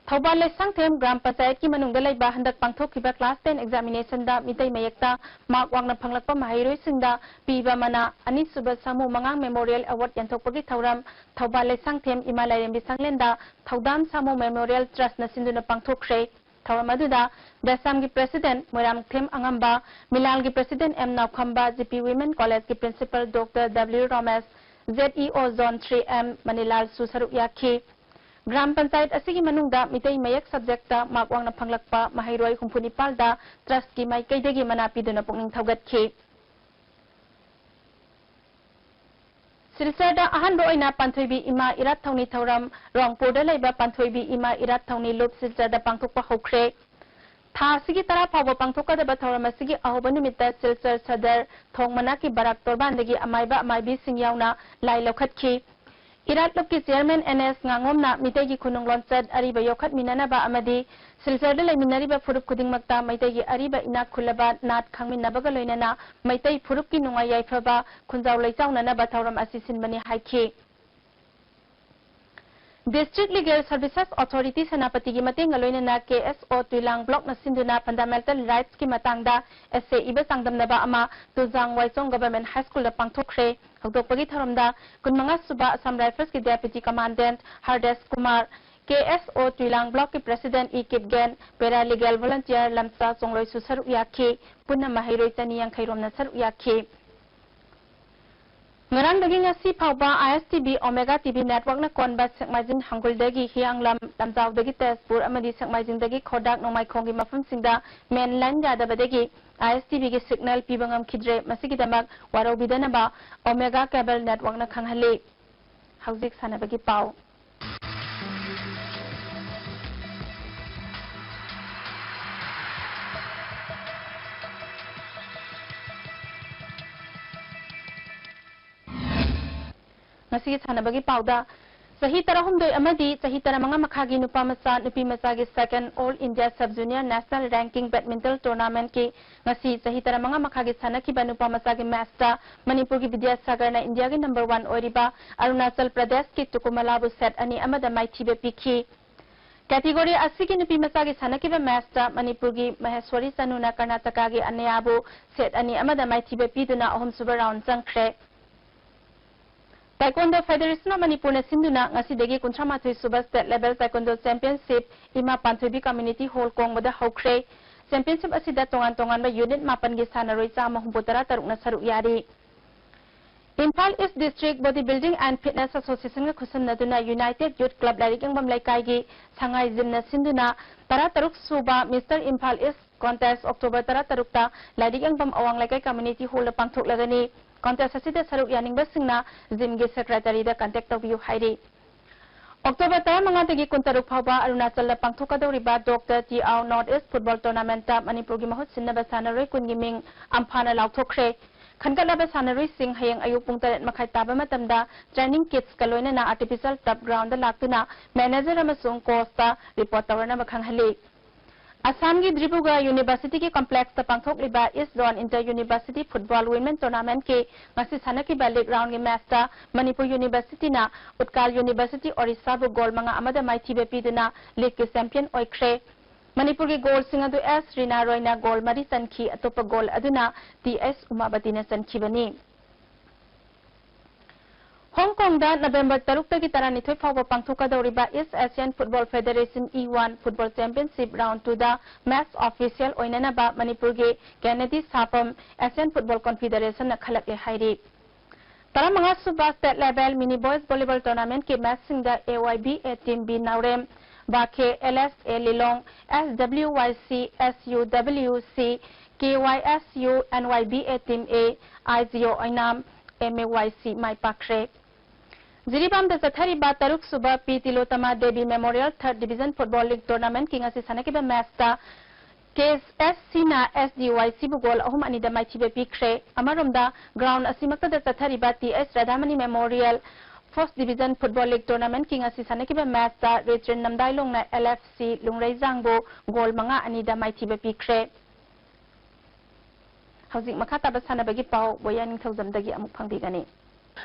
ꯊꯧꯕꯥꯜ ꯂꯩꯁꯥꯡꯊꯦꯝ ꯒ꯭ꯔꯥꯝ ꯄꯟꯆꯥꯌꯠꯀꯤ ꯃꯅꯨꯡꯗ ꯂꯩꯕ ꯍꯟꯗꯛ ꯄꯥꯡꯊꯣꯛꯈꯤꯕ class ten examination ꯗ ꯃꯤꯇꯩ ꯃꯌꯦꯛꯇ mark ꯋꯥꯡꯅ ꯐꯪꯂꯛꯄ ꯃꯍꯩꯔꯣꯏꯁꯤꯡꯗ ꯄꯤꯕ ꯃꯅꯥ ꯑꯅꯤꯁꯨꯕ ꯁꯥꯃꯨ ꯃꯉꯥꯡ Memorial Award ꯌꯦꯟꯊꯣꯛꯄꯒꯤ ꯊꯧꯔꯝ ꯊꯧꯕꯥꯜ ꯂꯩꯁꯥꯡꯊꯦꯝ ꯏꯃꯥ ꯂꯥꯏꯔꯦꯝꯕꯤ ꯁꯪꯂꯦꯟꯗ ꯊꯧꯗꯥꯝ ꯁꯥꯃꯨ Memorial Trust ꯅ ꯁꯤꯟꯗꯨꯅ ꯄꯥꯡꯊꯣꯛꯈ꯭ꯔꯦ꯫ ꯊꯧꯔꯝ ꯑꯗꯨꯗ ꯕꯦꯁꯥꯝꯒꯤ President ꯃꯣꯏꯔꯥꯡꯊꯦꯝ ꯑꯉꯝꯕ, ꯃꯤꯂꯥꯜꯒꯤ President M Naokhamba, G P Women College ꯀꯤ Principal Doctor W Romesh, Z E O Zone three M ꯃꯅꯤꯂꯥꯜꯁꯨ ꯁꯔꯨꯛ ꯌꯥꯈꯤ꯫ ꯒ꯭ꯔꯥꯝ ꯄꯟꯆꯥꯌꯠ ꯑꯁꯤꯒꯤ ꯃꯅꯨꯡꯗ ꯃꯤꯇꯩ ꯃꯌꯦꯛ subject ꯇ mark ꯋꯥꯡꯅ ꯐꯪꯂꯛꯄ ꯃꯍꯩꯔꯣꯏ ꯍꯨꯝꯐꯨ ꯅꯤꯄꯥꯜꯗ Trust ꯀꯤ ꯃꯥꯏꯀꯩꯗꯒꯤ ꯃꯅꯥ ꯄꯤꯗꯨꯅ ꯄꯨꯛꯅꯤꯡ ꯊꯧꯒꯠꯈꯤ꯫ ꯁꯤꯜꯆꯔꯗ ꯑꯍꯥꯟꯕ ꯑꯣꯏꯅ ꯄꯥꯟꯊꯣꯏꯕꯤ ꯏꯃꯥ ꯏꯔꯥꯠ ꯊꯧꯅꯤ ꯊꯧꯔꯝ ꯔꯣꯡꯄꯨꯔꯗ ꯂꯩꯕ ꯄꯥꯟꯊꯣꯏꯕꯤ ꯏꯃꯥ ꯏꯔꯥꯠ ꯊꯧꯅꯤ ꯂꯨꯞ ꯁꯤꯜꯆꯔꯗ ꯄꯥꯡꯊꯣꯛꯄ ꯍꯧꯈ꯭ꯔꯦ꯫ ꯊꯥ ꯑꯁꯤꯒꯤ ꯇꯔꯥ ꯐꯥꯎꯕ ꯄꯥꯡꯊꯣꯛꯀꯗꯕ ꯊꯧꯔꯝ ꯑꯁꯤꯒꯤ ꯑꯍꯧꯕ ꯅꯨꯃꯤꯠꯇ ꯁꯤꯜꯆꯔ ꯁꯗꯔ ꯊꯣꯡ ꯃꯅꯥꯛꯀꯤ ꯕꯔꯥꯛ ꯇꯣꯔꯕꯥꯟꯗꯒꯤ ꯑꯃꯥꯏꯕ ꯑꯃꯥꯏꯕꯤꯁꯤꯡ ꯌꯥꯎꯅ ꯂꯥꯏ ꯂꯧꯈꯠꯈꯤ꯫ ꯏꯔꯥꯠ ꯂꯨꯞꯀꯤ Chairman ꯑꯦꯟ ꯑꯦꯁ ꯉꯥꯉꯣꯝꯅ ꯃꯤꯇꯩꯒꯤ ꯈꯨꯅꯨꯡ ꯂꯣꯟꯆꯠ ꯑꯔꯤꯕ ꯌꯣꯛꯈꯠꯃꯤꯟꯅꯅꯕ ꯑꯃꯗꯤ ꯁꯤꯜꯆꯔꯗ ꯂꯩꯃꯤꯟꯅꯔꯤꯕ ꯐꯨꯔꯨꯞ ꯈꯨꯗꯤꯡꯃꯛꯇ ꯃꯩꯇꯩꯒꯤ ꯑꯔꯤꯕ ꯏꯅꯥꯛ ꯈꯨꯜꯂꯕ ꯅꯥꯠ ꯈꯪꯃꯤꯟꯅꯕꯒ ꯂꯣꯏꯅꯅ ꯃꯩꯇꯩ ꯐꯨꯔꯨꯞꯀꯤ ꯅꯨꯡꯉꯥꯏ ꯌꯥꯏꯐꯕ ꯈꯨꯟꯖꯥꯎ ꯂꯩꯆꯥꯎꯅꯅꯕ ꯊꯧꯔꯝ ꯑꯁꯤ ꯁꯤꯟꯕꯅꯤ ꯍꯥꯏꯈꯤ꯫ District Legal Services Authority ꯁꯦꯅꯥꯄꯇꯤꯒꯤ ꯃꯇꯦꯡꯒ ꯂꯣꯏꯅꯅ ꯀꯦ ꯑꯦꯁ ꯑꯣ ꯇꯨꯏꯂꯥꯡ block ꯅ ꯁꯤꯟꯗꯨꯅ fundamental rights ꯀꯤ ꯃꯇꯥꯡꯗ essay ꯏꯕ ꯆꯥꯡꯗꯝꯅꯕ ꯑꯃ ꯇꯨꯖꯥꯡ ꯋꯥꯏꯆꯣꯡ Government High School ꯗ ꯄꯥꯡꯊꯣꯛꯈ꯭ꯔꯦ꯫ ꯍꯧꯗꯣꯛꯄꯒꯤ ꯊꯧꯔꯝꯗ ꯀꯨꯟꯃꯉꯥ ꯁꯨꯕ Assam Rifles ꯀꯤ Deputy Commandant ꯍꯔꯗꯦꯁ ꯀꯨꯃꯥꯔ, ꯀꯦ ꯑꯦꯁ ꯑꯣ ꯇꯨꯏꯂꯥꯡ block ꯀꯤ President E Kipgen, paralegal volunteer ꯂꯝꯆꯥ ꯆꯣꯡꯂꯣꯏꯁꯨ ꯁꯔꯨꯛ ꯌꯥꯈꯤ꯫ ꯄꯨꯟꯅ ꯃꯍꯩꯔꯣꯏ ꯆꯅꯤ ꯌꯥꯡꯈꯩ ꯔꯣꯝꯅ ꯁꯔꯨꯛ ꯌꯥꯈꯤ꯫ ꯉꯔꯥꯡꯗꯒꯤ ꯉꯁꯤ ꯐꯥꯎꯕ I S T V Omega T V network ꯅ ꯀꯣꯟꯕ ꯁꯦꯛꯃꯥꯏꯖꯤꯡ ꯍꯪꯒꯨꯜꯗꯒꯤ ꯍꯤꯌꯥꯡꯂꯝ, ꯂꯝꯖꯥꯎꯗꯒꯤ ꯇꯦꯖꯄꯨꯔ ꯑꯃꯗꯤ ꯁꯦꯛꯃꯥꯏꯖꯤꯡꯗꯒꯤ ꯈꯣꯔꯗꯥꯛ ꯅꯣꯡꯃꯥꯏꯈꯣꯡꯒꯤ ꯃꯐꯝꯁꯤꯡꯗ main line ꯌꯥꯗꯕꯗꯒꯤ I S T V ꯒꯤ signal ꯄꯤꯕ ꯉꯝꯈꯤꯗ꯭ꯔꯦ꯫ ꯃꯁꯤꯒꯤꯗꯃꯛ ꯋꯥꯔꯧꯕꯤꯗꯅꯕ Omega Cable Network ꯅ ꯈꯪꯍꯜꯂꯤ꯫ ꯍꯧꯖꯤꯛ ꯁꯥꯟꯅꯕꯒꯤ ꯄꯥꯎ꯫ ꯉꯁꯤꯒꯤ ꯁꯥꯟꯅꯕꯒꯤ ꯄꯥꯎꯗ, ꯆꯍꯤ ꯇꯔꯥꯍꯨꯝꯗꯣꯏ ꯑꯃꯗꯤ ꯆꯍꯤ ꯇꯔꯥꯃꯉꯥ ꯃꯈꯥꯒꯤ ꯅꯨꯄꯥ ꯃꯆꯥ, ꯅꯨꯄꯤ ꯃꯆꯥꯒꯤ Second All India Sub Junior National Ranking Badminton Tournamentꯀꯤ ꯉꯁꯤ ꯆꯍꯤ ꯇꯔꯥꯃꯉꯥ ꯃꯈꯥꯒꯤ ꯁꯥꯟꯅꯈꯤꯕ ꯅꯨꯄꯥ ꯃꯆꯥꯒꯤ ꯃꯦꯆꯇ ꯃꯅꯤꯄꯨꯔꯒꯤ ꯕꯤꯗ꯭ꯌꯥꯁꯥꯒꯔꯅ ꯏꯟꯗꯤꯌꯥꯒꯤ number one ꯑꯣꯏꯔꯤꯕ ꯑꯔꯨꯅꯥꯆꯜ ꯄ꯭ꯔꯗꯦꯁꯀꯤ ꯇꯨꯀꯨꯃꯂꯥꯕꯨ set ꯑꯅꯤ ꯑꯃꯗ ꯃꯥꯏꯊꯤꯕ ꯄꯤꯈꯤ꯫ Category ꯑꯁꯤꯒꯤ ꯅꯨꯄꯤ ꯃꯆꯥꯒꯤ ꯁꯥꯟꯅꯈꯤꯕ ꯃꯦꯆꯇ ꯃꯅꯤꯄꯨꯔꯒꯤ ꯃꯍꯦꯁ꯭ꯋꯔꯤ ꯆꯅꯨꯅ ꯀꯔꯅꯥꯇꯀꯥꯒꯤ ꯑꯅꯌꯥꯕꯨ set ꯑꯅꯤ ꯑꯃꯗ ꯃꯥꯏꯊꯤꯕ ꯄꯤꯗꯨꯅ ꯑꯍꯨꯝꯁꯨꯕ round ꯆꯪꯈ꯭ꯔꯦ꯫ Taekwondo Federation of ꯃꯅꯤꯄꯨꯔꯅ ꯁꯤꯟꯗꯨꯅ ꯉꯁꯤꯗꯒꯤ ꯀꯨꯟꯊ꯭ꯔꯥ ꯃꯥꯊꯣꯏ ꯁꯨꯕ State Level Taekwondo Championship ꯏꯃꯥ ꯄꯥꯟꯊꯣꯏꯕꯤ Community Hall ꯀꯣꯡꯕꯗ ꯍꯧꯈ꯭ꯔꯦ꯫ Championship ꯑꯁꯤꯗ ꯇꯣꯉꯥꯟ ꯇꯣꯉꯥꯟꯕ unit ꯃꯥꯄꯟꯒꯤ ꯁꯥꯟꯅꯔꯣꯏ ꯆꯥꯝꯃ ꯍꯨꯝꯐꯨ ꯇꯔꯥ ꯇꯔꯨꯛꯅ ꯁꯔꯨꯛ ꯌꯥꯔꯤ꯫ Imphal East District Body Building and Fitness Associationꯒ ꯈꯨꯠꯁꯝꯅꯗꯨꯅ United Youth Club ꯂꯥꯏꯔꯤꯛ ꯌꯦꯡꯐꯝ ꯂꯩꯀꯥꯏꯒꯤ ꯁꯉꯥꯏ gymꯅ ꯁꯤꯟꯗꯨꯅ ꯇꯔꯥ ꯇꯔꯨꯛ ꯁꯨꯕ Mister Imphal East Contest October ꯇꯔꯥ ꯇꯔꯨꯛꯇ ꯂꯥꯏꯔꯤꯛ ꯌꯦꯡꯐꯝ ꯑꯋꯥꯡ ꯂꯩꯀꯥꯏ Community Hallꯗ ꯄꯥꯡꯊꯣꯛꯂꯒꯅꯤ꯫ Contest ꯑꯁꯤꯗ ꯁꯔꯨꯛ ꯌꯥꯅꯤꯡꯕꯁꯤꯡꯅ gymꯒꯤ secretaryꯗ contact ꯇꯧꯕꯤꯌꯨ ꯍꯥꯏꯔꯤ꯫ October ꯇꯔꯥꯃꯉꯥꯗꯒꯤ ꯀꯨꯟꯇꯔꯨꯛ ꯐꯥꯎꯕ ꯑꯔꯨꯅꯥꯆꯜꯗ ꯄꯥꯡꯊꯣꯛꯀꯗꯧꯔꯤꯕ Doctor T Ao North East Football Tournamentꯇ ꯃꯅꯤꯄꯨꯔꯒꯤ ꯃꯍꯨꯠ ꯁꯤꯟꯅꯕ ꯁꯥꯟꯅꯔꯣꯏ ꯀꯨꯟꯒꯤ ꯃꯤꯡ ꯑꯝꯐꯥꯅ ꯂꯥꯎꯊꯣꯛꯈ꯭ꯔꯦ꯫ ꯈꯟꯒꯠꯂꯕ ꯁꯥꯟꯅꯔꯣꯏꯁꯤꯡ ꯍꯌꯦꯡ ꯑꯌꯨꯛ ꯄꯨꯡ ꯇꯔꯦꯠ ꯃꯈꯥꯏ ꯇꯥꯕ ꯃꯇꯝꯗ training kitsꯀ ꯂꯣꯏꯅꯅ artificial turf groundꯗ ꯂꯥꯛꯇꯨꯅ manager ꯑꯃꯁꯨꯡ coachꯇ report ꯇꯧꯔꯅꯕ ꯈꯪꯍꯜꯂꯤ꯫ ꯑꯁꯥꯝꯒꯤ ꯗ꯭ꯔꯤꯕꯨꯒ Universityꯒꯤ complexꯇ ꯄꯥꯡꯊꯣꯛꯂꯤꯕ East Zone Inter University Football Women Tournamentꯀꯤ ꯉꯁꯤ ꯁꯥꯟꯅꯈꯤꯕ league roundꯒꯤ matchꯇ ꯃꯅꯤꯄꯨꯔ Universityꯅ ꯎꯠꯀꯥꯜ University Orissaꯕꯨ goal ꯃꯉꯥ ꯑꯃꯗ ꯃꯥꯏꯊꯤꯕ ꯄꯤꯗꯨꯅ leagueꯀꯤ champion ꯑꯣꯏꯈ꯭ꯔꯦ꯫ ꯃꯅꯤꯄꯨꯔꯒꯤ goalꯁꯤꯡ ꯑꯗꯨ S ꯔꯤꯅꯥ ꯔꯣꯏꯅ goal ꯃꯔꯤ ꯆꯟꯈꯤ, ꯑꯇꯣꯞꯄ goal ꯑꯗꯨꯅ T S ꯎꯃꯥꯕꯇꯤꯅ ꯆꯟꯈꯤꯕꯅꯤ꯫ ꯍꯣꯡ ꯀꯣꯡꯗ November ꯇꯔꯨꯛꯇꯒꯤ ꯇꯔꯥꯅꯤꯊꯣꯏ ꯐꯥꯎꯕ ꯄꯥꯡꯊꯣꯛꯀꯗꯧꯔꯤꯕ East Asian Football Federation E one Football Championship Round twoꯗ match official ꯑꯣꯏꯅꯅꯕ ꯃꯅꯤꯄꯨꯔꯒꯤ ꯀꯦꯅꯦꯗꯤ ꯁꯥꯄꯝ Asian Football Confederationꯅ ꯈꯜꯂꯛꯂꯦ ꯍꯥꯏꯔꯤ꯫ ꯇꯔꯥꯃꯉꯥ ꯁꯨꯕ State Level Mini Boys Volleyball Tournamentꯀꯤ matchꯁꯤꯡꯗ A Y B A Team B Naorem, ꯕꯥꯈꯦ L S A Lilong, S W Y C S U W C, K Y S U N Y B A Team A, I G O Oinam, M A Y C ꯃꯥꯏ ꯄꯥꯛꯈ꯭ꯔꯦ꯫ ꯖꯤꯔꯤꯕꯥꯝꯗ ꯆꯠꯊꯔꯤꯕ ꯇꯔꯨꯛ ꯁꯨꯕ ꯄꯤ ꯇꯤꯂꯣꯇꯃꯥ Devi Memorial Third Division Football League Tournamentꯀꯤ ꯉꯁꯤ ꯁꯥꯟꯅꯈꯤꯕ matchꯇ K S Cꯅ S D Y Cꯕꯨ goal ꯑꯍꯨꯝ ꯑꯅꯤꯗ ꯃꯥꯏꯊꯤꯕ ꯄꯤꯈ꯭ꯔꯦ꯫ ꯑꯃꯔꯣꯝꯗ ground ꯑꯁꯤꯃꯛꯇꯗ ꯆꯠꯊꯔꯤꯕ T S ꯔꯥꯙꯥꯃꯅꯤ Memorial First Division Football League Tournamentꯀꯤ ꯉꯁꯤ ꯁꯥꯟꯅꯈꯤꯕ ꯃꯦꯆꯇ ꯔꯦꯆꯤꯟ ꯅꯝꯗꯥꯏꯂꯣꯡꯅ ꯑꯦꯜ ꯑꯦꯐ ꯁꯤ ꯂꯨꯡꯔꯩꯖꯥꯡꯕꯨ ꯒꯣꯜ ꯃꯉꯥ ꯑꯅꯤꯗ ꯃꯥꯏꯊꯤꯕ ꯄꯤꯈ꯭ꯔꯦ꯫ ꯍꯧꯖꯤꯛ ꯃꯈꯥ ꯇꯥꯕ ꯁꯥꯟꯅꯕꯒꯤ ꯄꯥꯎ ꯕꯣꯌꯥ ꯅꯤꯡꯊꯧꯖꯝꯗꯒꯤ ꯑꯃꯨꯛ ꯐꯪꯕꯤꯒꯅꯤ꯫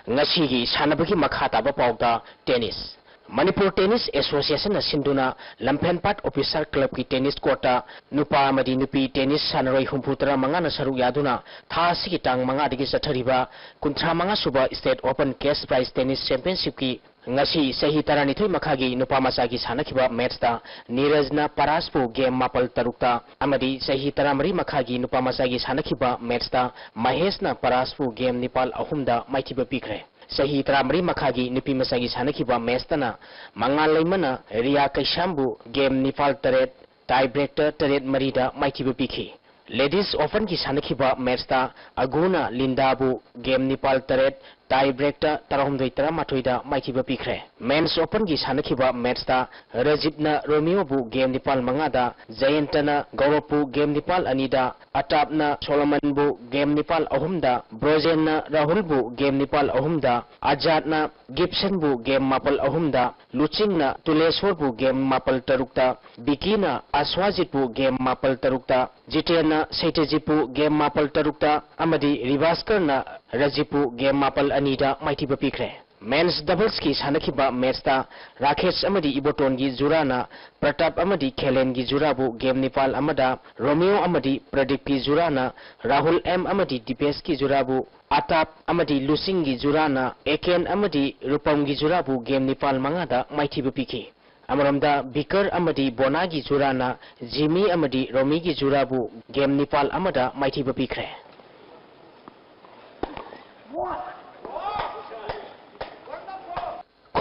ꯉꯁꯤꯒꯤ ꯁꯥꯟꯅꯕꯒꯤ ꯃꯈꯥ ꯇꯥꯕ ꯄꯥꯎꯗ ꯇꯦꯅꯤꯁ꯫ ꯃꯅꯤꯄꯨꯔ ꯇꯦꯅꯤꯁ ꯑꯦꯁꯣꯁꯤꯌꯦꯁꯟꯅ ꯁꯤꯟꯗꯨꯅ ꯂꯝꯐꯦꯟꯄꯥꯠ ꯑꯣꯐꯤꯁꯥꯔ ꯀ꯭ꯂꯕꯀꯤ ꯇꯦꯅꯤꯁ ꯀꯣꯔꯠꯇ ꯅꯨꯄꯥ ꯑꯃꯗꯤ ꯅꯨꯄꯤ ꯇꯦꯅꯤꯁ ꯁꯥꯟꯅꯔꯣꯏ ꯍꯨꯝꯐꯨ ꯇꯔꯥ ꯃꯉꯥꯅ ꯁꯔꯨꯛ ꯌꯥꯗꯨꯅ ꯊꯥ ꯑꯁꯤꯒꯤ ꯇꯥꯡ ꯃꯉꯥꯗꯒꯤ ꯆꯠꯊꯔꯤꯕ ꯀꯨꯟꯊ꯭ꯔꯥ ꯃꯉꯥ ꯁꯨꯕ state open cash prize tennis ꯆꯦꯝꯄꯤꯌꯟꯁꯤꯞꯀꯤ ꯉꯁꯤ ꯆꯍꯤ ꯇꯔꯥꯅꯤꯊꯣꯏ ꯃꯈꯥꯒꯤ ꯅꯨꯄꯥ ꯃꯆꯥꯒꯤ ꯁꯥꯟꯅꯈꯤꯕ ꯃꯦꯠꯁꯇ ꯅꯤꯔꯖꯅ ꯄꯔꯥꯁꯄꯨ ꯒꯦꯝ ꯃꯥꯄꯜ ꯇꯔꯨꯛꯇ ꯑꯃꯗꯤ ꯆꯍꯤ ꯇꯔꯥꯃꯔꯤ ꯃꯈꯥꯒꯤ ꯅꯨꯄꯥ ꯃꯆꯥꯒꯤ ꯁꯥꯟꯅꯈꯤꯕ ꯃꯦꯠꯁꯇ ꯃꯍꯦꯁꯅ ꯄꯔꯥꯁꯄꯨ ꯒꯦꯝ ꯅꯤꯄꯥꯜ ꯑꯍꯨꯝꯗ ꯃꯥꯏꯊꯤꯕ ꯄꯤꯈ꯭ꯔꯦ꯫ ꯆꯍꯤ ꯇꯔꯥꯃꯔꯤ ꯃꯈꯥꯒꯤ ꯅꯨꯄꯤ ꯃꯆꯥꯒꯤ ꯁꯥꯟꯅꯈꯤꯕ ꯃꯦꯠꯁꯇꯅ ꯃꯉꯥꯜ ꯂꯩꯃꯅ ꯔꯤꯌꯥ ꯀꯩꯁꯥꯝꯕꯨ ꯒꯦꯝ ꯅꯤꯄꯥꯜ ꯇꯔꯦꯠ, ꯇꯥꯏ ꯕ꯭ꯔꯦꯛꯇ ꯇꯔꯦꯠ ꯃꯔꯤꯗ ꯃꯥꯏꯊꯤꯕ ꯄꯤꯈꯤ꯫ ꯂꯦꯗꯤꯁ ꯑꯣꯄꯟꯒꯤ ꯁꯥꯟꯅꯈꯤꯕ ꯃꯦꯠꯁꯇ ꯑꯒꯨꯅ ꯂꯤꯟꯗꯥꯕꯨ ꯒꯦꯝ ꯅꯤꯄꯥꯜ ꯇꯔꯦꯠ, ꯇꯥꯏ ꯕ꯭ꯔꯦꯛꯇ ꯇꯔꯥꯍꯨꯝꯗꯣꯏ ꯇꯔꯥꯃꯥꯊꯣꯏꯗ ꯃꯥꯏꯊꯤꯕ ꯄꯤꯈ꯭ꯔꯦ꯫ ꯃꯦꯟꯁ ꯑꯣꯄꯟꯒꯤ ꯁꯥꯟꯅꯈꯤꯕ ꯃꯦꯠꯁꯇ ꯔꯖꯤꯞꯅ ꯔꯣꯃꯤꯌꯣꯕꯨ ꯒꯦꯝ ꯅꯤꯄꯥꯜ ꯃꯉꯥꯗ, ꯖꯌꯟꯇꯅ ꯒꯧꯔꯕꯄꯨ ꯒꯦꯝ ꯅꯤꯄꯥꯜ ꯑꯅꯤꯗ, ꯑꯇꯥꯞꯅ ꯁꯣꯂꯣꯃꯟꯕꯨ ꯒꯦꯝ ꯅꯤꯄꯥꯜ ꯑꯍꯨꯝꯗ, ꯕ꯭ꯔꯣꯖꯦꯟꯅ ꯔꯥꯍꯨꯜꯕꯨ ꯒꯦꯝ ꯅꯤꯄꯥꯜ ꯑꯍꯨꯝꯗ, ꯑꯖꯥꯠꯅ ꯒꯤꯞꯁꯟꯕꯨ ꯒꯦꯝ ꯃꯥꯄꯜ ꯑꯍꯨꯝꯗ, ꯂꯨꯆꯤꯡꯅ ꯇꯨꯂꯦꯁꯣꯔꯕꯨ ꯒꯦꯝ ꯃꯥꯄꯜ ꯇꯔꯨꯛꯇ, ꯕꯤꯀꯤꯅ ꯑꯁ꯭ꯋꯥꯖꯤꯠꯄꯨ ꯒꯦꯝ ꯃꯥꯄꯜ ꯇꯔꯨꯛꯇ, ꯖꯤꯇꯦꯟꯅ ꯁꯩꯇꯖꯤꯠꯄꯨ ꯒꯦꯝ ꯃꯥꯄꯜ ꯇꯔꯨꯛꯇ ꯑꯃꯗꯤ ꯔꯤꯚꯥꯁꯀꯔꯅ ꯔꯖꯤꯞꯄꯨ ꯒꯦꯝ ꯃꯥꯄꯜ ꯑꯅꯤꯗ ꯃꯥꯏꯊꯤꯕ ꯄꯤꯈ꯭ꯔꯦ꯫ ꯃꯦꯟꯁ ꯗꯕꯜꯁꯀꯤ ꯁꯥꯟꯅꯈꯤꯕ ꯃꯦꯠꯁꯇ ꯔꯥꯀꯦꯁ ꯑꯃꯗꯤ ꯏꯕꯣꯇꯣꯟꯒꯤ ꯖꯨꯔꯥꯅ ꯄ꯭ꯔꯇꯥꯞ ꯑꯃꯗꯤ ꯈꯦꯂꯦꯟꯒꯤ ꯖꯨꯔꯥꯕꯨ ꯒꯦꯝ ꯅꯤꯄꯥꯜ ꯑꯃꯗ, ꯔꯣꯃꯤꯌꯣ ꯑꯃꯗꯤ ꯄ꯭ꯔꯗꯤꯞꯀꯤ ꯖꯨꯔꯥꯅ ꯔꯥꯍꯨꯜ ꯑꯦꯝ ꯑꯃꯗꯤ ꯗꯤꯄꯦꯁꯀꯤ ꯖꯨꯔꯥꯕꯨ, ꯑꯇꯥꯞ ꯑꯃꯗꯤ ꯂꯨꯁꯤꯡꯒꯤ ꯖꯨꯔꯥꯅ ꯑꯦꯀꯦꯟ ꯑꯃꯗꯤ ꯔꯨꯄꯝꯒꯤ ꯖꯨꯔꯥꯕꯨ ꯒꯦꯝ ꯅꯤꯄꯥꯜ ꯃꯉꯥꯗ ꯃꯥꯏꯊꯤꯕ ꯄꯤꯈꯤ꯫ ꯑꯃꯔꯣꯝꯗ ꯕꯤꯀꯔ ꯑꯃꯗꯤ ꯕꯣꯅꯥꯒꯤ ꯖꯨꯔꯥꯅ ꯖꯤꯃꯤ ꯑꯃꯗꯤ ꯔꯣꯃꯤꯒꯤ ꯖꯨꯔꯥꯕꯨ ꯒꯦꯝ ꯅꯤꯄꯥꯜ ꯑꯃꯗ ꯃꯥꯏꯊꯤꯕ ꯄꯤꯈ꯭ꯔꯦ꯫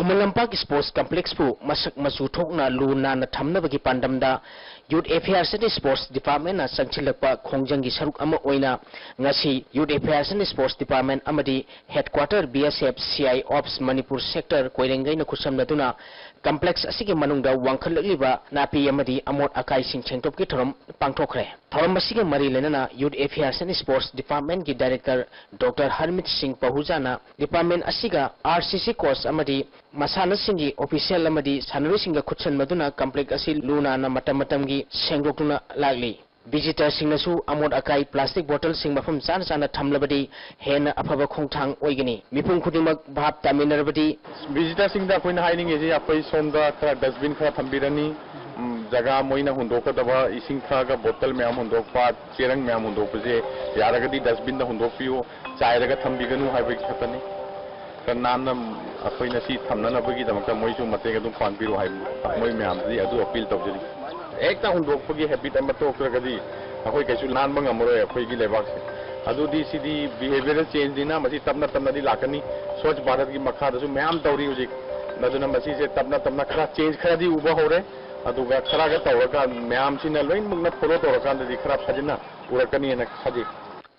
ꯈꯨꯃꯟ ꯂꯝꯄꯥꯛ Sports Complexꯄꯨ ꯃꯁꯛ ꯃꯆꯨ ꯊꯣꯛꯅ ꯂꯨ ꯅꯥꯟꯅ ꯊꯝꯅꯕꯒꯤ ꯄꯥꯟꯗꯝꯗ Youth Affairs and Sports Departmentꯅ ꯆꯪꯁꯤꯜꯂꯛꯄ ꯈꯣꯡꯖꯪꯒꯤ ꯁꯔꯨꯛ ꯑꯃ ꯑꯣꯏꯅ ꯉꯁꯤ Youth Affairs and Sports Department ꯑꯃꯗꯤ Headquarter B S F C I Ops Manipur Sector ꯀꯣꯏꯔꯦꯡꯒꯩꯅ ꯈꯨꯠꯁꯝꯅꯗꯨꯅ complex ꯑꯁꯤꯒꯤ ꯃꯅꯨꯡꯗ ꯋꯥꯡꯈꯠꯂꯛꯂꯤꯕ ꯅꯥꯄꯤ ꯑꯃꯗꯤ ꯑꯃꯣꯠ ꯑꯀꯥꯏꯁꯤꯡ ꯁꯦꯡꯗꯣꯛꯄꯒꯤ ꯊꯧꯔꯝ ꯄꯥꯡꯊꯣꯛꯈ꯭ꯔꯦ꯫ ꯊꯧꯔꯝ ꯑꯁꯤꯒ ꯃꯔꯤ ꯂꯩꯅꯅ Youth Affairs and Sports Departmentꯀꯤ Director Doctor Harmeet Singh Pahujaꯅ department ꯑꯁꯤꯒ R C C coach ꯑꯃꯗꯤ ꯃꯁꯥꯟꯅꯁꯤꯡꯒꯤ official ꯑꯃꯗꯤ ꯁꯥꯟꯅꯔꯣꯏꯁꯤꯡꯒ ꯈꯨꯠꯁꯟꯅꯗꯨꯅ complex ꯑꯁꯤ ꯂꯨ ꯅꯥꯟꯅ ꯃꯇꯝ ꯃꯇꯝꯒꯤ ꯁꯦꯡꯗꯣꯛꯇꯨꯅ ꯂꯥꯛꯂꯤ꯫ Visitorꯁꯤꯡꯅꯁꯨ ꯑꯃꯣꯠ ꯑꯀꯥꯏ, plastic bottleꯁꯤꯡ ꯃꯐꯝ ꯆꯥꯅ ꯆꯥꯅ ꯊꯝꯂꯕꯗꯤ ꯍꯦꯟꯅ ꯑꯐꯕ ꯈꯣꯡꯊꯥꯡ ꯑꯣꯏꯒꯅꯤ꯫ ꯃꯤꯄꯨꯝ ꯈꯨꯗꯤꯡꯃꯛ ꯚꯥꯞ ꯇꯥꯃꯤꯟꯅꯔꯕꯗꯤ꯫ Visitorꯁꯤꯡꯗ ꯑꯩꯈꯣꯏꯅ ꯍꯥꯏꯅꯤꯡꯉꯤꯁꯤ, ꯑꯩꯈꯣꯏ ꯁꯣꯝꯗ ꯈꯔ dustbin ꯈꯔ ꯊꯝꯕꯤꯔꯅꯤ꯫ ꯎꯝ, ꯖꯒꯥ ꯃꯣꯏꯅ ꯍꯨꯟꯗꯣꯛꯀꯗꯕ ꯏꯁꯤꯡ ꯊꯛꯑꯒ bottle ꯃꯌꯥꯝ ꯍꯨꯟꯗꯣꯛꯄ, ꯆꯦꯔꯪ ꯃꯌꯥꯝ ꯍꯨꯟꯗꯣꯛꯄꯁꯦ ꯌꯥꯔꯒꯗꯤ dustbinꯗ ꯍꯨꯟꯗꯣꯛꯄꯤꯌꯨ, ꯆꯥꯏꯔꯒ ꯊꯝꯕꯤꯒꯅꯨ ꯍꯥꯏꯕꯒꯤ ꯈꯛꯇꯅꯤ꯫ ꯈꯔ ꯅꯥꯟꯅ ꯑꯩꯈꯣꯏꯅ ꯁꯤ ꯊꯝꯅꯅꯕꯒꯤꯗꯃꯛꯇ ꯃꯣꯏꯁꯨ ꯃꯇꯦꯡ ꯑꯗꯨꯝ ꯄꯥꯡꯕꯤꯔꯣ ꯍꯥꯏꯕꯅꯤ꯫ ꯃꯣꯏ ꯃꯌꯥꯝꯗꯗꯤ ꯑꯗꯨ appeal ꯇꯧꯖꯔꯤ꯫ ꯍꯦꯛꯇ ꯍꯨꯟꯗꯣꯛꯄꯒꯤ habit ꯑꯃ ꯇꯣꯛꯇ꯭ꯔꯒꯗꯤ ꯑꯩꯈꯣꯏ ꯀꯩꯁꯨ ꯅꯥꯟꯕ ꯉꯝꯃꯔꯣꯏ ꯑꯩꯈꯣꯏꯒꯤ ꯂꯩꯕꯥꯛꯁꯦ꯫ ꯑꯗꯨꯗꯤ ꯁꯤꯗꯤ behavioural changeꯅꯤꯅ ꯃꯁꯤ ꯇꯞꯅ ꯇꯞꯅꯗꯤ ꯂꯥꯛꯀꯅꯤ꯫ Swachh Bharatꯀꯤ ꯃꯈꯥꯗꯁꯨ ꯃꯌꯥꯝ ꯇꯧꯔꯤ ꯍꯧꯖꯤꯛ꯫ ꯑꯗꯨꯅ ꯃꯁꯤꯁꯦ ꯇꯞꯅ ꯇꯞꯅ ꯈꯔ change ꯈꯔꯗꯤ ꯎꯕ ꯍꯧꯔꯦ꯫ ꯑꯗꯨꯒ ꯈꯔꯒ ꯇꯧꯔꯒ ꯃꯌꯥꯝꯁꯤꯅ ꯂꯣꯏꯅꯃꯛꯅ follow ꯇꯧꯔꯀꯥꯟꯗꯗꯤ ꯈꯔ ꯐꯖꯅ ꯎꯔꯛꯀꯅꯤꯅ ꯈꯜꯂꯤ꯫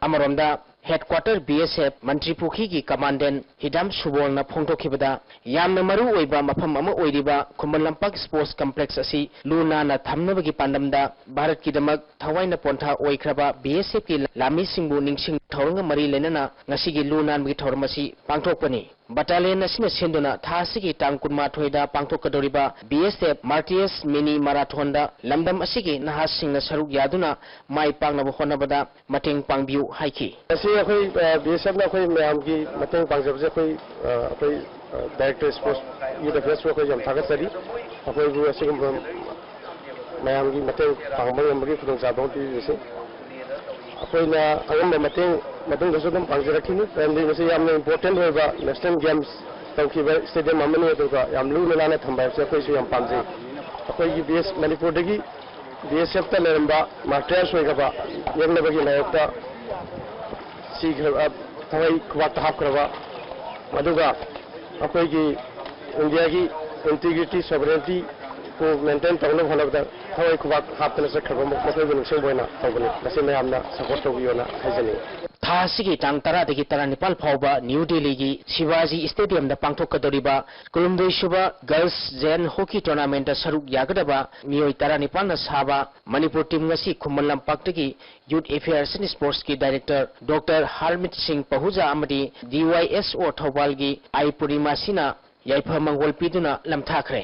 ꯑꯃꯔꯣꯝꯗ Headquarter B S F ꯃꯟꯇ꯭ꯔꯤ ꯄꯨꯈ꯭ꯔꯤꯒꯤ Commandant ꯍꯤꯗꯥꯝ ꯁꯨꯕꯣꯜꯅ ꯐꯣꯡꯗꯣꯛꯈꯤꯕꯗ, ꯌꯥꯝꯅ ꯃꯔꯨ ꯑꯣꯏꯕ ꯃꯐꯝ ꯑꯃ ꯑꯣꯏꯔꯤꯕ ꯈꯨꯃꯟ ꯂꯝꯄꯥꯛ Sports Complex ꯑꯁꯤ ꯂꯨ ꯅꯥꯟꯅ ꯊꯝꯅꯕꯒꯤ ꯄꯥꯟꯗꯝꯗ ꯚꯥꯔꯠꯀꯤꯗꯃꯛ ꯊꯋꯥꯏꯅ ꯄꯣꯟꯊꯥ ꯑꯣꯏꯈ꯭ꯔꯕ B S Fꯀꯤ ꯂꯥꯟꯃꯤꯁꯤꯡꯕꯨ ꯅꯤꯡꯁꯤꯡ ꯊꯧꯔꯝꯒ ꯃꯔꯤ ꯂꯩꯅꯅ ꯉꯁꯤꯒꯤ ꯂꯨ ꯅꯥꯟꯕꯒꯤ ꯊꯧꯔꯝ ꯑꯁꯤ ꯄꯥꯡꯊꯣꯛꯄꯅꯤ꯫ Battalion ꯑꯁꯤꯅ ꯁꯤꯟꯗꯨꯅ ꯊꯥ ꯑꯁꯤꯒꯤ ꯇꯥꯡ ꯀꯨꯟꯃꯥꯊꯣꯏꯗ ꯄꯥꯡꯊꯣꯛꯀꯗꯧꯔꯤꯕ B S F Martyrs Mini Marathonꯗ ꯂꯝꯗꯝ ꯑꯁꯤꯒꯤ ꯅꯍꯥꯁꯤꯡꯅ ꯁꯔꯨꯛ ꯌꯥꯗꯨꯅ ꯃꯥꯏ ꯄꯥꯛꯅꯕ ꯍꯣꯠꯅꯕꯗ ꯃꯇꯦꯡ ꯄꯥꯡꯕꯤꯌꯨ ꯍꯥꯏꯈꯤ꯫ ꯉꯁꯤ ꯑꯩꯈꯣꯏ, ꯑ, B S Fꯅ ꯑꯩꯈꯣꯏ ꯃꯌꯥꯝꯒꯤ ꯃꯇꯦꯡ ꯄꯥꯡꯖꯕꯁꯦ ꯑꯩꯈꯣꯏ, ꯑ, ꯑꯩꯈꯣꯏ, ꯑ, Director Sports, Youth Affairsꯄꯨ ꯑꯩꯈꯣꯏ ꯌꯥꯝ ꯊꯥꯒꯠꯆꯔꯤ꯫ ꯑꯩꯈꯣꯏꯕꯨ ꯑꯁꯤꯒꯨꯝꯕ ꯃꯌꯥꯝꯒꯤ ꯃꯇꯦꯡ ꯄꯥꯡꯕ ꯉꯝꯕꯒꯤ ꯈꯨꯗꯣꯡꯆꯥꯕ ꯑꯃ ꯄꯤꯕꯤꯕꯁꯦ꯫ ꯑꯩꯈꯣꯏꯅ ꯑꯉꯝꯕ ꯃꯇꯦꯡ ꯃꯇꯨꯡꯗꯁꯨ ꯑꯗꯨꯝ ꯄꯥꯡꯖꯔꯛꯈꯤꯅꯤ, ꯃꯔꯝꯗꯤ ꯃꯁꯤ ꯌꯥꯝꯅ important ꯑꯣꯏꯕ National Games ꯇꯧꯈꯤꯕ stadium ꯑꯃꯅꯤ, ꯑꯗꯨꯒ ꯌꯥꯝ ꯂꯨꯅ ꯅꯥꯟꯅ ꯊꯝꯕ ꯍꯥꯏꯕꯁꯦ ꯑꯩꯈꯣꯏꯁꯨ ꯌꯥꯝ ꯄꯥꯝꯖꯩ꯫ ꯑꯩꯈꯣꯏꯒꯤ B S, ꯃꯅꯤꯄꯨꯔꯗꯒꯤ B S Fꯇ ꯂꯩꯔꯝꯕ martyrs ꯑꯣꯏꯈ꯭ꯔꯕ, ꯌꯦꯛꯅꯕꯒꯤ ꯃꯥꯌꯣꯛꯇ ꯁꯤꯈ꯭ꯔꯕ, ꯊꯋꯥꯏ ꯈꯨꯕꯥꯛꯇ ꯍꯥꯞꯈ꯭ꯔꯕ, ꯑꯗꯨꯒ ꯑꯩꯈꯣꯏꯒꯤ ꯏꯟꯗꯤꯌꯥꯒꯤ integrity, sovereignty ꯄꯨ maintain ꯇꯧꯅꯕ ꯍꯣꯠꯅꯕꯗ ꯊꯋꯥꯏ ꯈꯨꯕꯥꯛ ꯍꯥꯞꯇꯅ ꯆꯠꯈ꯭ꯔꯕ ꯃꯈꯣꯏꯕꯨ ꯅꯤꯡꯁꯤꯡꯕ ꯑꯣꯏꯅ ꯇꯧꯕꯅꯤ꯫ ꯃꯁꯤ ꯃꯌꯥꯝꯅ support ꯇꯧꯕꯤꯌꯣꯅ ꯍꯥꯏꯖꯅꯤꯡꯏ꯫ ꯊꯥ ꯑꯁꯤꯒꯤ ꯇꯥꯡ ꯇꯔꯥꯗꯒꯤ ꯇꯔꯥꯅꯤꯄꯥꯜ ꯐꯥꯎꯕ ꯅ꯭ꯌꯨ ꯗꯦꯜꯂꯤꯒꯤ ꯁꯤꯕꯥꯖꯤ ꯁ꯭ꯇꯦꯗꯤꯌꯝꯗ ꯄꯥꯡꯊꯣꯛꯀꯗꯧꯔꯤꯕ ꯀꯨꯟꯍꯨꯝꯗꯣꯏꯁꯨꯕ ꯒꯔꯜꯁ ꯖꯦꯟ ꯍꯣꯀꯤ ꯇꯣꯔꯅꯥꯃꯦꯟꯠꯇ ꯁꯔꯨꯛ ꯌꯥꯒꯗꯕ ꯃꯤꯑꯣꯏ ꯇꯔꯥꯅꯤꯄꯥꯜꯅ ꯁꯥꯕ ꯃꯅꯤꯄꯨꯔ ꯇꯤꯝ ꯉꯁꯤ ꯈꯨꯃꯟ ꯂꯝꯄꯥꯛꯇꯒꯤ Youth Affairs and Sportsꯀꯤ ꯗꯥꯏꯔꯦꯛꯇꯔ ꯗꯣꯛꯇꯔ ꯍꯔꯃꯤꯠ ꯁꯤꯡ ꯄꯍꯨꯖꯥ ꯑꯃꯗꯤ ꯗꯤ ꯋꯥꯏ ꯑꯦꯁ ꯑꯣ ꯊꯧꯕꯥꯜꯒꯤ ꯑꯥꯏ ꯄꯨꯔꯅꯤꯃꯥꯁꯤꯅ ꯌꯥꯏꯐ ꯃꯪꯒꯣꯜ ꯄꯤꯗꯨꯅ ꯂꯝꯊꯥꯈ꯭ꯔꯦ꯫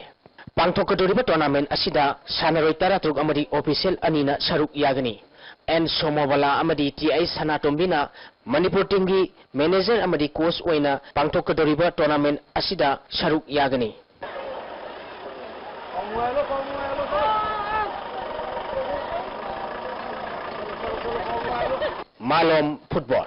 ꯄꯥꯡꯊꯣꯛꯀꯗꯧꯔꯤꯕ ꯇꯣꯔꯅꯥꯃꯦꯟꯠ ꯑꯁꯤꯗ ꯁꯥꯟꯅꯔꯣꯏ ꯇꯔꯥꯇꯔꯨꯛ ꯑꯃꯗꯤ ꯑꯣꯐꯤꯁꯤꯌꯦꯜ ꯑꯅꯤꯅ ꯁꯔꯨꯛ ꯌꯥꯒꯅꯤ꯫ ꯑꯦꯟ ꯁꯣꯃꯣꯕꯂꯥ ꯑꯃꯗꯤ ꯇꯤ ꯑꯩꯆ ꯁꯅꯥꯇꯣꯝꯕꯤꯅ ꯃꯅꯤꯄꯨꯔ ꯇꯤꯝꯒꯤ ꯃꯦꯅꯦꯖꯔ ꯑꯃꯗꯤ ꯀꯣꯆ ꯑꯣꯏꯅ ꯄꯥꯡꯊꯣꯛꯀꯗꯧꯔꯤꯕ ꯇꯣꯔꯅꯥꯃꯦꯟꯠ ꯑꯁꯤꯗ ꯁꯔꯨꯛ ꯌꯥꯒꯅꯤ꯫ ꯃꯥꯂꯣꯝ football.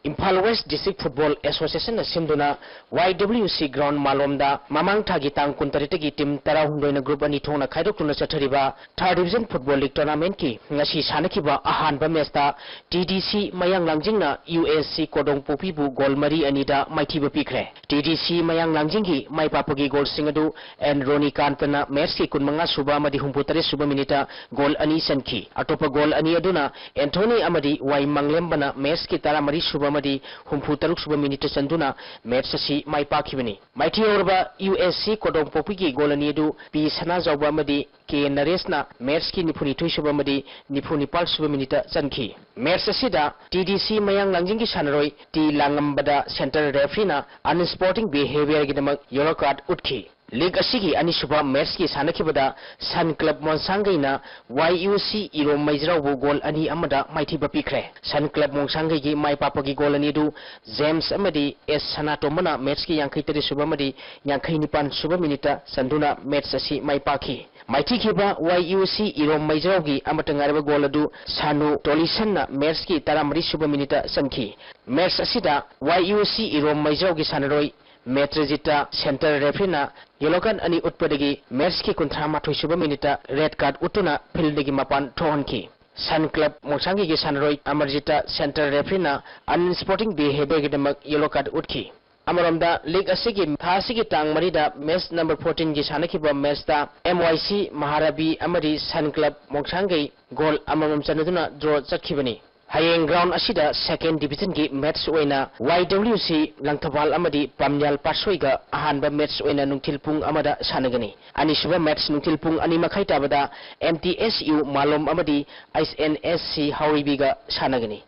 Imphal west district football ꯑꯦꯁꯣꯁꯤꯌꯦꯁꯟꯅ ꯁꯤꯟꯗꯨꯅ ꯋꯥꯏ ꯗꯕ꯭ꯂꯤꯎ ꯁꯤ ꯒ꯭ꯔꯥꯎꯟ ꯃꯥꯂꯣꯝꯗ ꯃꯃꯥꯡ ꯊꯥꯒꯤ ꯇꯥꯡ ꯀꯨꯟꯇꯔꯦꯠꯇꯒꯤ ꯇꯤꯝ ꯇꯔꯥꯍꯨꯝꯗꯣꯏꯅ ꯒ꯭ꯔꯨꯞ ꯑꯅꯤ ꯊꯣꯛꯅ ꯈꯥꯏꯗꯣꯛꯇꯨꯅ ꯆꯠꯊꯔꯤꯕ ꯊꯥꯔꯠ ꯗꯤꯕꯤꯖꯟ ꯐꯨꯠꯕꯣꯜ ꯂꯤꯒ ꯇꯣꯔꯅꯥꯃꯦꯟꯠꯀꯤ ꯉꯁꯤ ꯁꯥꯟꯅꯈꯤꯕ ꯑꯍꯥꯟꯕ ꯃꯦꯆꯇ ꯇꯤ ꯗꯤ ꯁꯤ ꯃꯌꯥꯡ ꯂꯥꯡꯖꯤꯡꯅ ꯌꯨ ꯑꯦꯁ ꯁꯤ ꯀꯣꯗꯣꯡꯄꯣꯛꯄꯤꯕꯨ ꯒꯣꯜ ꯃꯔꯤ ꯑꯅꯤꯗ ꯃꯥꯏꯊꯤꯕ ꯄꯤꯈ꯭ꯔꯦ꯫ ꯇꯤ ꯗꯤ ꯁꯤ ꯃꯌꯥꯡ ꯂꯥꯡꯖꯤꯡꯒꯤ ꯃꯥꯏ ꯄꯥꯛꯄꯒꯤ ꯒꯣꯜꯁꯤꯡ ꯑꯗꯨ ꯑꯦꯟ ꯔꯣꯅꯤꯀꯥꯟꯇꯅ ꯃꯦꯆꯀꯤ ꯀꯨꯟꯃꯉꯥ ꯁꯨꯕ ꯑꯃꯗꯤ ꯍꯨꯝꯐꯨꯇꯔꯦꯠ ꯁꯨꯕ ꯃꯤꯅꯤꯠꯇ ꯒꯣꯜ ꯑꯅꯤ ꯆꯟꯈꯤ꯫ ꯑꯇꯣꯞꯄ ꯒꯣꯜ ꯑꯅꯤ ꯑꯗꯨꯅ ꯑꯦꯟꯊꯣꯅꯤ ꯑꯃꯗꯤ ꯋꯥꯏ ꯃꯪꯂꯦꯝꯕꯅ ꯃꯦꯆꯀꯤ ꯇꯔꯥꯃꯔꯤ ꯁꯨꯕ ꯑꯃꯗꯤ ꯍꯨꯝꯐꯨꯇꯔꯨꯛ ꯁꯨꯕ ꯃꯤꯅꯤꯠꯇ ꯆꯟꯗꯨꯅ ꯃꯦꯆ ꯑꯁꯤ ꯃꯥꯏ ꯄꯥꯛꯈꯤꯕꯅꯤ꯫ ꯃꯥꯏꯊꯤꯍꯧꯔꯕ ꯌꯨ ꯑꯦꯁ ꯁꯤ ꯀꯣꯗꯣꯡꯄꯣꯛꯄꯤꯒꯤ ꯒꯣꯜ ꯑꯅꯤ ꯑꯗꯨ ꯄꯤ ꯁꯅꯥꯖꯥꯎꯕ ꯑꯃꯗꯤ ꯀꯦ ꯅꯔꯦꯁꯅ ꯃꯦꯆꯀꯤ ꯅꯤꯐꯨꯅꯤꯊꯣꯏ ꯁꯨꯕ ꯑꯃꯗꯤ ꯅꯤꯐꯨꯅꯤꯄꯥꯜ ꯁꯨꯕ ꯃꯤꯅꯤꯠꯇ ꯆꯟꯈꯤ꯫ ꯃꯦꯆ ꯑꯁꯤꯗ ꯇꯤ ꯗꯤ ꯁꯤ ꯃꯌꯥꯡ ꯂꯥꯡꯖꯤꯡꯒꯤ ꯁꯥꯟꯅꯔꯣꯏ ꯇꯤ ꯂꯥꯡꯉꯝꯕꯗ ꯁꯦꯟꯇꯔ ꯔꯦꯐ꯭ꯔꯤꯅ ꯑꯟꯁ꯭ꯄꯣꯔꯇꯤꯡ ꯕꯤꯍꯦꯕꯤꯌꯔꯒꯤꯗꯃꯛ ꯌꯦꯂꯣ ꯀꯥꯔꯗ ꯎꯠꯈꯤ꯫ ꯂꯤꯒ ꯑꯁꯤꯒꯤ ꯑꯅꯤꯁꯨꯕ ꯃꯦꯆꯀꯤ ꯁꯥꯟꯅꯈꯤꯕꯗ ꯁꯟ ꯀ꯭ꯂꯕ ꯃꯣꯟꯁꯥꯡꯒꯩꯅ ꯋꯥꯏ ꯌꯨ ꯁꯤ ꯏꯔꯣꯝ ꯃꯩꯖ꯭ꯔꯥꯎꯕꯨ ꯒꯣꯜ ꯑꯅꯤ ꯑꯃꯗ ꯃꯥꯏꯊꯤꯕ ꯄꯤꯈ꯭ꯔꯦ꯫ ꯁꯟ ꯀ꯭ꯂꯕ ꯃꯣꯟꯁꯥꯡꯒꯩꯒꯤ ꯃꯥꯏ ꯄꯥꯛꯄꯒꯤ ꯒꯣꯜ ꯑꯅꯤ ꯑꯗꯨ ꯖꯦꯝꯁ ꯑꯃꯗꯤ ꯑꯦꯁ ꯁꯅꯥꯇꯣꯝꯕꯅ ꯃꯦꯆꯀꯤ ꯌꯥꯡꯈꯩ ꯇꯔꯦꯠ ꯁꯨꯕ ꯑꯃꯗꯤ ꯌꯥꯡꯈꯩ ꯅꯤꯄꯥꯟ ꯁꯨꯕ ꯃꯤꯅꯤꯠꯇ ꯆꯟꯗꯨꯅ ꯃꯦꯆ ꯑꯁꯤ ꯃꯥꯏ ꯄꯥꯛꯈꯤ꯫ ꯃꯥꯏꯊꯤꯈꯤꯕ ꯋꯥꯏ ꯌꯨ ꯁꯤ ꯏꯔꯣꯝ ꯃꯩꯖ꯭ꯔꯥꯎꯒꯤ ꯑꯃꯠꯇ ꯉꯥꯏꯔꯕ ꯒꯣꯜ ꯑꯗꯨ ꯁꯥꯅꯨ ꯇꯣꯂꯤꯁꯟꯅ ꯃꯦꯆꯀꯤ ꯇꯔꯥꯃꯔꯤ ꯁꯨꯕ ꯃꯤꯅꯤꯠꯇ ꯆꯟꯈꯤ꯫ ꯃꯦꯆ ꯑꯁꯤꯗ ꯋꯥꯏ ꯌꯨ ꯁꯤ ꯏꯔꯣꯝ ꯃꯩꯖ꯭ꯔꯥꯎꯒꯤ ꯁꯥꯟꯅꯔꯣꯏ ꯃꯦꯇ꯭ꯔꯖꯤꯠꯇ ꯁꯦꯟꯇꯔ ꯔꯦꯐ꯭ꯔꯤꯅ ꯌꯦꯂꯣ ꯀꯥꯔꯗ ꯑꯅꯤ ꯎꯠꯄꯗꯒꯤ ꯃꯦꯆꯀꯤ ꯀꯨꯟꯊ꯭ꯔꯥ ꯃꯥꯊꯣꯏ ꯁꯨꯕ ꯃꯤꯅꯤꯠꯇ ꯔꯦꯗ ꯀꯥꯔꯗ ꯎꯠꯇꯨꯅ ꯐꯤꯜꯗꯒꯤ ꯃꯄꯥꯟ ꯊꯣꯛꯍꯟꯈꯤ꯫ ꯁꯟ ꯀ꯭ꯂꯕ ꯃꯣꯡꯁꯥꯡꯒꯤꯒꯤ ꯁꯥꯟꯅꯔꯣꯏ ꯑꯃꯔꯖꯤꯠꯇ ꯁꯦꯟꯇꯔ ꯔꯦꯐ꯭ꯔꯤꯅ ꯑꯟꯁ꯭ꯄꯣꯔꯇꯤꯡ ꯕꯤꯍꯦꯕꯤꯌꯔꯒꯤꯗꯃꯛ ꯌꯦꯂꯣ ꯀꯥꯔꯗ ꯎꯠꯈꯤ꯫ ꯑꯃꯔꯣꯝꯗ, ꯂꯤꯒ ꯑꯁꯤꯒꯤ ꯊꯥ ꯑꯁꯤꯒꯤ ꯇꯥꯡ ꯃꯔꯤꯗ ꯃꯦꯆ ꯅꯝꯕꯔ ꯐꯣꯔꯇꯤꯟꯒꯤ ꯁꯥꯟꯅꯈꯤꯕ ꯃꯦꯆꯇ ꯑꯦꯝ ꯋꯥꯏ ꯁꯤ ꯃꯍꯥꯔꯥꯕꯤ ꯑꯃꯗꯤ ꯁꯟ ꯀ꯭ꯂꯕ ꯃꯣꯡꯁꯥꯡꯒꯩ ꯒꯣꯜ ꯑꯃꯃꯝ ꯆꯟꯅꯗꯨꯅ ꯗ꯭ꯔꯣ ꯆꯠꯈꯤꯕꯅꯤ꯫ ꯍꯌꯦꯡ ꯒ꯭ꯔꯥꯎꯟ ꯑꯁꯤꯗ ꯁꯦꯀꯦꯟ ꯗꯤꯚꯤꯖꯟꯒꯤ ꯃꯦꯆ ꯑꯣꯏꯅ ꯋꯥꯏ ꯗꯕ꯭ꯂꯤꯎ ꯁꯤ ꯂꯪꯊꯕꯥꯜ ꯑꯃꯗꯤ ꯄꯥꯝꯌꯥꯜ ꯄꯥꯠꯁꯣꯏꯒ ꯑꯍꯥꯟꯕ ꯃꯦꯆ ꯑꯣꯏꯅ ꯅꯨꯡꯊꯤꯜ ꯄꯨꯡ ꯑꯃꯗ ꯁꯥꯟꯅꯒꯅꯤ꯫ ꯑꯅꯤꯁꯨꯕ ꯃꯦꯆ ꯅꯨꯡꯊꯤꯜ ꯄꯨꯡ ꯑꯅꯤ ꯃꯈꯥꯏ ꯇꯥꯕꯗ ꯑꯦꯝ ꯇꯤ ꯑꯦꯁ ꯌꯨ ꯃꯥꯂꯣꯝ ꯑꯃꯗꯤ ꯑꯩꯆ ꯑꯦꯟ ꯑꯦꯁ ꯁꯤ ꯍꯥꯎꯔꯩꯕꯤꯒ ꯁꯥꯟꯅꯒꯅꯤ꯫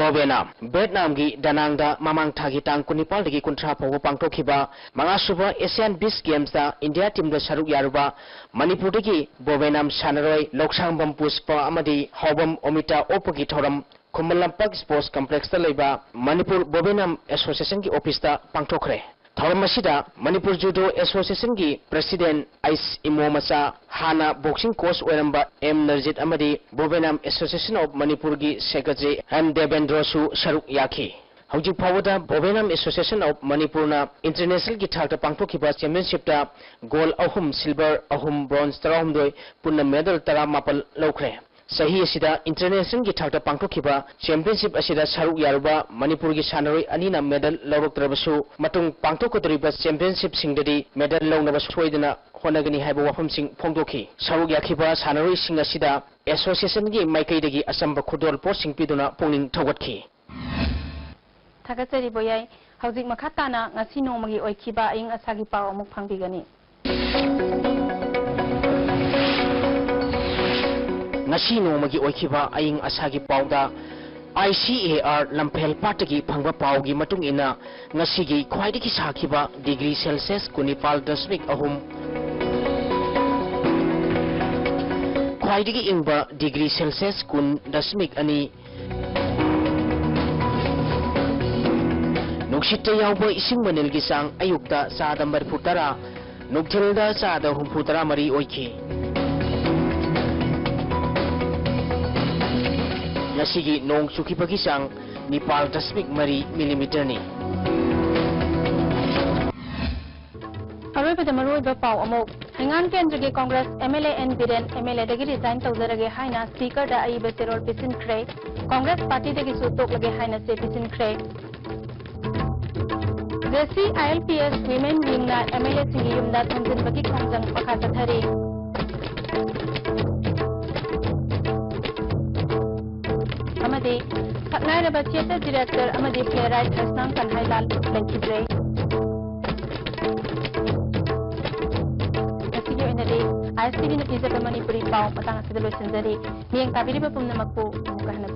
ꯕꯣꯕꯦꯅꯥꯝ꯫ ꯚꯦꯠꯅꯥꯝꯒꯤ ꯗꯅꯥꯡꯗ ꯃꯃꯥꯡ ꯊꯥꯒꯤ ꯇꯥꯡ ꯀꯨꯟꯅꯤꯄꯥꯜꯗꯒꯤ ꯀꯨꯟꯊ꯭ꯔꯥ ꯐꯥꯎꯕ ꯄꯥꯡꯊꯣꯛꯈꯤꯕ ꯃꯉꯥꯁꯨꯕ ꯑꯦꯁꯤꯌꯥꯟ ꯕꯤꯆ ꯒꯦꯝꯁꯇ ꯏꯟꯗꯤꯌꯥ ꯇꯤꯝꯗ ꯁꯔꯨꯛ ꯌꯥꯔꯨꯕ ꯃꯅꯤꯄꯨꯔꯗꯒꯤ ꯕꯣꯕꯦꯅꯥꯝ ꯁꯥꯟꯅꯔꯣꯏ ꯂꯧꯁꯥꯡꯕꯝ ꯄꯨꯁꯄ ꯑꯃꯗꯤ ꯍꯥꯎꯕꯝ ꯑꯣꯃꯤꯇꯥ ꯑꯣꯛꯄꯒꯤ ꯊꯧꯔꯝ ꯈꯨꯃꯟ ꯂꯝꯄꯥꯛ ꯁ꯭ꯄꯣꯔꯠꯁ ꯀꯝꯄ꯭ꯂꯦꯛꯁꯇ ꯂꯩꯕ ꯃꯅꯤꯄꯨꯔ ꯕꯣꯕꯦꯅꯥꯝ ꯑꯦꯁꯣꯁꯤꯌꯦꯁꯟꯒꯤ ꯑꯣꯐꯤꯁꯇ ꯄꯥꯡꯊꯣꯛꯈ꯭ꯔꯦ꯫ ꯊꯧꯔꯝ ꯑꯁꯤꯗ ꯃꯅꯤꯄꯨꯔ ꯖꯨꯗꯣ ꯑꯦꯁꯣꯁꯤꯌꯦꯁꯟꯒꯤ ꯄ꯭ꯔꯦꯁꯤꯗꯦꯟꯠ ꯑꯩꯆ ꯏꯃꯣꯃꯆꯥ, ꯍꯥꯟꯅ ꯕꯣꯛꯁꯤꯡ ꯀꯣꯆ ꯑꯣꯏꯔꯝꯕ ꯑꯦꯝ ꯅꯔꯖꯤꯠ ꯑꯃꯗꯤ ꯕꯣꯕꯦꯅꯥꯝ ꯑꯦꯁꯣꯁꯤꯌꯦꯁꯟ ꯑꯣꯐ ꯃꯅꯤꯄꯨꯔꯒꯤ ꯁꯦꯀ꯭ꯔꯦꯇꯔꯤ ꯑꯦꯝ ꯗꯦꯕꯦꯟꯗ꯭ꯔꯣꯁꯨ ꯁꯔꯨꯛ ꯌꯥꯈꯤ꯫ ꯍꯧꯖꯤꯛ ꯐꯥꯎꯕꯗ ꯕꯣꯕꯦꯅꯥꯝ ꯑꯦꯁꯣꯁꯤꯌꯦꯁꯟ ꯑꯣꯐ ꯃꯅꯤꯄꯨꯔꯅ ꯏꯟꯇꯔꯅꯦꯁꯅꯦꯜꯒꯤ ꯊꯥꯛꯇ ꯄꯥꯡꯊꯣꯛꯈꯤꯕ ꯆꯦꯝꯄꯤꯌꯟꯁꯤꯞꯇ ꯒꯣꯜ ꯑꯍꯨꯝ, ꯁꯤꯜꯚꯔ ꯑꯍꯨꯝ, ꯕ꯭ꯔꯣꯟꯖ ꯇꯔꯥꯍꯨꯝꯗꯣꯏ, ꯄꯨꯟꯅ ꯃꯦꯗꯜ ꯇꯔꯥꯃꯥꯄꯜ ꯂꯧꯈ꯭ꯔꯦ꯫ ꯆꯍꯤ ꯑꯁꯤꯗ ꯏꯟꯇꯔꯅꯦꯁꯅꯦꯜꯒꯤ ꯊꯥꯛꯇ ꯄꯥꯡꯊꯣꯛꯈꯤꯕ ꯆꯦꯝꯄꯤꯌꯟꯁꯤꯞ ꯑꯁꯤꯗ ꯁꯔꯨꯛ ꯌꯥꯔꯨꯕ ꯃꯅꯤꯄꯨꯔꯒꯤ ꯁꯥꯟꯅꯔꯣꯏ ꯑꯅꯤꯅ ꯃꯦꯗꯜ ꯂꯧꯔꯛꯇ꯭ꯔꯕꯁꯨ, ꯃꯇꯨꯡ ꯄꯥꯡꯊꯣꯛꯀꯗꯧꯔꯤꯕ ꯆꯦꯝꯄꯤꯌꯟꯁꯤꯞꯁꯤꯡꯗꯗꯤ ꯃꯦꯗꯜ ꯂꯧꯅꯕ ꯁꯣꯏꯗꯅ ꯍꯣꯠꯅꯒꯅꯤ ꯍꯥꯏꯕ ꯋꯥꯐꯝꯁꯤꯡ ꯐꯣꯡꯗꯣꯛꯈꯤ꯫ ꯁꯔꯨꯛ ꯌꯥꯈꯤꯕ ꯁꯥꯟꯅꯔꯣꯏꯁꯤꯡ ꯑꯁꯤꯗ ꯑꯦꯁꯣꯁꯤꯌꯦꯁꯟꯒꯤ ꯃꯥꯏꯀꯩꯗꯒꯤ ꯑꯆꯝꯕ ꯈꯨꯗꯣꯜ ꯄꯣꯠꯁꯤꯡ ꯄꯤꯗꯨꯅ ꯄꯨꯛꯅꯤꯡ ꯊꯧꯒꯠꯈꯤ꯫ ꯊꯥꯒꯠꯆꯔꯤ ꯕꯣꯌꯥꯏ꯫ ꯍꯧꯖꯤꯛ ꯃꯈꯥ ꯇꯥꯅ ꯉꯁꯤ ꯅꯣꯡꯃꯒꯤ ꯑꯣꯏꯈꯤꯕ ꯑꯏꯪ ꯑꯁꯥꯒꯤ ꯄꯥꯎ ꯑꯃꯨꯛ ꯐꯪꯕꯤꯒꯅꯤ꯫ ꯉꯁꯤ ꯅꯣꯡꯃꯒꯤ ꯑꯣꯏꯈꯤꯕ ꯑꯏꯪ ꯑꯁꯥꯒꯤ ꯄꯥꯎꯗ, ꯑꯥꯏ ꯁꯤ ꯑꯦ ꯑꯥꯔ ꯂꯝꯐꯦꯜ ꯄꯥꯠꯇꯒꯤ ꯐꯪꯕ ꯄꯥꯎꯒꯤ ꯃꯇꯨꯡ ꯏꯟꯅ, ꯉꯁꯤꯒꯤ ꯈ꯭ꯋꯥꯏꯗꯒꯤ ꯁꯥꯈꯤꯕ ꯗꯤꯒ꯭ꯔꯤ ꯁꯦꯜꯁꯤꯌꯁ ꯀꯨꯟꯅꯤꯄꯥꯜ ꯗꯁꯃꯤꯛ ꯑꯍꯨꯝ, ꯈ꯭ꯋꯥꯏꯗꯒꯤ ꯏꯪꯕ ꯗꯤꯒ꯭ꯔꯤ ꯁꯦꯜꯁꯤꯌꯁ ꯀꯨꯟ ꯗꯁꯃꯤꯛ ꯑꯅꯤ, ꯅꯨꯡꯁꯤꯠꯇ ꯌꯥꯎꯕ ꯏꯁꯤꯡ ꯃꯅꯤꯜꯒꯤ ꯆꯥꯡ ꯑꯌꯨꯛꯇ ꯆꯥꯗ ꯃꯔꯤꯐꯨ ꯇꯔꯥ, ꯅꯨꯡꯊꯤꯜꯗ ꯆꯥꯗ ꯍꯨꯝꯐꯨ ꯇꯔꯥ ꯃꯔꯤ ꯑꯣꯏꯈꯤ꯫ ꯉꯁꯤꯒꯤ ꯅꯣꯡ ꯆꯨꯈꯤꯕꯒꯤ ꯆꯥꯡ ꯅꯤꯄꯥꯜ ꯗꯁꯃꯤꯛ ꯃꯔꯤ ꯃꯤꯂꯤꯃꯤꯇꯔꯅꯤ꯫ ꯑꯔꯣꯏꯕꯗ ꯃꯔꯨꯑꯣꯏꯕ ꯄꯥꯎ ꯑꯃꯨꯛ꯫ ꯍꯩꯉꯥꯡ ꯀꯦꯟꯗ꯭ꯔꯒꯤ ꯀꯣꯡꯒ꯭ꯔꯦꯁ MLA ꯑꯦꯟ ꯕꯤꯔꯦꯟ MLAꯗꯒꯤ resign ꯇꯧꯖꯔꯒꯦ ꯍꯥꯏꯅ speakerꯗ ꯑꯏꯕ ꯆꯦꯔꯣꯜ ꯄꯤꯁꯤꯟꯈ꯭ꯔꯦ꯫ ꯀꯣꯡꯒ꯭ꯔꯦꯁ partyꯗꯒꯤꯁꯨ ꯇꯣꯛꯂꯒꯦ ꯍꯥꯏꯅ ꯆꯦ ꯄꯤꯁꯤꯟꯈ꯭ꯔꯦ꯫ ꯖꯦꯁꯤ ILPS women wingꯅ MLAꯁꯤꯡꯒꯤ ꯌꯨꯝꯗ ꯊꯣꯝꯖꯤꯟꯕꯒꯤ ꯈꯣꯡꯖꯪ ꯃꯈꯥ ꯆꯠꯊꯔꯤ꯫ ꯑꯃꯗꯤ ꯁꯛꯅꯥꯏꯔꯕ theatre director ꯑꯃꯗꯤ playwright ꯍꯁꯅꯥꯝ ꯀꯟꯍꯥꯏꯂꯥꯜ ꯂꯩꯈꯤꯗ꯭ꯔꯦ꯫ ꯉꯁꯤꯒꯤ ꯑꯣꯏꯅꯗꯤ ISTVꯅ ꯄꯤꯖꯕ ꯃꯅꯤꯄꯨꯔꯤ ꯄꯥꯎ ꯃꯇꯥꯡ ꯑꯁꯤꯗ ꯂꯣꯏꯁꯤꯟꯖꯔꯤ꯫ ꯃꯤꯠꯌꯦꯡ ꯇꯥꯕꯤꯔꯤꯕ ꯄꯨꯝꯅꯃꯛꯄꯨ ꯑꯃꯨꯛꯀ ꯍꯟꯅ